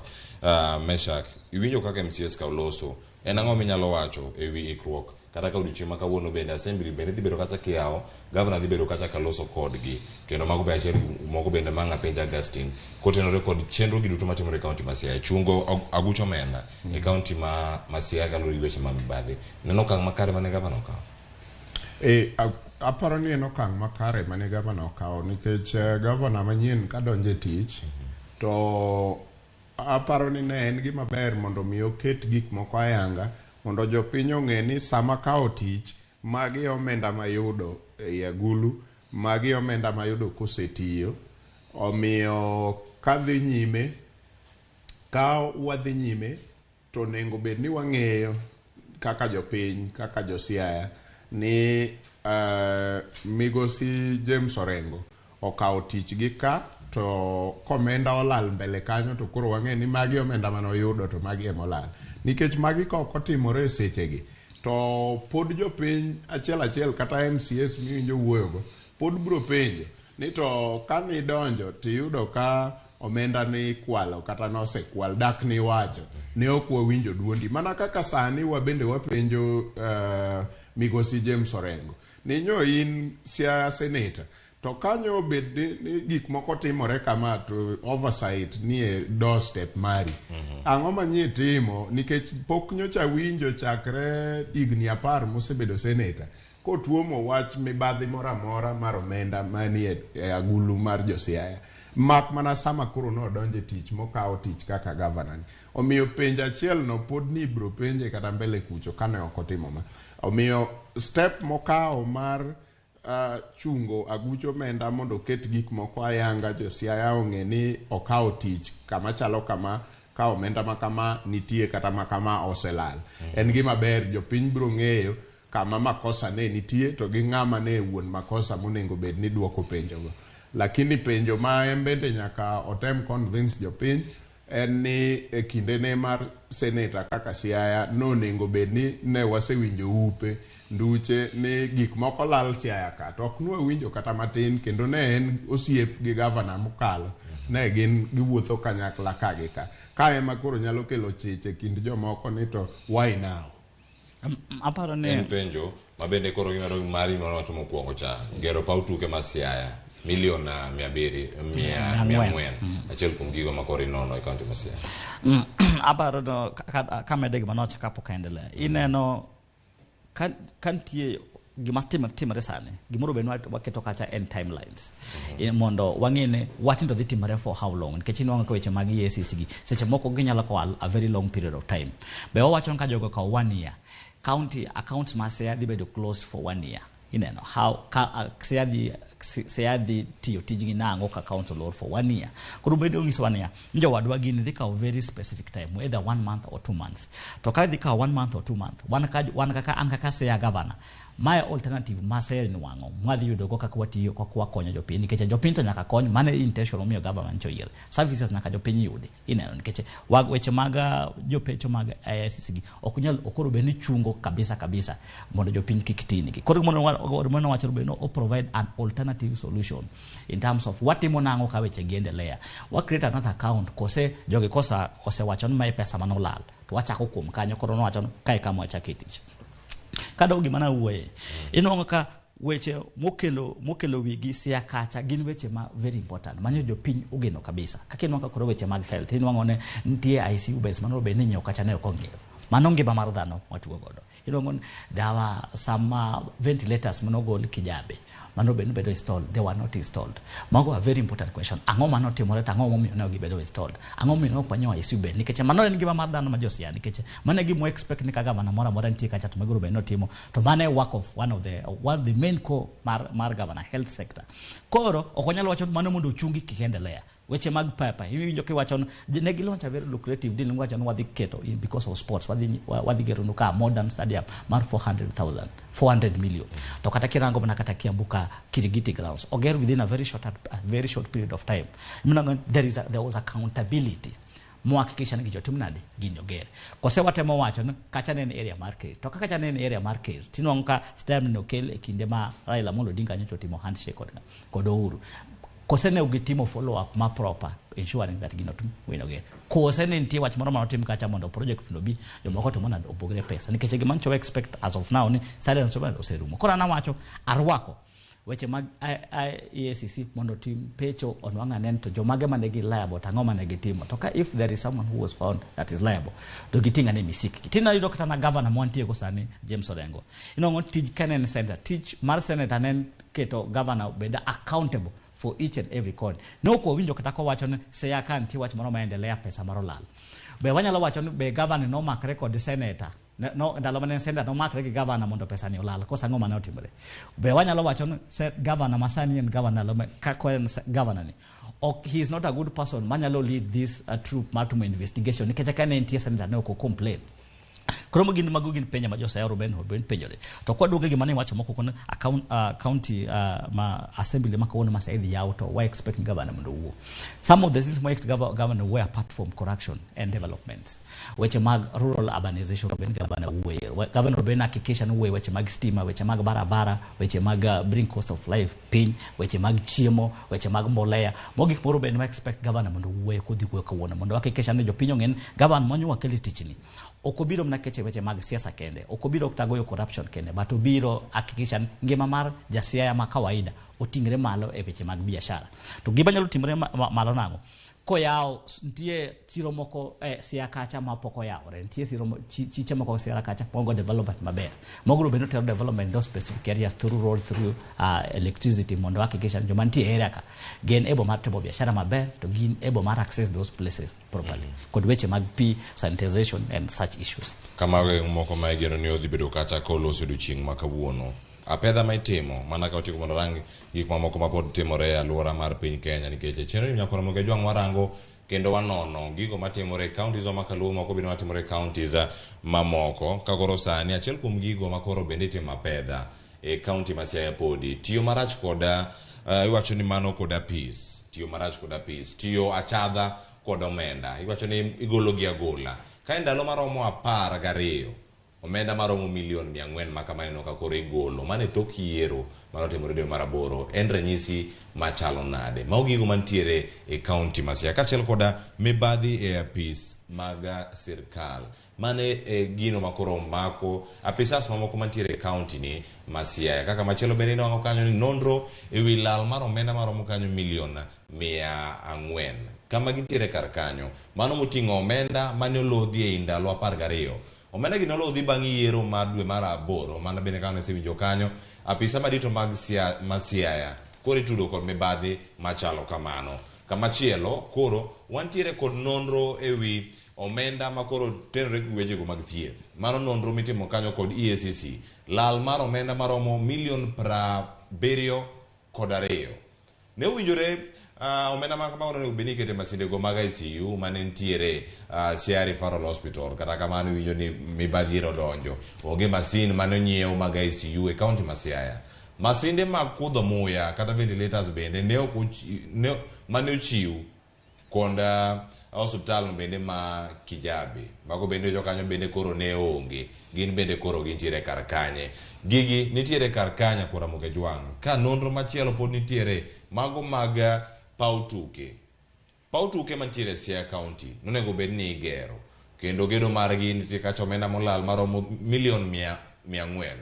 Meshak, iwinjo kaka MCAs ka oloso. En ang'o minyalo wacho e wi ikruok kata ka odiochieng' ma kawuono bende assembly bende dhi bedo kacha kiyawo, governor dhi bedo kacha kaloso kodgi. Kendo mago be achiel moko bende mang' apenj Augustine kotenore kod chenro gi duto matimore e kaunti ma Siaya. Chungo aguch omenda e kaunti ma Siaya kaluwore gi weche mag mibadhi. Neno okang' makare mane gavana okawo? Aparo ni en okang' makare mane gavana okawo nikech gavana manyien kadonjo e tich to aparo ni ne en gima ber mondo mi oket gik moko ayanga mondo jopiny ong'e ni sama kawo tich magi omenda mayudo ei agulu, magi omenda mayudo kosetiyo. Omiyo kadhi nyime, ka wadhi nyime to onego bed ni wang'eyo kaka jopiny, kaka jo Siaya ni migosi James Orengo okawo tich gi ka to komenda olal mbele kanyo to koro wang'e ni magi omenda mane oyudo to magi ema olal. Nikech magi ka ok otimore e sechegi to pod jopiny achiel achiel kata MCAs miwinjo wuoyogo pod biro penjo ni to kanidonjo tiyudo ka omenda ni ikwalo kata nosekwal dak niwacho ne ok wawinjo duondi. Mana kaka sani wabende wapenjo migosi James Orengo ni nyo in Siaya senator to kanyo bed ni gik moko timore kama to oversight nie doorstep mari. Ang'o ma nyie timo nikech pok nyocha winjo chakre higni 10 mosebedo senator kotuomo wach mibadhi moro amora mar omenda manie e agulu mar jo Siaya. Mak mana sama koro nodonjo e tich mokawo tich kaka gavana ni. Omiyo penjo achiel no pod ni ibiro penje kata mbele kucho kane ok otimo ma. Omiyo step mokawo mar chungo aguch omenda mondo oket gik moko ayanga jo Siaya ong'e ni okawo tich kama chalo kama ka omenda ma kama nitie kata ma kama oselal. En gima ber jopiny biro ng'eyo kama makosa ne nitie to gi ng'ama ne wuon makosa monego bed ni duoko penjogo. Lakini penjo ma en bende nyaka otem convince jopiny en ni e kindene mar seneta kaka Siaya nonego bed ni ne wasewinjo upe nduche ni gik moko lal Siaya ka to ok nwawinjo kata matin kendo ne en osiep gi gavana mokalo ne gin giwuotho kanyakla ka gi ka ka ema koro nyalo kelo chich e kind jomoko ni to why now. Aparo ni En penjo ma bende koro gimedo mari manowacho mokwongo cha gero paw tuke ma Siaya milion 700 mia 400. 400 achiel kuom gigo ma koro inono e kaunti ma Siaya. Aparo no kamede gima nowacho kapok aendelea. Ineno ka nitie gima timore sani, gimoro bed ni waketo kacha en timelines. Mondo wang'e ni wachni to dhi timore for how long, nikech inwang'o ka weche mag EACC gi seche moko ginyalo kawo a very long period of time. Be wawacho ni ka jogo okawo one year, county accounts ma Siaya dhi bedo closed for one year. Ineno how ka Siaya dhi tiyo tijgi nang'o ka county olor for one year. Koro bedo nyisowa niya, ni jowadwa gini dhi kawo very specific time, either 1 month or 2 months. To ka dhi kawo 1 month or 2 months, wan ka, wan kaka, an kaka Siaya governor, mae alternative ma Siaya nwang'o, mwadhi yudo go kaka watiyo, kaka wakonyo jopiny, nikech jopiny to nyaka kony, mano e intention momiyo government oyier. Services nyaka jopiny yudi, ineno, nikech weche mag jopecho mag ICC gi ok nyal, ok onego bed ni chungo kabisa kabisa mondo jopiny kik tinigi. Koro mondo wacho bed ni o provide an alternative solution in terms of watimo nang'o ka weche gi endelea. Wa create another account kose jogi kosa osewacho ni mae pesa manolal to wachako kuom kanyo, koro nowacho ni kae kama wachake tich. Kadok gima nawuoye, inwang'o ka weche mokelo wigi Siaya kacha gin weche ma very important manyo jopiny ogeno kabisa. Kaka inwang'o ka koro weche mag health, inwang'o ne nitie ICU beds mano bed ni inyiewo kacha ne ok ong'iew. Mano ngima mar dhano watugo godo. Inwang'o ni there were some ventilators manogol Kijabe mano bed ni bedo installed, they were not installed. Mago a very important question. Ang'o mano timore to ang'o momiyo ne ok gibedo installed? Ang'o momiyo ne ok wanyiewo ICU bed? Nikech mano en ngima mar dhano ma jo Siaya, nikech mano e gima expect ni ka gavana moro amora nitie kacha to mago bed notimo. To mano e work of one of the main core mar governor, health sector. Koro ok wanyal wacho mano mondo ochungi kik endelea. Weche mag papa, iwinjo kiwacho ni ne gilaunch a very lucrative deal, niwacho ni wadhi keto in because of sports, wadhi gero nu ka modern stadium mar 400,000, 400 million. To kata kirango mana kata Kiambu ka Kirigiti grounds, oger within a very short period of time. Minango, there was accountability. Mohakikisha ni gijotim nade gini oger. Kose watemo wacho ni kacha ne en area mar ker. To kaka kacha ne en area mar ker, tinwang'o ka stadium no okel e kinde ma Raila Amolo Odinga nyocha otimo handshake kod Uhuru. Kose ne gitimo follow up ma proper ensuring that gino tim wino oger. Kose ne nitie wach moro manotim kacha mondo project no bi jomoko to mondo opogre pesa. Nikech gima nyocha expect as of now ni stadium oserumo. Koro an awacho arwako weche mag EACC mondo tim pecho onwang' ane to jomage mane gi liable to ang'o mane gitimo. To ka if there is someone who was found that is liable to giting' ane misik. Tina yudo kata na governor mwantie go sani James Orengo. Inwang'o tij ka ne en senator, tich mar senator ne en keto governor bed accountable for each and every coin. Ne ok wawinjo kata kowacho ni Siaya ka nitie wach moro maendelea pesa moro lal. Be wanyalo wacho ni be governor nomakre kod senator. No, ndalo mane en senator nomakre gi governor mondo pesa ni olal. Koso ang'o mane otimore? Be wanyalo wacho ni governor masani en governor ndalo ma, ka koro en governor ni. Ok, he is not a good person manyalo lead this troop mar timo investigation nikech ka ne nitie senator ne ok complain. Koro gin mago gin penjo ma jo Siaya Ruben Ruben penjore. To kwa duogo gima ne iwacho moko kono account, county ma assembly ma kawuono ma idhi yaw to wa expect governor mondo owuo. Some of the things ma expect governor wuoyo apart from corruption and developments. Weche mag rural urbanization Ruben governor wuoye. Governor Ruben hakikisha ni wuoye weche mag stima, weche mag barabara, weche mag bring cost of life piny, weche mag chiemo, weche mag mbolea. Mogik moro ben wa expect governor mondo owuoye kodhi wuoyo kawuono mondo hakikisha ni jopiny ong'e ni governor manyo wakelo tichni. Ok obiro mana keche weche mag siasa kende, ok obiro kata goyo corruption kende, but obiro hakikisha ni ngima mar jasiaya ma kawaida oting're malo e weche mag biashara. To gima nyalo timore malo nang'o? Koyawo, nitie chiro moko Siaya kacha ma pok oyawore, nitie chiche moko Siaya kacha pongo development maber. Mogo bende otero development in those specific areas through road, through electricity mondo hakikisha ni joma nitie area ka gin able mar timo biashara maber to gin able mar access those places properly. Kod weche mag pi, sanitization and such issues. Kamago e moko ma igeno ni odhi bedo kacha koloso odiochieng' ma kawuono. Apedha ma itimo mana ka otieko mondo rang gik mamoko ma pod timore e alwora mar piny Kenya nikech e chenro ni nyakoro Ramogi Ajwang' warango Kendo wanono gigo matimore e counties wa makaluo moko bende matimore e counties mamoko. Ka koro sani achiel kuom gigo makoro bende itimo apedha e county ma Siaya podi tiyo marach kod iwacho ni mano kod apis, tiyo marach kod apis, tiyo achadha kod omenda. Iwacho ni igologi agola. Ka e ndalo maromo 12 omenda maromo milion 400 ma kama ineno ka koro igolo mano e tok yiero mane otimore dwe mar aboro en ranyisi machalo nade? Mago gigo mantiere e county ma Siaya kaachiel koda mibadhi e apis mag sirkal. Mano e gino makoro omako apisas mamoko mantiere e county ni ma Siaya. Kaka machielo bende inwang'o kanyo ni nonro e wi lal mar omenda maromo kanyo milion 400 kama gintiere kar kanyo. Mano moting'o omenda mane olodhi ei ndalo 12. Omenda gi nolodhi bang' yiero mar dwe mar aboro mana bende kaka nesewinjo kanyo apisa madito mag ma Siaya koro itudo kod mibadhi machalo kamano. Kamachielo koro wantiere kod nonro e wi omenda ma koro tenore gi wechego mag thieth. Mano nonro mitimo kanyo kod EACC. Lal mar omenda maromo milion 72. Ne owinjore omenda ma kamago onego bed ni ikete masindego mag ICU mane nitiere Siaya Referral Hospital. Kata kamano iwinjo ni mibadhi odonjo. Onge masin mane onyiew mag ICU e county ma Siaya. Masinde mag kudho muya kata ventilators bende ne ok mane ochiw kod osiptal no bende ma Kijabe. Mago bende jokanyo bende koro ne onge. Gin bende koro gintiere kar kanye. Gigi nitiere kar kanya kuom Ramogi Ojwang'. Ka nonro machielo pod nitiere mago mag paw tuke. Paw tuke mantiere e Siaya County nonego bed ni igero. Kendo gedo margi nitie kacha omenda molal maromo milion 400.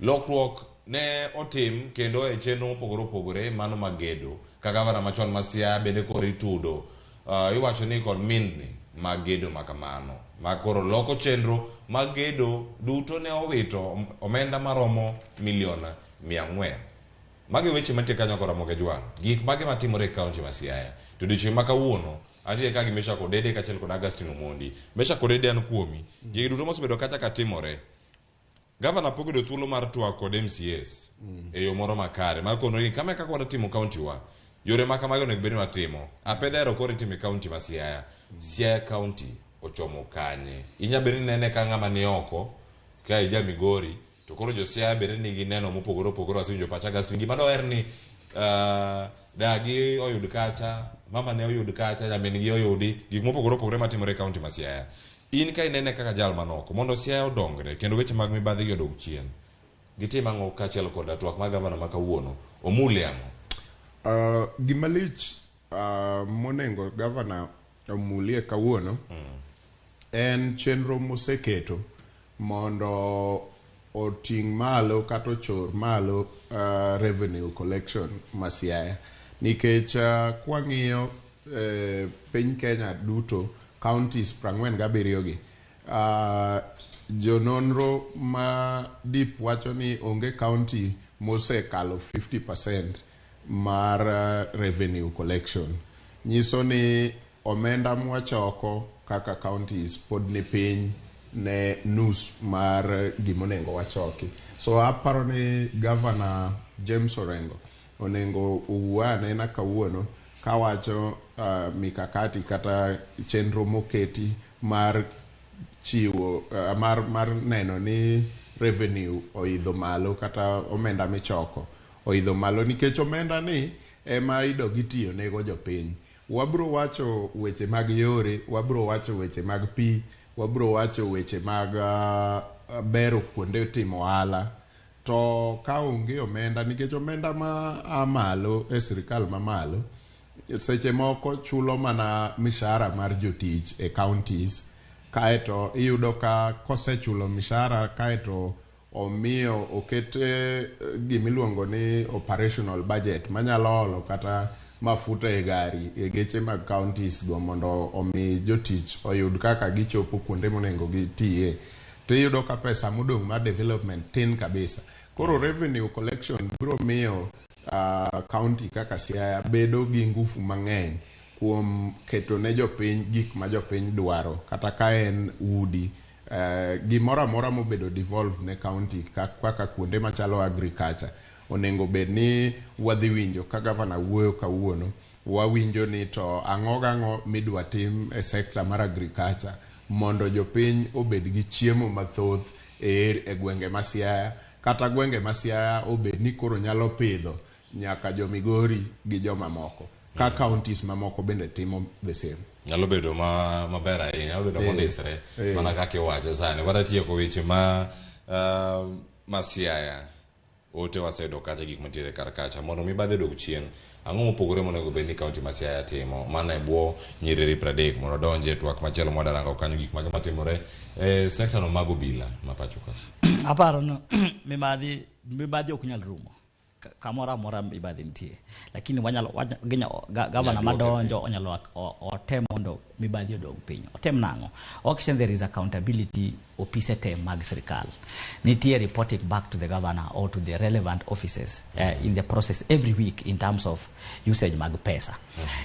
Lokruok ne otim kendo e chenro mopogore opogore mano mag gedo. Ka gavana machon ma Siaya bende koro itudo iwacho ni kod mindni mag gedo makamano. Ma koro loko chenro mag gedo duto ne owito omenda maromo milion 400. Magi weche mantie kanyo kod Ramogi Ojwang'. Gik mage matimore e county ma Siaya. To odiochieng' ma kawuono antie ka gi Meshack Odede kaachiel kod Augustine Omondi. Meshack Odede an kuomi. Gigi duto mosebedo kacha ka timore. Gavana pok oyudo thuolo mar twak kod MCAs e yo moro makare mar kono ni kama e kaka wadwa county wa. Yore ma kamago onego bed ni watimo. Apedha ero koro itimo e county ma Siaya. Siaya county ochomo kanye? Inya bedo ni nene ka ng'ama ni oko ka ija Migori to koro jo Siaya bende nigi neno mopogore opogore. Wasewinjo pach Augustine. Gima doher ni dagi oyud kacha, mama ne oyud kacha, nyamin gi oyudi, gik mopogore opogore matimore e county ma Siaya. In ka inene kaka jal manoko mondo Siaya odongre kendo weche mag mibadhi gi odog chien. Gitim ang'o kaachiel kod twak mar gavana ma kawuono? Omule ang'o? Gima lich monengo gavana omulie kawuono en chenro moseketo mondo oting' malo kata ochor malo revenue collection ma Siaya. Nikech kwang'iyo piny Kenya duto counties 47 gi jononro ma dip wacho ni onge county mosekalo 50% mar revenue collection. Nyiso ni omenda mwachoko kaka counties pod ni piny ne nus mar gimonego wachoki. So aparo ni Governor James Orengo onego owuo anena kawuono kawacho mikakati kata chenro moketi mar chiwo mar neno ni revenue oidho malo kata omenda michoko oidho malo nikech omenda ni ema idog itiyo nego jopiny. Wabro wacho weche mag yore, wabro wacho weche mag pi, wabro wacho weche mag bero kuonde timo ohala. To ka onge omenda, nikech omenda ma a malo e sirikal mamalo seche moko chulo mana mishahara mar jotich e counties, kaeto iyudo ka kosechulo mishahara kaeto omiyo oket gimiluongo ni operational budget manyalo olo kata mafuta e gari e geche mag counties go mondo omi jotich oyud kaka gichopo kuonde monego gitiye. To iyudo ka pesa modong' mar development tin kabisa. Koro revenue collection biro miyo county kaka Siaya bedo gi ngufu mang'eny kuom keto ne jopiny gik ma jopiny dwaro kata ka en udi gimoro amora mobedo devolved ne county kaka kuonde machalo agriculture onego bed ni wadhi winjo ka gavana wuoyo kawuono Wawinjo ni to ang'o gang'o midwa tim e sekta mar agriculture mondo jopiny obed gi chiemo mathoth e gwenge ma Siaya, kata gwenge ma Siaya obed ni koro nyalo pidho nyaka jo Migori gi jomamoko ka counties mamoko bende timo the same. Nyalo bedo ma maber ahinya, nyalo bedo mondisre mana kaka iwache sani. Wadatieko weche ma ma Siaya, ote waseyudo kacha, gik mantiere kar kacha mondo mibadhi odog chien. Ang'o mopogore monego bed ni kaunti ma Siaya timo mana e bwo nyiriri 30 mondo odonje e twak machielo mwadarango kanyo, gik mage matimore e sekta no mag obila ma pacho ka? Aparo no mibadhi ok nyal rumo kamoro amora, mibadhi nitie, lakini wanyalo gavana madonjo onyalo otem mondo mibadhi odog piny. Otem nang'o? Auction, there is accountability. Ofise te mag sirikal nitie reporting back to the governor or to the relevant offices in the process every week in terms of usage mag pesa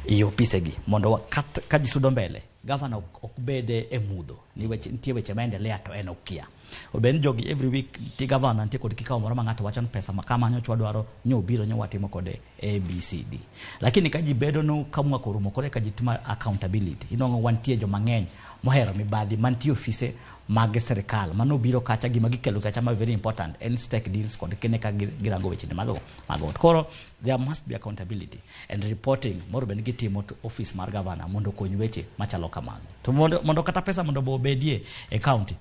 i ofise gi, mondo ka ji sudo mbele, governor ok bede e mudho ni weche nitie, weche maendelea to en okia. Obed ni jogi every week ti governor nitie kod kikao moro ma ng'ato wacho ni pesa ma kama nyocha wadwaro nyo biro nyo watimo kode A B C D. Lakini ka ji bedo no ka mwaka orumo kore ka ji timo accountability, inwang'o wantie joma ng'eny mohero mibadhi mantie ofise mag sirikal mano biro kacha. Gima gikelo kacha ma very important en stake deals kod kene ka girango weche ni mag ot. Koro there must be accountability and reporting moro bed ni gitimo to office mar governor mondo okony weche machalo kamago. To mondo kata pesa mondo bo obedie e county,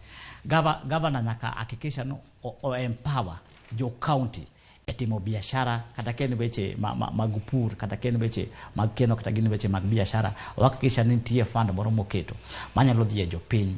governor nyaka hakikisha no o empower jo county e timo biashara, kata ka en weche mag pur, kata ka en weche mag keno, kata gin weche mag biashara. Ohakikisha ni nitie fund moro moketo manyalo dhi e jopiny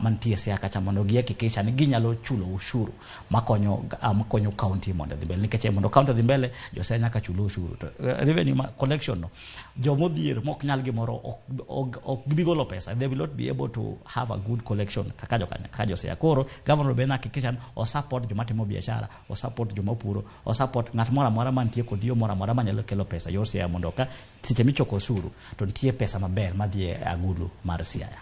mantie Siaya kacha mondo gihakikisha ni ginyalo chulo ushuru makonyo county mondo odhi mbele, nikech mondo county odhi mbele, jo Siaya nyaka chul ushuru. To revenue ma collection no, jomodhier mok nyal gimoro ok gibi golo pesa. They will not be able to have a good collection kaka jo kaka jo Siaya. Koro governor bende hakikisha ni o support joma timo biashara, o support joma puro, o support ng'at moro amora mantie kod yo moro amora manyalo kelo pesa yor Siaya, mondo ka seche michoko osuru to nitie pesa maber madhi e agulu mar Siaya.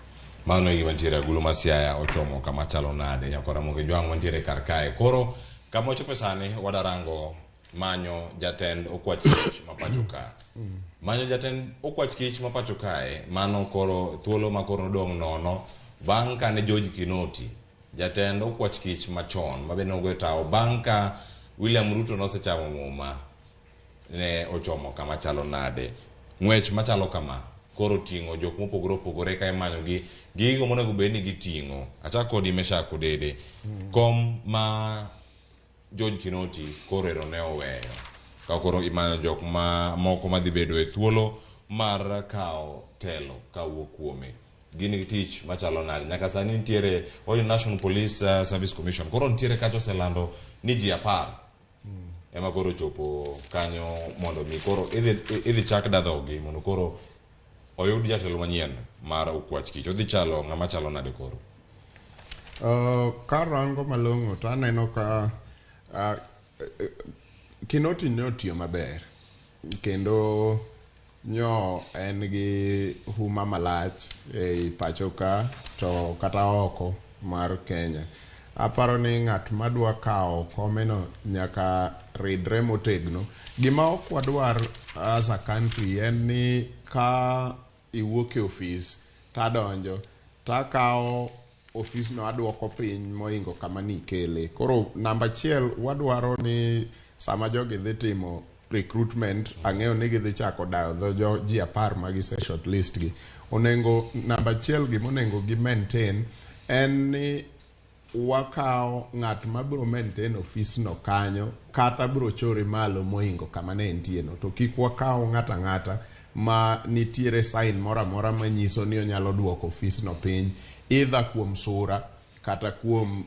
Mano e gima ntiere agulu ma Siaya ochomo kama chalo nade, nyakora Ramogi Jwang' mantiere kar kae. Koro kama wachope sani, wadarango manyo jatend okwach kich ma pacho ka. Manyo jatend okwach kich ma pacho kae, mano koro thuolo ma koro nodong' nono bang' kane George Kinoti, jatend okwach kich machon ma bende nogoyo tawo bang' ka William Ruto nosechamo muma, ne ochomo kama chalo nade. Ng'wech machalo kama koro ting'o jok mopogore opogore ka imanyo gi gigo monego bed ni giting'o. Achak kodi, Meshak Odede. Kom ma George Kinoti koro ero ne oweyo ka koro imanyo jok ma moko madhi bedo e thuolo mar kawo telo kawuok kuome, gin gi tich machalo nade? Nyaka sani nitiere wacho National Police Service Commission koro nitiere kacha oselando ni ji 10 ema koro ochopo kanyo mondo mi koro idhi chak dadhogi mondo koro oyud jatelo manyien mar okwach kich. Odhi chalo ng'ama chalo nade koro? Karango malong'o to aneno ka Kinoti ne otiyo maber kendo nyo en gi huma malach ei pacho ka to kata oko mar Kenya. Aparo ni ng'at madwa kawo komeno nyaka ridre motegno. Gima ok wadwar as a country en ni ka iwuok e ofis tadonjo takawo ofisno aduoko piny mohingo kama nikele. Koro namba achiel, wadwaro ni sama jogi dhi timo recruitment, ang'eyo ni gidhi chako dayo dho jo ji 10 ma gise shortlist gi. Onego namba achiel, gimonego gi maintain en ni wakawo ng'at mabiro maintain ofisno kanyo kata biro chore malo mohingo kama ne entie no, to kik wakaw ng'ato ang'ata ma nitiere sign moro amora manyiso ni onyalo duoko ofisno piny, either kuom sura kata kuom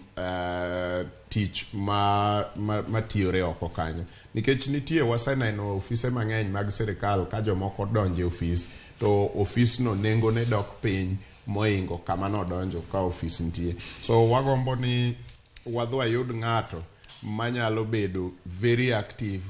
tich ma matiyore oko kanyo, nikech nitie waseneno ofise mang'eny mag sirikal ka jomoko donjo e ofis to ofisno nengone dok piny mohingo kama nodonjo ka ofis nitie. So wagombo ni wadhi wayud ng'ato manyalo bedo very active,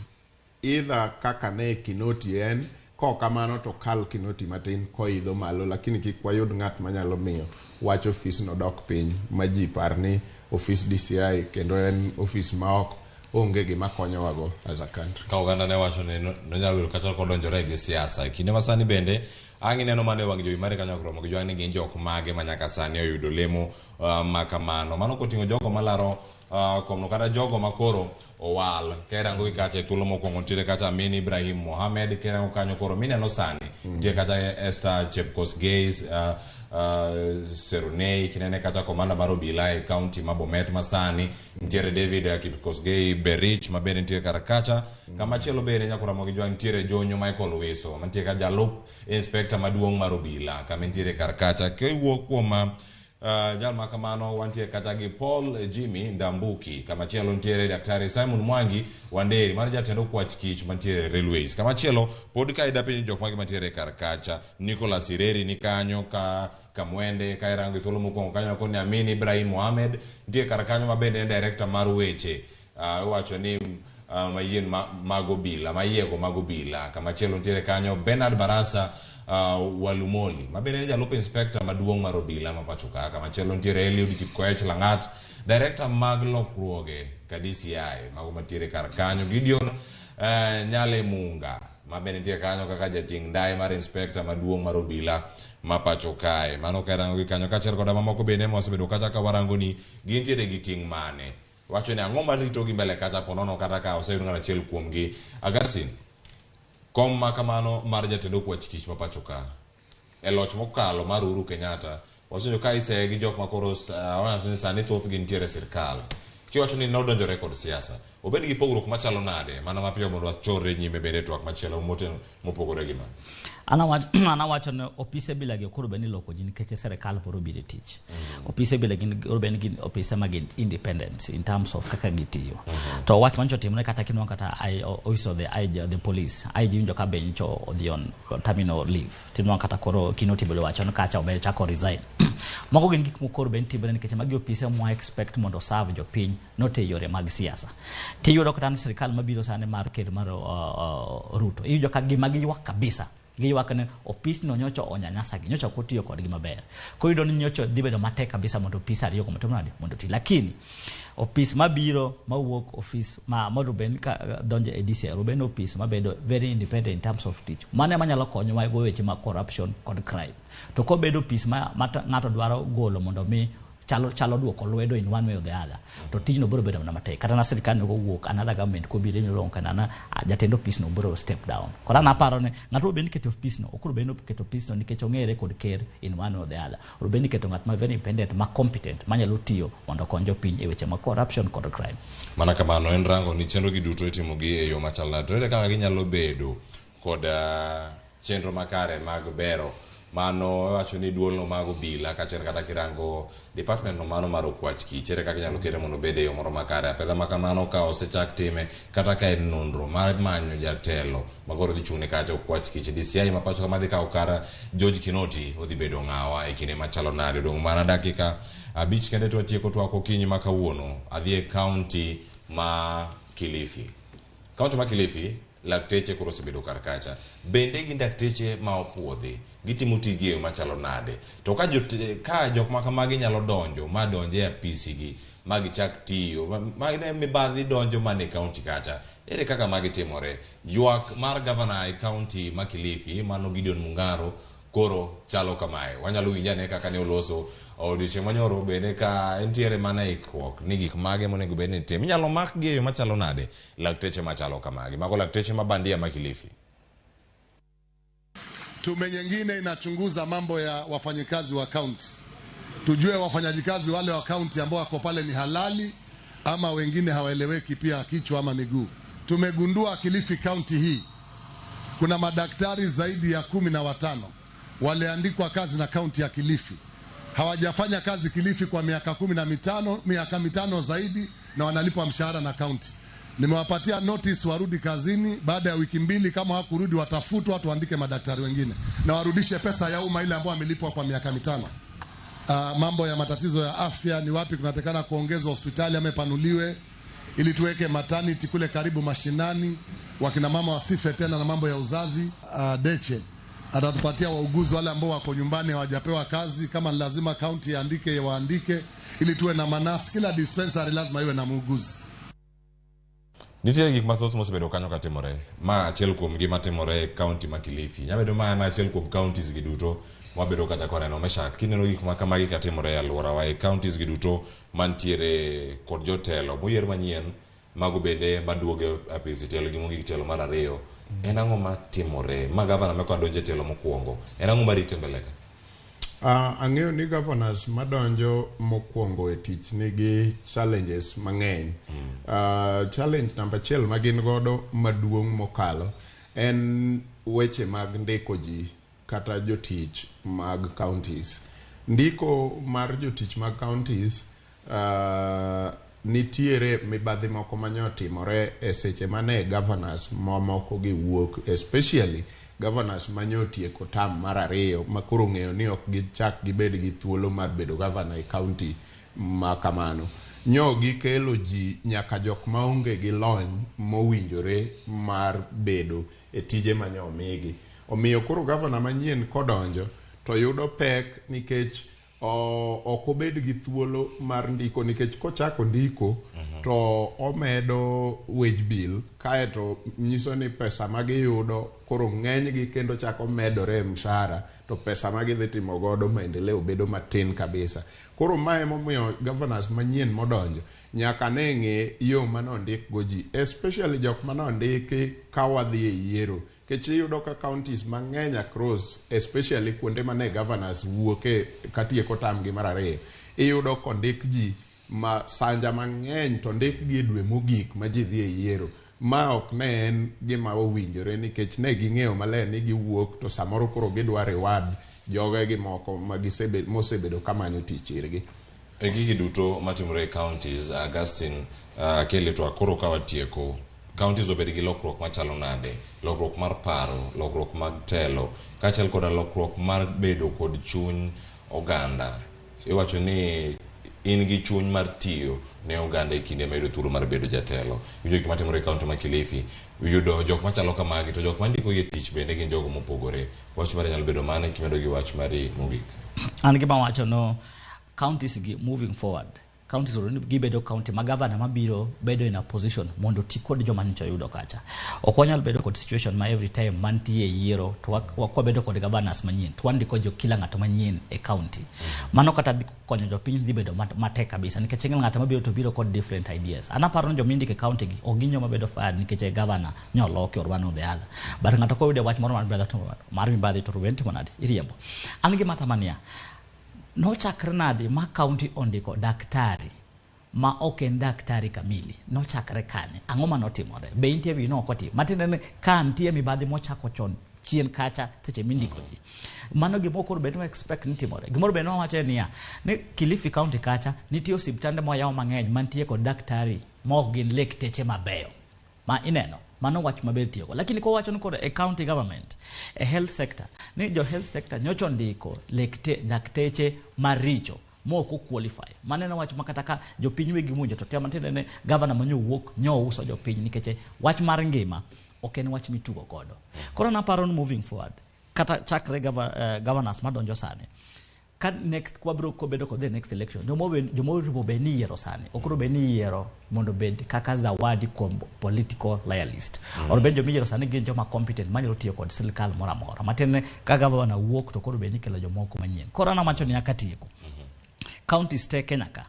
either kaka ne Kinoti en, kok kamano to kal Kinoti matin koidho malo, lakini kik wayud ng'at manyalo miyo wach ofisno dok piny ma ji par ni ofis DCI kendo en ofis ma ok Onge gima konyowago as a country. Ka oganda ne wacho ni nonyalo bedo kata kodonjore gi siasa. E kinde ma sani bende ang' ineno mana e wang' jowi mari kanyo romo gi jwang' ni gin jok mage ma nyaka sani oyudo lemo ma kamano. Mano koting'o jogo malaro komno kata jogo ma koro owal. Ka irango gi kacha e thuolo mokwongo nitiere kacha Amin Ibrahim Mohamed, kirango kanyo koro mineno sani nitie kacha Esther Chepkosgei Serunei, kinene kacha komanda mar obila e kaunti ma Bomet masani nitiere David Kipkosgei Berich ma bende nitiere kar kacha. Kamachielo bende nyaka romo gi jwang' nitiere Jonyo Michael Wiso mantie ka jalup inspector maduong' mar obila kama nitiere kar kacha. Kiwuok kuom jal ma kamano wantie kata gi Paul Jimmy Ndambuki. Kamachielo nitiere Daktari Simon Mwangi Wanderi mar jatend okwach kich mantiere Railways. Kamachielo pod ka ida penjo jok mage mantiere kar kacha, Nicholas Ireri ni kanyo ka Kamwende, ka irango e thuolo mokwongo kanyo koni Amin Ibrahim Mohamed nitie kar kanyo ma bende en director mar weche iwacho ni mayien mag obila mayiego mag obila. Kamachielo nitiere kanyo Bernard Barasa Walumoli ma bende en jalup inspector maduong' mar obila ma pacho ka. Kamachielo nitiere Eliud Kipkoech Lang'at, director mag lokruoge ka DCI mago mantiere kar kanyo. Gideon Nyale Munga ma bende nitie kanyo kaka jating' ndai mar inspector maduong' mar obila ma pacho kae. Mano ka irango gi kanyo kaachiel koda mamoko bende mosebedo kacha ka warango ni gintiere gi ting' mane. Wacho ni ang'o maritogi mbele kacha ponono kata ka oseyud ng'at achiel kuomgi. Augustine, kom ma kamano mar jatend okwach kich ma pacho ka e loch mokalo mar Uhuru Kenyatta wasenjo ka iseye gi jok ma koro wawacho ni sani thothgi nitiere e sirkal. Kiwacho ni nodonjore kod siasa, obed gi pogruok machalo nade mana mapiyo mondo wachorre nyime bende e twak machielo mopogore gi ma. Anawacho ni opise bila gi koro bed ni iloko ji nikech sirkal biro biro e tich. Opise bila gin koro bed ni gin opise ma gin independent in terms of kaka gitiyo. To wach manyicho timore kata kinwang'o kata office of the IG, the police, IG winjo ka be nyicho odhi on terminal leave. Tinwang'o kata koro Kinoti bende wacho ni kacha obe chako resign. Mago gin gik mokoro bed ni timore nikech magi opise mwa expect mondo serve jopiny not e yore mag siasa. Tiyudo kata ni sirkal mabiro sani mar ker mar Ruto, iyudo ka gima giywak kabisa. Giywak ni opisno nyocha onyanyasa gi, nyocha ok otiyo kodgi maber. Koro iyudo ni nyocha dhi bedo matek kabisa mondo opis ariyo go mondo nade, mondo oti. Lakini opis mabiro mawuok ofis ma Ruben ka donjo e DCI, Ruben opis mabedo very independent in terms of tich. Mano ema nyalo konyowa go weche mag corruption kod crime. To kobedo opis ma ng'ato dwaro golo mondo mi chalo duoko lwedo in one way or the other, to tijno biro bedo mana matek. Kata na sirkal no kowuok, another government kobiro iluongo kana na jatend ofis no biro step down. Koro an aparo ni ng'ato biro keto ofis no, ok biro keto ofis no nikech ong'ere kod ker in one way or the other. Biro keto ng'at ma very independent, ma competent, manyalo tiyo mondo okony jopiny e weche mag corruption kod crime. Mana kamano en rango ni chenro gi duto itimo gi e yo machal nade. To ere kaka ginyalo bedo kod chenro makare mag bero mano wacho ni duolno mag obila kaachiel kata kirango department no mano mar okwach kich ere kaka inyalo kete mondo obed e yo moro makare. Apedha ma kamano ka osechak time kata ka en nonro mar manyo jatelo ma koro dhi chung'ne kacha okwach kich DCI ma pacho kama dhi kawo kar George Kinoti odhi bedo ng'awa e kinde machalo nade. Odong' mana dakika 5 kende to watieko twak okinyi ma kawuono. Adhi e kaunti ma Kilifi. Kaunti ma Kilifi lakteche koro osebedo kar kacha. Bende gin dakteche ma opuodhi, gitimo tijgi e yo machalo nade? To ka jok ma kamagi nyalo donjo ma donje e apisigi ma gichak tiyo, ma ne mibadhi donjo mana e kaunti kacha, ere kaka magi timore? Ywak mar gavana e kaunti ma Kilifi, mano Gideon Mung'aro, koro chalo kamae. Wanyalo winjo ane kaka ne oloso odiochieng' manyoro bende ka entiere mana ikruok ni gik mage monego bed ni itimo. Inyalo makgi e yo machalo nade lakteche machalo kamagi? Mago lakteche ma bandia ma Kilifi. Tume nyingine inachunguza mambo ya wafanyikazi wa kaunti, tujue wafanyakazi wale wa kaunti ambao wako pale ni halali ama wengine hawaeleweki pia kichwa ama miguu. Tumegundua Kilifi County hii kuna madaktari zaidi ya 15 waliandikwa kazi na kaunti ya Kilifi, hawajafanya kazi Kilifi kwa miaka 15, miaka 5 zaidi, na wanalipwa mshahara na kaunti. Nimewapatia notice warudi kazini. Baada ya wiki 2 kama hawakurudi watafutwa, tuandike madaktari wengine na warudishe pesa ya umma ile ambayo wamelipwa kwa miaka 5. Mambo ya matatizo ya afya, ni wapi kunatakana kuongezwa hospitali ama ipanuliwe ili tuweke maternity kule karibu mashinani, wakina mama wasife tena na mambo ya uzazi. Deche atatupatia wauguzi wale ambao wako nyumbani hawajapewa kazi, kama lazima county iandike waandike, ili tuwe na manasi. Kila dispensary lazima iwe na muuguzi. Nitie gik mathoth mosebedo kanyo katimore. Ma achiel kuom gi matimore e kaunti ma Kilifi. Nyabedo ma en achiel kuom counties gi duto wabedo kacha koneno. Meshak, kineno gik ma kamagi katimore e alworawa e counties gi duto mantiere kod jotelo moyier manyien, mago bende maduogo e apis telo gi mogik tielo mar ariyo. En ang'o matimore? Ma gavana meko donjo e tielo mokwongo. En ang'o marite mbele ka? Ang'eyo ni governors madonjo mokwongo e tich nigi challenges mang'eny. Challenge namba achiel ma gin godo maduong' mokalo en weche mag ndiko ji kata jotich mag counties. Ndiko mar jotich mag counties nitiere mibadhi moko manyotimore e seche mane governors mamoko gi wuok, especially governors manyotieko term mar ariyo ma koro ng'eyo ni ok gichak gibed gi thuolo mar bedo governor e county ma kamano. Nyo gikelo ji nyaka jok maonge gi lony mowinjore mar bedo e tije manyo omigi. Omiyo koro governor manyien kodonjo to yudo pek nikech ok obed gi thuolo mar ndiko, nikech kochako ndiko to omedo wage bill, kaeto nyiso ni pesa ma giyudo koro ng'enygi kendo chako medore e mshahara, to pesa ma gidhi timo godo maendeleo bedo matin kabisa. Koro mae emomiyo governors manyien modonjo nyaka ne ng'e yo manondik go ji, especially jok manondiki ka wadhi e yiero. Nikech iyudo ka counties mang'eny across, especially kuonde mane governors wuoke katieko term gi mar ariyo, iyudo kondik ji ma sanja mang'eny to ndik gi e dwe mogik ma ji dhi e yiero. Ma ok ne en gima owinjore, nikech ne ging'eyo maler ni giwuok to samoro koro gidwa reward jogegi moko ma mosebedo kamanyo tich irgi. E gigi duto matimore e counties, Augustine Kelly, to koro ka watieko, counties obed gi lokruok machalo nade? Lokruok mar paro, lokruok mag telo, kaachiel koda lokruok mar bedo kod chuny oganda. Iwacho ni in gi chuny mar tiyo ne oganda e kinde ma iyudo thuolo mar bedo jatelo. Iwinjo gik matimore e kaunti ma Kilifi, iyudo jok machalo kamagi, to jok mandiko gi e tich bende gin jogo mopogore. Wach mari nyalo bedo mane kimedo gi wach mari mogik? An gima wacho no, counties gi moving forward, counties onego gibedo county ma governor mabiro bedo in a position mondo oti kod joma nyocha oyudo kacha. Ok wanyal bedo kod situation ma every time mantie yiero to wabedo kod governors manyien to wandiko jo kila ng'ato manyien e county. Mano kata dhi konyo jopiny dhi bedo matek kabisa, nikech ing'e ng'ato mabiro to biro kod different ideas. An aparo ni joma indiko e county gi ok gin joma bedo fired nikech e governor nyoloki or one or the other. But ng'ato koyudo wach moro mar mibadhi to mar mibadhi to ruwen timo nade? Iriembo. An gima atama niya, nochakre nade ma county ondiko daktari ma ok en daktari kamili? Nochakre kanye? Ang'o manotimore? Be interview no ok otim? Matiende ni ka nitie mibadhi mochako chon chien kacha seche mindiko ji. Mano gima koro bed ni expect ni timore. Gimoro bende wawacho niya, ni Kilifi County kacha nitie osiptande moyaw mang'eny mantie kod daktari ma ok gin lekteche mabeyo. Ma ineno, mano wach maber tiyogo. Lakini kowacho ni koro e county government, e health sector, ni jo health sector nyocha ondiko lekte, dakteche maricho ma ok qualify. Mano en wach ma kata ka jopiny wegi winjo to tema tiende ni governor manyo wuok nyo uso jopiny, nikech wach mar ngima ok en wach mitugo godo. Koro naparo ni moving forward, kata chakre governors madonjo sani, ka next kwabro kobedo kod the next election, jomo bed ni yiero sani, ok bed ni yiero mondo bed kaka zawadi kuom political loyalist. Or bed joma iyiero sani gin joma competent manyalo tiyo kod sirikal moro amora. Matiende ni ka governor wuok to koro bed ni ikelo jomoko manyien. Koro an awacho ni akatieko. Counties te Kenya ka,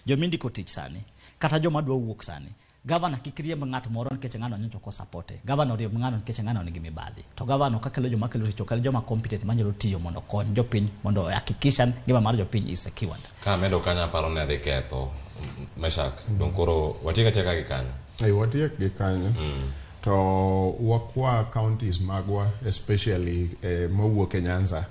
joma indiko tich sani, kata joma dwa wuok sani, governor kik riemb ng'at moro nikech ng'ano nyocha ok osapote. Governor oriemb ng'ano nikech ng'ano nigi mibadhi. To governor kakelo joma kelo tich, okel joma competent manyalo tiyo mondo okony jopiny, mondo hakikisha ngima mar jopiny is secured. Ka amedo kanyo aparo ni adhi ketho Meshak. Dong koro watiek atieka gi kanyo. Watiek gi kanyo. To wakwa counties magwa, especially mawuok e Nyanza,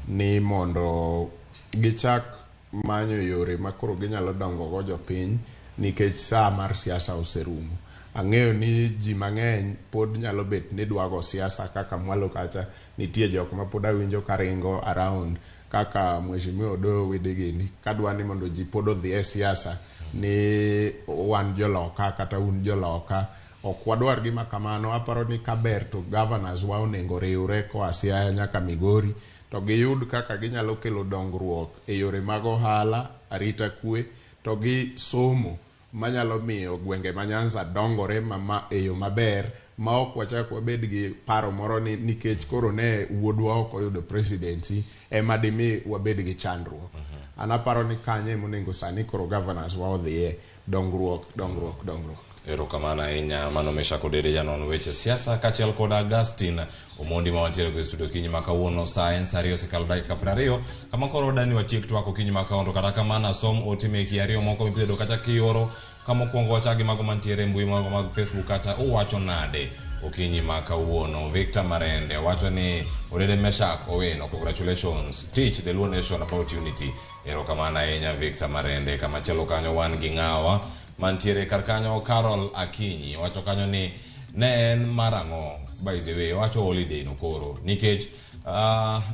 ni mondo gichak manyo yore ma koro ginyalo dongo go jopiny, nikech saa mar siasa oserumo. Ang'eyo ni ji mang'eny pod nyalo bet ni dwago siasa kaka mwalo kacha, nitie jok ma pod awinjo ka ringo around kaka Mheshimiwa Odoyo Widi gini, kadwa ni mondo ji pod odhi e siasa ni wan joloka kata un joloka. Ok wadwar gima kamano. Aparo ni kaber to governors wa onego riwre koa Siaya nyaka Migori, to giyud kaka ginyalo kelo dongruok e yore mag ohala, arita kwe, to gi somo. manyalo miyo gwenge ma Nyanza dongore ma e yo maber ma ok wachak wabed gi paro moro ni nikech koro ne wuodwa ok oyudo presidency ema dimi wabed gi chandruok. An aparo ni kanyo emonego sani koro governors wa odhiye dongruok dongruok dongruok. Erokamano ahinya mano Meshack Odede janon weche siasa kaachiel kod Augustine Omondi ma wantiere go e studio okinyi ma kawuono sa en sa 2 osekalo dakika 20 kama koro dani watiek twak okinyi ma kawuono to kata kamano asom ote meki ariyo moko mibedo kata kioro kama okwongo wachak gi mago mantiere e mbui mago mag Facebook kata uwacho nade okinyi ma kawuono Victor Marende wacho ni Odede Meshack Owino congratulations teach the Luo nation about unity erokamano ahinya Victor Marende kamachielo kanyo wan gi ng'awa mantiere kar kanyo Carol Akinyi wacho kanyo ni ne en mar ang'o by the way wacho holiday no koro nikech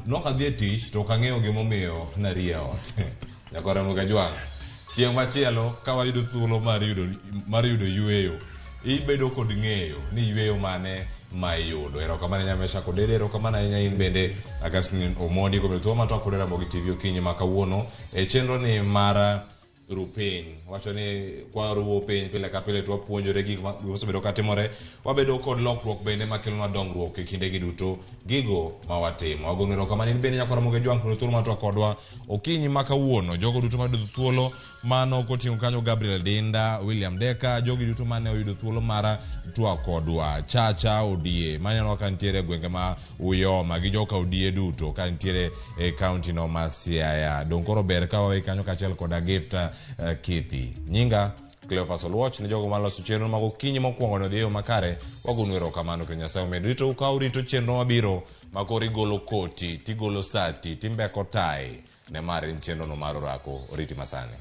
nok adhi e tich to ok ang'eyo gimomiyo narie ot nyakore Mugajwang' chieng' machielo ka wayudo thuolo mar yudo mar yudo yueyo ibedo kod ng'eyo ni yueyo mane ma iyudo erokamano ahinya Meshack Odede erokamano ahinya in bende Augustine Omondi kuom thuolo matwak kod Ramogi TV okinyi ma kawuono e chenro ni mar ru piny wacho ni kwaruwo piny pile ka pile to wapuonjore gik mosebedo katimore wabedo kod lokruok bende makelonwa dongruok e kindegi duto gigo ma watimo wagonu erokamano in bende nyakora Ramogi Jwang' kuom thuolo matwak kodwa okinyi ma kawuono jogo duto mayudo thuolo mano koting'o kanyo Gabriel Dinda William Deka jogi duto mane oyudo thuolo mar twak kodwa Chacha Odie maneno ka nitiere e gwenge ma Uyoma gi joka Odie duto ka nitiere e kaunti no ma Siaya dong' koro ber ka wawe kanyo kaachiel koda Gift Kithi nyinga Cleophas Oluoch ne jogo maloso chenro mag okinyi mokwongo ne odhi e yo makare wagonu erokamano kendo Nyasaye omed ritou ka urito chenro mabiro ma koro igolo koti tigolo sati timbeko tai ne mar en chenro no mar orako oriti masani.